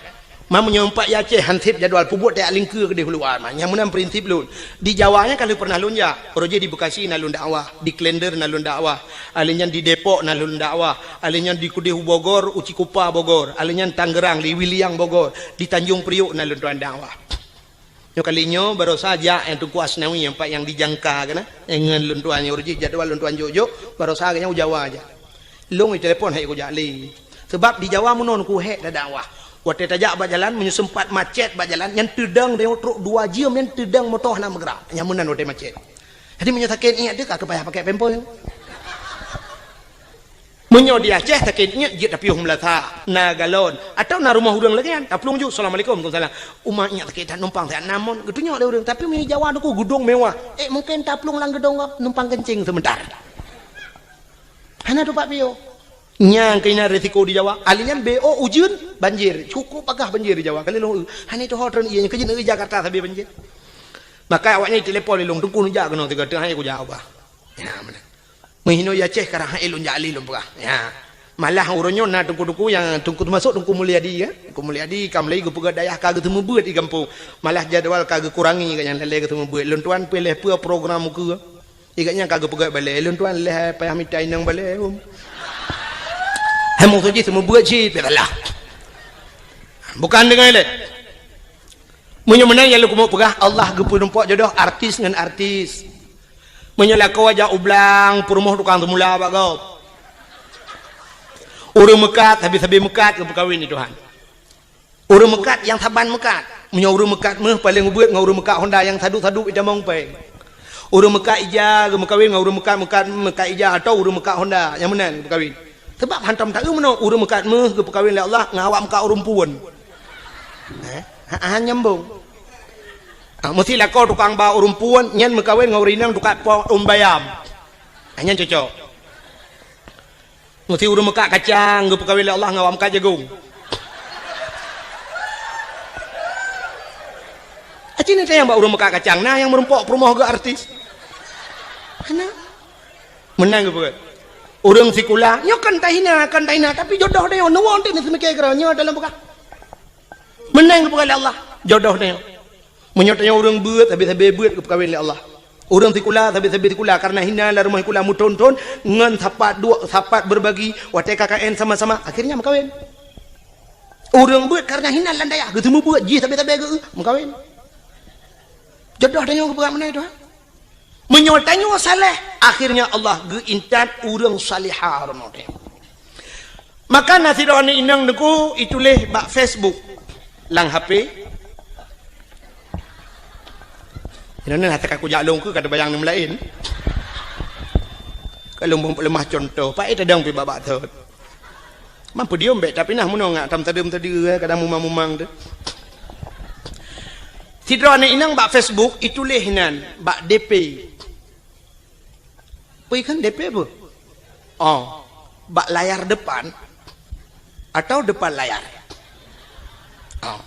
Ma meunyoe umpat i Aceh han sép jadwal, peubuet tajak lingkeue keudeh u luwa, ma. Nyang meunan prinsip lôn. Di Jawa nyan ka lheueh pernah lôn jak. Uroe jih di Bekasi na lôn dakwah, di Klender na lôn dakwah, alheuh nyan di Depok na lôn dakwah, alheuh nyan di keudeh u Bogor, u Cikupa Bogor, alheuh nyan Tangerang, di Wiliang Bogor, di Tanjung Priok na lôn tuan dakwah. Nyoe kali nyoe barosa jak nyang Teungku Asnawi, nyang pat nyang dijangka keunan, nyang ngon lôn tuan nyoe, uroe jih jadwal lôn tuan jok-jok, barosa geuhnyan u Jawa jak. Lôn itelepon, hai kujak lé. Sebab di Jawa meunoe ku hék dakwah. Watée tajak bak jalan, meunyoe seumpat macet bak jalan, nyan teudong tanyoe trok dua jeuem, nyan teudong moto hana meugerak. Nyan meunan watée macet. Jadi meunyoe sakét iék teuh ka payah pakai pampers. Meunyoe di Aceh sakét iék jeuet tapiôh meulasa, na galon, atau na rumoh ureuëng lagée nyan, taplueng ju, "Assalamualaikum." "Waalaikumsalam." "Uma iék sakét that, numpang siat na mon." Geutunyok lé ureuëng, tapi meunyoe Jawa Teungku geudong mewah, ék mungken taplueng lam geudong gob, numpang keuncing seumeutar. Hana tupat piôh. Nyang keunan risiko di Jawa. Alheuh nyan B O ujeuen, banjir. Cukup bagah banjir di Jawa. Kali lôn, hana tuho treun ié, nyan keujeuet di Jakarta sabe banjir. Maka awaknyan telepon lé lôn, "Teungku neujak keunoe sigoe teuk, hai kujak ubah." Ya, meunan. Meuhinoe i Aceh karang hai lôn jak lé lôn peugah. Ya. Malah uroe nyoe na teungku-teungku nyang teungku teumasok Teungku Mulyadi, ya. Teungku Mulyadi ka mulai geupeugah dayah ka geuseumeubeuet di gampông. Malah jadwal ka geukurangi gobnyan lé geuseumeubeuet. Lôn tuan piléh peue program ukeue. Gobnyan ka geupeugah balée, lôn tuan lé payah mita inong balée, um. Hai meusoe jih seumeubeuet cit, biasalah. Bukan deungon lé. Meunyoe meunan nyang lôn keumeung peugah, Allah geupeurumpok jodoh artis ngon artis. Meunyoe lakoe jak u blang, peurumoh tukang seumula bak gob. Ureuëng meukat, sabe-sabe meukat geupeukawen di Tuhan. Ureuëng meukat nyang saban meukat. Meunyoe ureuëng meukat méuh paleng ubeuet ngon ureuëng meukat honda nyang sadub-sadub itamong péng. Ureuëng meukat ija geumeukawen ngon ureuëng meukat, meukat, meukat ija atau ureuëng meukat honda nyang meunan geumeukawen. Sabab hantom taeu meunoe ureuëng meukat méuh geupeukawen lé Allah ngon awak meukat ureuëng puon. Eh? Ha, ha, nyambung. Ah, meusti lakoe tukang ba ureuëng phon, nyan meukawen ngon ureuëng inong tukang phon bayam. Ah, nyan cocok. Meusti ureuëng meukat kacang geupeukawen lé Allah ngon awak meukat jagong. Aci ni nyang ba ureuëng meukat kacang, na nyang meurumpok peurumoh geuh artis. Hana. Meunan geupeugah. Ureuëng sikula, nyoe kan tahina, kan tahina, tapi jodoh tanyoe, neuwoe teuh neuseumiké keudroe, nyoe dalam peugah. Meunan geupeugah lé Allah, jodoh tanyoe. Meunyoe tanyoe ureuëng beuet, sabe-sabe beuet geupeukawen lé Allah. Ureuëng sikula, sabe-sabe sikula, kareuna hina lam rumoh sikula meuthon-thon, ngon sapat duek, sapat berbagi, watée K K N sama-sama, akhirnya meukawen. Ureuëng beuet kareuna hina lam dayah, geuseumeubeuet jih sabe-sabe geu-, meukawen. Jodoh tanyoe geupeugah meunan, Tuhan. Meunyoe tanyoe saleh, akhirnya Allah geuintat ureuëng salihah roh tanyoe. Maka na sidroe aneuk inong teungku ituléh bak Facebook lam H P. Inoe na teuka kujak lôn keu ka teubayang nyang laén. Ka lôn beuleumah cuntoh, paét tadong pih bak-bak thot. Mampu diom bék, tapi nah meunoe ngak tam tadeuem tadi, eh, kadang mumang-mumang tu. Sidroe aneuk inong bak Facebook ituléh nan bak D P. Peue kheun D P peue? Oh, bak layar depan atau depan layar? Oh.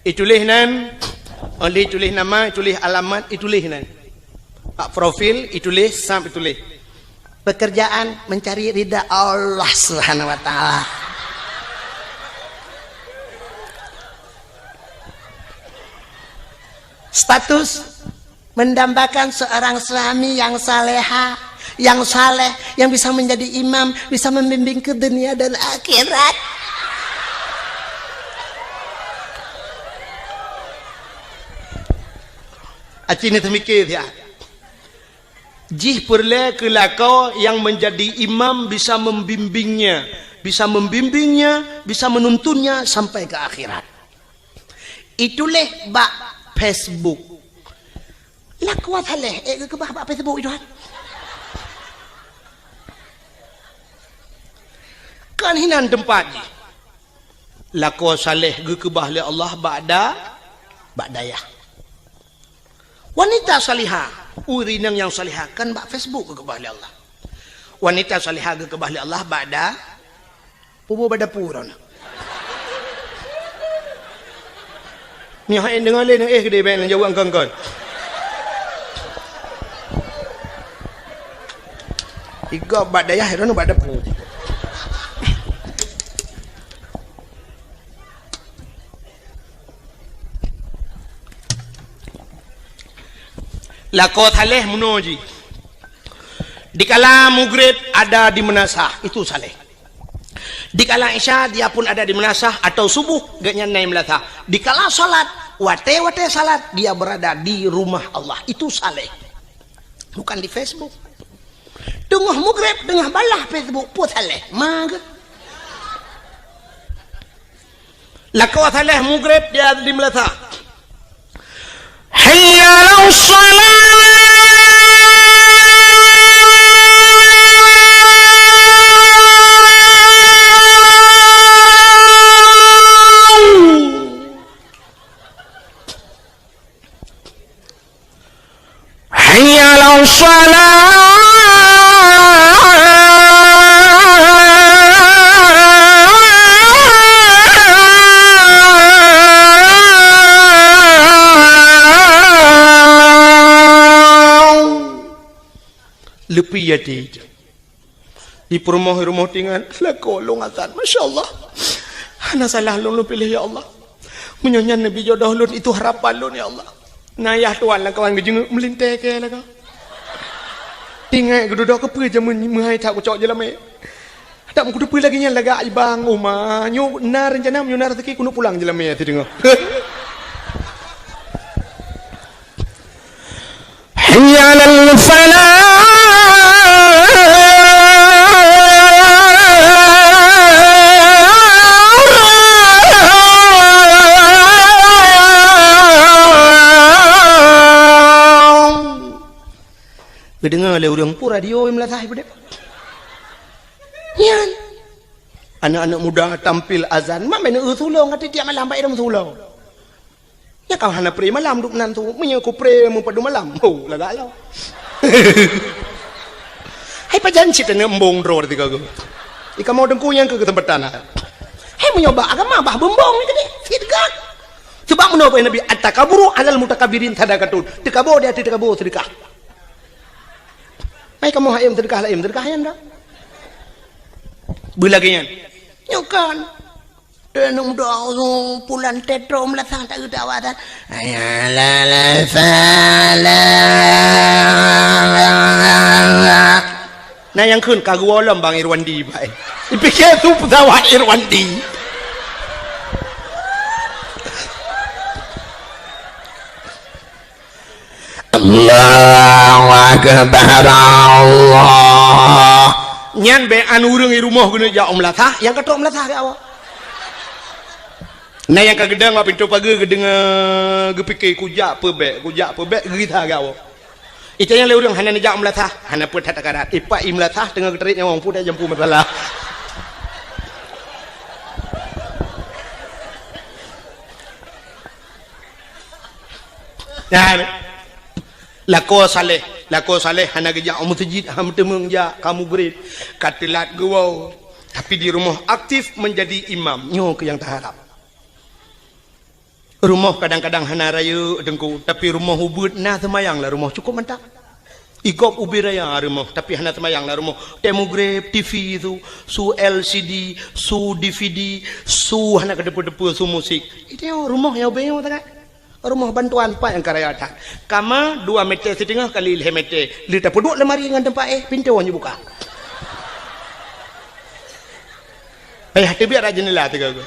Ituléh nan, oleh ituléh nama, ituléh alamat, ituléh nan. Bak profil, ituléh, sam ituléh. Pekerjaan mencari ridha Allah Subhanahu wa Ta'ala. Status mendambakan seorang suami yang saleha, yang saleh, yang bisa menjadi imam, bisa membimbing ke dunia dan akhirat. Aci ni teumikir ya. Jih peureulée keu lakoe nyang menjadi imam bisa membimbingnya, bisa membimbingnya, bisa menuntunnya sampai ke akhirat. Ituléh bak Facebook. Lakoe saleh, eh, geukeubah bak Facebook itu kan. Kan hinan teumpat jih. Lakoe saleh geukeubah lé Allah bak da-, bak dayah. Wanita salihah, ureuëng inong nyang salihah kan bak Facebook geukeubah lé Allah. Wanita salihah geukeubah lé Allah bak da-, puboh bak dapu droe. Nyoe hai deungoe lé, eh, geude bèk neujaweueb kon-kon. Igob bak dayah, droeneuh bak dapu. Lakoe saleh meunoe jih. Dikala mugreb ada di meunasah, itu saleh. Dikala isya dia pun ada di meunasah atau subuh gobnyan na di meunasah. Dikala salat, watée-watée salat dia berada di rumah Allah, itu saleh. Bukan di Facebook. Teungoh mugreb, teungoh balah Facebook, peue saleh. Ma geuh. Lakoe saleh mugreb dia di meunasah. Hayya 'alas shalah. Hayya 'alas shalah. Leupie até. Di peurumoh-rumoh tingan, lakoe lôn azan. Masya Allah. Hana salah lôn, lôn piléh, ya Allah. Meunyoe nyan neubi jodoh lôn, itu harapan lôn, ya Allah. Na yah tuan lam kawan geujeungeuk meulintèe keu lakoe. Ingat geududoe keupeue jameun meuhai that kucok jeulamé. Tak meukuteupeu lagèe nyan lagak ibang uma. Nyoe na reuncana, meunyoe na raseuki keuneuk pulang jeulamé teudeungoe. Hayya 'alal falah. Geudeungoe lé ureueng peue radio meulasaih peudeh. Nyan. Aneuk-aneuk muda tampil azan, mak meuneuk eu sulong, ka tiep malam bak idong sulong. Nyan ka hana pre malam duek nan tu. Meunyoe ku pre meupadum malam. Ho, lagak lo. Hai pajan cit na embong droe tiga go. Ikamoe teungku nyang keu keuseumpatan. Hai meunyoe bak agama bah beumbong ni tadi. Sidqah. Sebab meunoe Nabi, "At-takaburu alal mutakabbirin sadaqatun." Teukabo di ateueh teukabo sedekah. Mai kamoe hayam sedekah laén, sedekah nyan dah. Beulagée nyan. Nyoe kan. Deungon doa pulan tetro meulasah tak geuda awak tan. Hayya 'alas salah. Nah, nyang kheun ka geuwoe lom Bang Irwandi, bai. Dipike su pesawat Irwandi. Allahu Akbar, Allah. Nyan bèk an ureueng i rumoh geuneuk jak u meulasah, nyang ka trok meulasah keu awak. Nah, nyang ka geudong bak pintoe pageue geudeungoe, geupike, "Kujak peue bèk, kujak peue bèk," geugisa keu awak. Itanyong lé ureueng, "Hana neujak u meulasah?" "Hana peue that takarat." Ipak i meulasah teungoh geutarék nyawöng, peue that jampu masalah. Nyan. Lakoe saleh, lakoe saleh hana geujak u meuseujid, hana meuteumèe jak, ka mugreb, ka teulat geuwoe. Tapi di rumoh aktif menjadi imam. Nyoe keuh nyang taharab. Rumoh kadang-kadang hana rayeuk teungku, tapi rumoh ubeuet na seumayang lam rumoh cukup mantap. Igob ubé raya rumoh, tapi hana seumayang lam rumoh. Tém mugreb, T V su, su L C D, su D V D, su hana keudeupe-deupe, su musik. Itu rumoh nyang ubé nyoe sangat. Rumoh bantuan pat nyang ka raya that. Kama dua meter siteungoh kali lhèe meter. Lé tapeuduek lemari ngon teumpat éh, pintoe nyoe buka. Payah teubiet rot jeundela tiga go.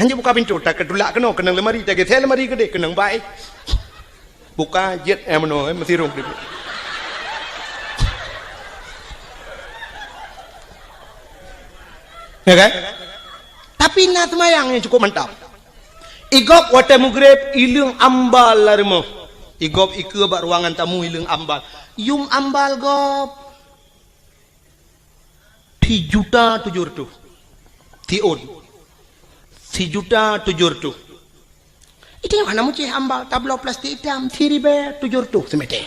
Hanjeuet buka pintoe, takeutulak keunoe, keunong lemari, tageusé lemari keudeh, keunong bak éh. Buka jeuet, eh, meunoe, eh, meusirong keudeh. Ya kan? Tapi na seumayang nyang cukup mantap. Igob watèe mugreb, ileueng ambal lam rumoh. Igob ikeue bak ruangan tamu, ileueng ambal. Yum ambal gob. Sijuta tujoh reutôh. Siôn. Sijuta tujoh reutôh. Itu nyang hana meucéh ambal, tabloe plastik itam, siribèe tujoh reutôh simeter.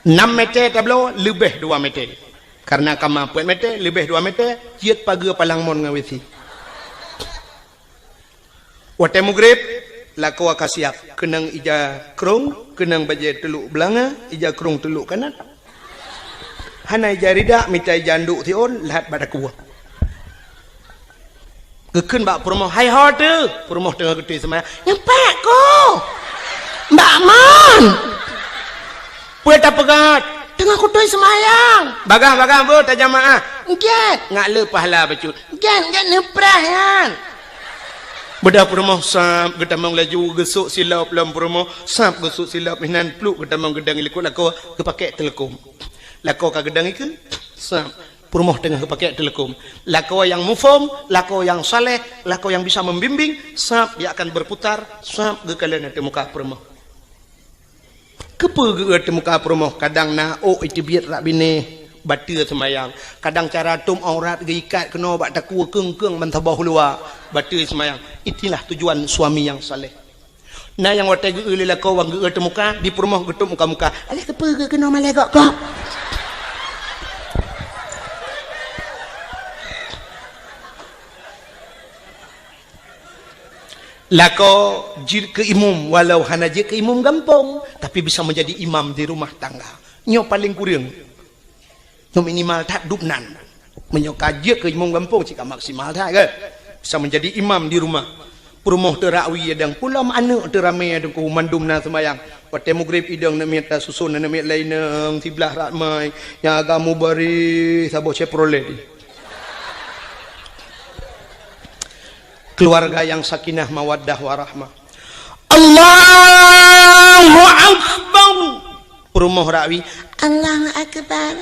Nam meter tabloe, leubeh dua meter. Karena kama peuet meter, leubeh dua meter, jeuet pageue palang mon ngon W C. Watèe mugreb, lakoe ka siap, keunong ija krông, keunong bajèe teulok beulanga, ija krông teulok kanat. Hana ija ridak, mita ija anduk siôn, lhat bak takue. Geukheun bak peurumoh, "Hai ho teuh?" Peurumoh teungoh geutôi seumayang. "Nyan pat ko." "Bak mon?" "Peue tapeugah?" "Teungoh kutôi seumayang." "Bagah-bagah beuh tajamaah." "Gèt." "Ngat le pahala bacut." "Gèt, gèt neupreh nyan." Beudôh peurumoh sab geutamong laju geusôk silop lom peurumoh, sab geusôk silop inan pluek geutamong geudong likot lakoe geupakèk teuleukom. Lakoe ka geudong ikeue, sab peurumoh teungoh geupakèk teuleukom. Lakoe nyang muphom, lakoe nyang saleh, lakoe nyang bisa membimbing, sab dia akan berputar, sab geukalon ateueh muka peurumoh. Keupeue geu-eu teuh muka peurumoh? Kadang na ôk iteubiet rak binéh, bateue seumayang. Kadang cara tôm aurat geuikat keunoe bak takue keung-keung ban saboh luwa, bateue seumayang. Itulah tujuan suami nyang saleh. Na nyang watèe geu-eu lé lakoe wan geu-eu teuh muka, di peurumoh geutôp muka-muka. Alah keupeue geu-eu keunoe malèe gok-gok? Lakoe jeuet keu imum, walau hana jeuet keu imum gampông, tapi bisa menjadi imam di rumah tangga. Nyoe paleng kureueng. Nyoe minimal that dub nan. Meunyoe ka jeuet keu imum gampông, cit ka maksimal that, kan? Bisa menjadi imam di rumah. Peurumoh teuh rakwi adang, pulom aneuk teuh ramé adang, mandum na seumayang. Watèe mugreb idong aneuk miet tasuson aneuk miet laén, siblah ramé, nyang agam mubaréh saboh Chevrolet. Keluarga yang sakinah, mawaddah, warahmah. Allahu Akbar. Peurumoh rakwi, Allahu Akbar.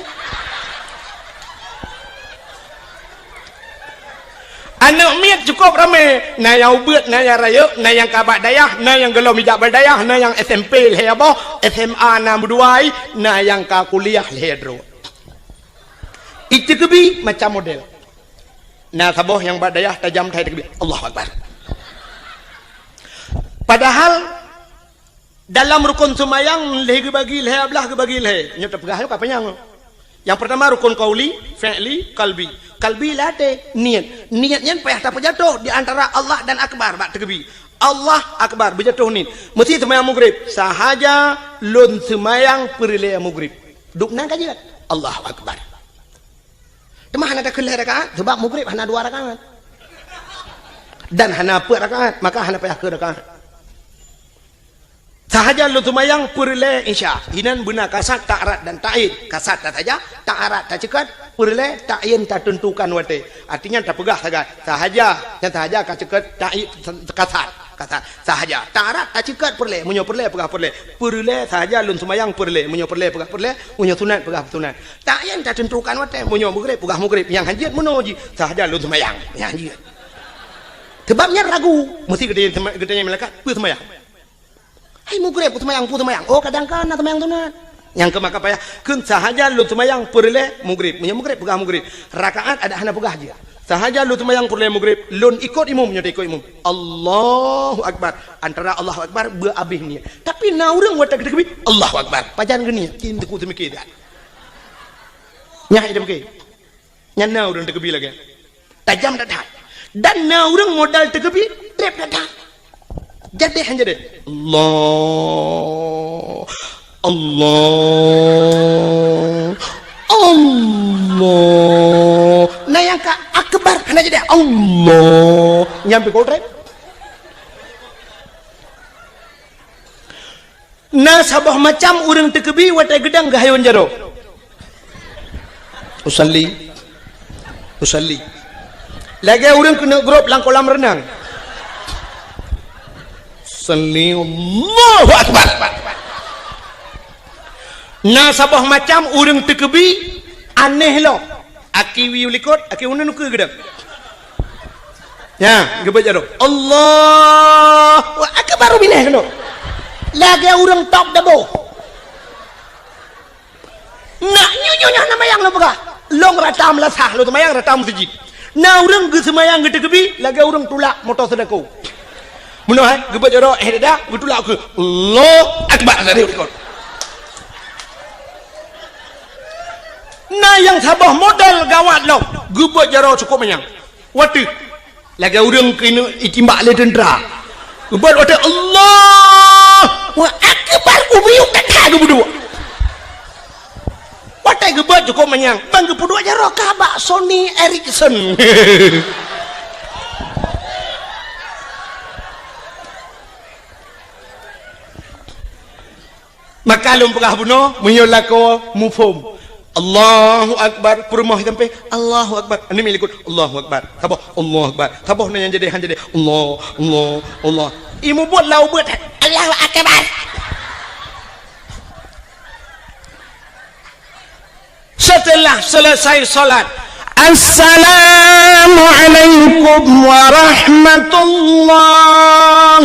Aneuk miet cukup ramé, na nyang ubeuet, na nyang rayeuk, na nyang ka bak dayah, na nyang gohlom ijak bak dayah, na nyang S M P lhèe boh, S M A na meudua, na nyang ka kuliah lhèe droe. Iteukeubie macam model. Na saboh nyang bak dayah tajam that takbir, Allahu Akbar. Padahal dalam rukon seumayang lhèe geubagi lhèe, blah geubagi lhèe. Nyoe tapeugah nyoe ka panyang. Nyang peurtama rukon qauli, fi'li, qalbi. Qalbi lam até, niet. Niet nyan payah tapeujatoh di antara Allah dan Akbar bak takbir. Allah Akbar, beujatoh niet. Meusti seumayang Maghrib, sahaja lôn seumayang peureulèe Maghrib. Dubna ka jeuet, Allahu Akbar. Teuma hana takheun lhèe rakaat, sabab Maghrib hana dua rakaat. Dan hana peuet rakaat, maka hana payah kheun rakaat. Sahaja lôn seumayang peureulèe Isya. Inan beuna kasat, ta'rad dan ta'yin. Kasat tasaja, ta'rad taceukat, peureulèe ta'yin tateuntukan watèe. Artinya tapeugah sagai. Sahaja, nyang sahaja ka ceukat, ta'yin kasat. Kasat. Sahaja. Ta'rad taceukat peureulèe. Meunyoe peureulèe, peugah peureulèe. Peureulèe sahaja lôn seumayang peureulèe. Meunyoe peureulèe, peugah peureulèe. Meunyoe sunat, peugah sunat. Ta'yin tateuntukan watèe. Meunyoe Maghrib, peugah Maghrib. Nyang han jeuet meunoe jih. Sahaja lôn seumayang. Nyang han jeuet. Sabab nyan ragu. Meusti geutanyong, geutanyong malaikat, peue seumayang? Hai Maghrib, peue seumayang, peue seumayang. Oh, kadang kana seumayang sunat. Nyang keu maka payah, kheun sahaja lôn seumayang peureulèe Maghrib. Meunyoe Maghrib, peugah Maghrib. Rakaat adak hana peugah jih. Sahaja lôn seumayang peureulèe Maghrib, lôn ikot imum, nyoe ikot imum. Allahu Akbar. Antara Allahu Akbar, beuabéh niet. Tapi na ureueng watèe geutakbir, Allahu Akbar. Pajan geuniet, cit teungku teumikir that. Nyan idem ke. Nyan na ureueng takbir lagèe. Tajam that-that. Dan na ureueng modal takbir, trép that-that. Jadi han jadi. Allah. Allah. Allah. Na nyang ka akbar hana jadi. Allah. Nyang pih trép. Na saboh macam ureueng takbir watèe geudang geuhayôn jaroe. Usalli. Usalli. Lagèe ureueng keuneuk grob lam kolam reunang. Usalli, Allahu Akbar. Na saboh macam ureueng takbir aneh lom. Aki wiyeue likot, aki uneun ukeue geudang. Nya, geubeuet jaroe. Allahu Akbar, binèh keunoe. Lagèe ureueng top dabo. Nak nyoe, nyoe, nyoe, na mayang lôn peugah. Lôn rata meulasah, lôn teumayang rata meuseujid. Na ureueng geuseumayang geutakbir, lagèe ureueng tulak moto seudako. Meunoe, eh, geubeuet jaroe, eh, dada, geutulak ukeue. Allahu Akbar, dari likot. Na nyang saboh modal gawat lom, geubeuet jaroe cukôp manyang. Watèe lagèe ureueng keuneuk itimbak lé teuntra. Geubeuet watèe Allahu Akbar, ubiyuk that-that geupeuduek. Watèe geubeuet cukôp manyang, ban geupeuduek jaroe ka bak Sony Ericsson. Maka lôn peugah bunoe, meunyoe lakoe muphom. Allahu Akbar, peurumoh sampai, Allahu Akbar. Aneuk miet likot, Allahu Akbar. Saboh, Allahu Akbar. Saboh na nyang jadi, han jadi. Allah, Allah, Allah. I mubuet lam ubeut, Allahu Akbar. Setelah selesai salat, "Assalamualaikum warahmatullah.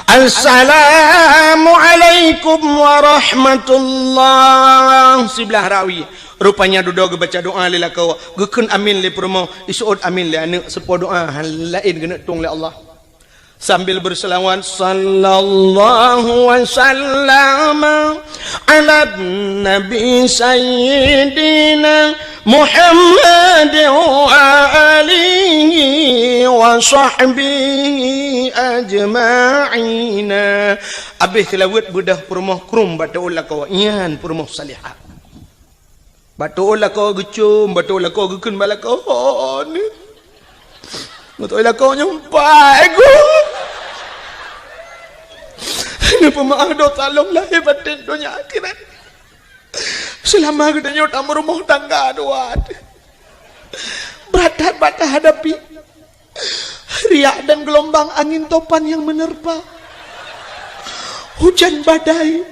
Assalamualaikum warahmatullah." Siblah rawi. Rupanya dudoe geubaca doa lé lakoe, geukheun amin lé peurumoh, iseuôt amin lé aneuk, seupôt doa laén geuneuk tueng lé Allah. Sambil berselawat, "Sallallahu wa sallama ala nabi sayyidina Muhammad wa alihi wa sahbihi ajma'ina." Abéh seulaweuet beudôh peurumoh krueng bak teuôt lakoe, nyan peurumoh salihah. Bak teuôt lakoe geucôm, bak teuôt lakoe geukheun bak lakoe, "Oh, ni." Bak teuôt lakoe nyoe, "Pai, Guru. Neupeumaáh dosa lôn lahé batén donya akhirat. Seulama geutanyoe tameurumoh tangga dua, brat that bak tahadapi." Riak dan gelombang angin topan yang menerpa. Hujan badai,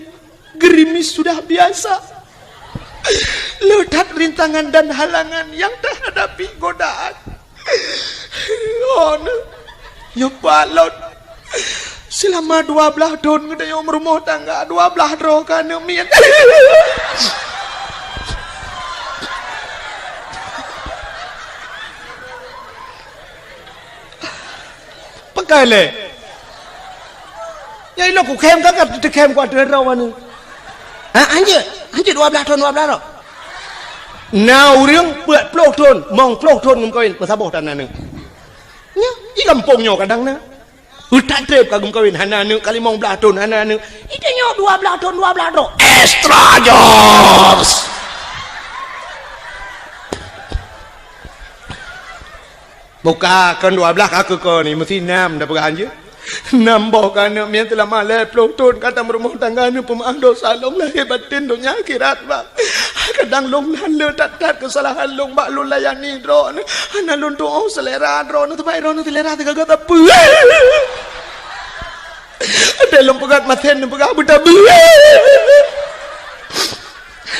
gerimis sudah biasa. Le that rintangan dan halangan yang tahadapi godaan. Oh, nyoe pat lôn. Seulama dua blaih thôn geutanyoe meurumoh tangga, dua blaih droe keu aneuk miet. Kai lé. Nyang inoe kukhém ka, ka teukhém ku ateueh droe nyoe. Ha, hanjeuet, hanjeuet dua blaih thon, dua blaih droe. Na ureuëng peuet ploh thon, limong ploh thon geumeukawen, meusaboh tan na aneuk. Nyoe, di gampông nyoe kadang na. Utak treb ka geumeukawen, hana aneuk, ka limong blaih thon, hana aneuk. Di tanyoe dua blaih thon, dua blaih droe. Extra jobs. Buka kon dua blaih ka keu ko ni, meusi nam dah peugah hanjeuet. Nam boh ka aneuk miet teulama lhèe ploh thon ka tameurumoh tangga, neupeumeu'ah dosa lôn lahé batén donya akhirat, Bang. Kadang lôn hana le that-that keusalahan lôn bak lôn layani droeneuh. Hana lôn tu'oh seulera droeneuh, teuma droeneuh seulera teugaga sapeue. Até lôn peugah masen, neupeugah beutabeue.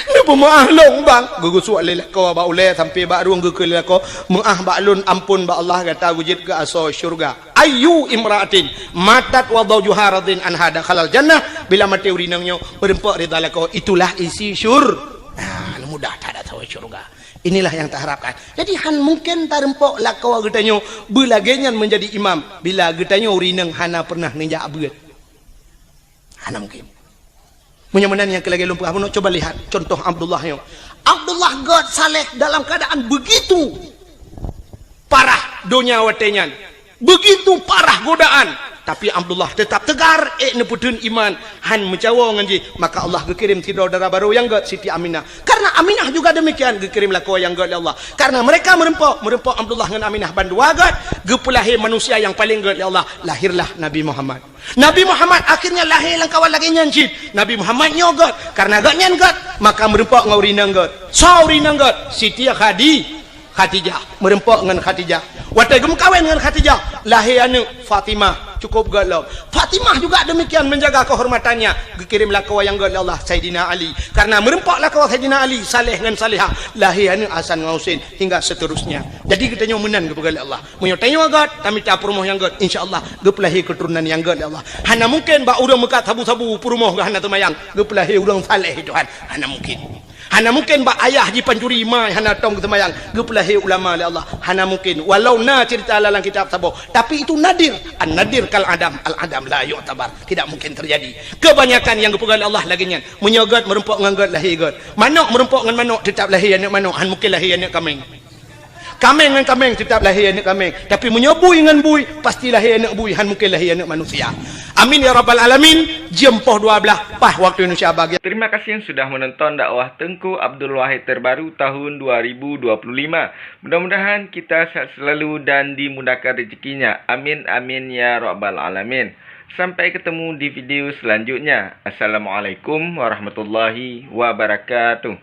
Neupeumeu'ah lôn, Bang. Geugusuek lé lakoe bak ulèe sampoe bak rueng, geukheun lé lakoe, "Meu'ah bak lôn, ampôn bak Allah, gata geujeuet keu asoe syeuruga." Ayyu imra'atin matat wa zawjuha radin anha dakhalal jannah. Bila maté ureueng inong nyoe meureumpok ridha lakoe, itulah isi syur-, nah, mudah that asoe syeuruga. Inilah yang taharapkan. Jadi, han mungkin tareumpok lakoe geutanyoe beulagèe nyan meunjadi imam bila geutanyoe ureueng inong hana pernah neujak beuet. Hana mungkin. Meunyoe meunan nyang keu lagèe lôn peugah bunoe, coba lihat contoh Abdullah nyoe. Abdullah gèt saleh dalam keadaan begitu parah donya watèe nyan. Begitu parah godaan. Tapi Abdullah tetap tegar, ék neupeutheun iman, han meucawo ngon jih. Maka Allah geukirém sidroe dara barô nyang gèt, Siti Aminah. Karena Aminah juga demikian, geukirém lakoe nyang gèt lé Allah. Karena mereka meureumpok, meureumpok Abdullah ngon Aminah bandua gèt, geupeulahé manusia nyang paleng gèt lé Allah. Lahirlah Nabi Muhammad. Nabi Muhammad akhirnya lahé lam kawan lagèe nyan cit. Nabi Muhammad nyoe gèt, karena gobnyan gèt, maka meureumpok ngon ureueng inong gèt. Soe ureueng inong gèt? Siti Khadi-, Khadijah. Meureumpok ngon Khadijah. Watèe geumeukawen ngon Khadijah, lahé aneuk Fatimah, cukup gèt lom. Fatimah juga demikian menjaga kehormatannya. Geukirém lakoe nyang gèt lé Allah, Saidina Ali. Karena meureumpok lakoe Saidina Ali, saleh ngon salehah, lahé aneuk Hasan ngon Husein, hingga seterusnya. Jadi geutanyoe meunan geupeugah lé Allah. Meunyoe tanyoe gèt, tamita peurumoh nyang gèt, insya Allah geupeulahé keuturonan nyang gèt lé Allah. Hana mungkin bak ureueng meukat sabu-sabu peurumoh geuh hana teumayang, geupeulahé ureueng saleh Tuhan. Hana mungkin. Hana mungkin bak ayah jipancuri ma hana tom geuseumayang, geupeulahé ulama lé Allah. Hana mungkin. Walau na cerita lam kitab saboh, tapi itu nadir. An-nadir kal adam, al-adam la yu'tabar. Tidak mungkin terjadi. Kebanyakan nyang geupeugah lé Allah lagèe nyan. Meunyoe gèt meureumpok ngon gèt, lahé gèt. Manok meureumpok ngon manok, tetap lahé aneuk manok. Han mungkin lahé aneuk kaméng. Kaméng ngon kaméng tetap lahé aneuk kaméng. Tapi meunyoe bui ngon bui, pasti lahé aneuk bui, han mungkin lahé aneuk manusia. Amin ya rabbal alamin. Jeuem poh dua blaih, paih waktu Indonesia bagian. Terima kasih sudah menonton dakwah Teungku Abdul Wahid terbaru tahun dua ribu dua puluh lima. Mudah-mudahan kita sehat selalu dan dimudahkan rezekinya. Amin, amin ya rabbal alamin. Sampai ketemu di video selanjutnya. Assalamualaikum warahmatullahi wabarakatuh.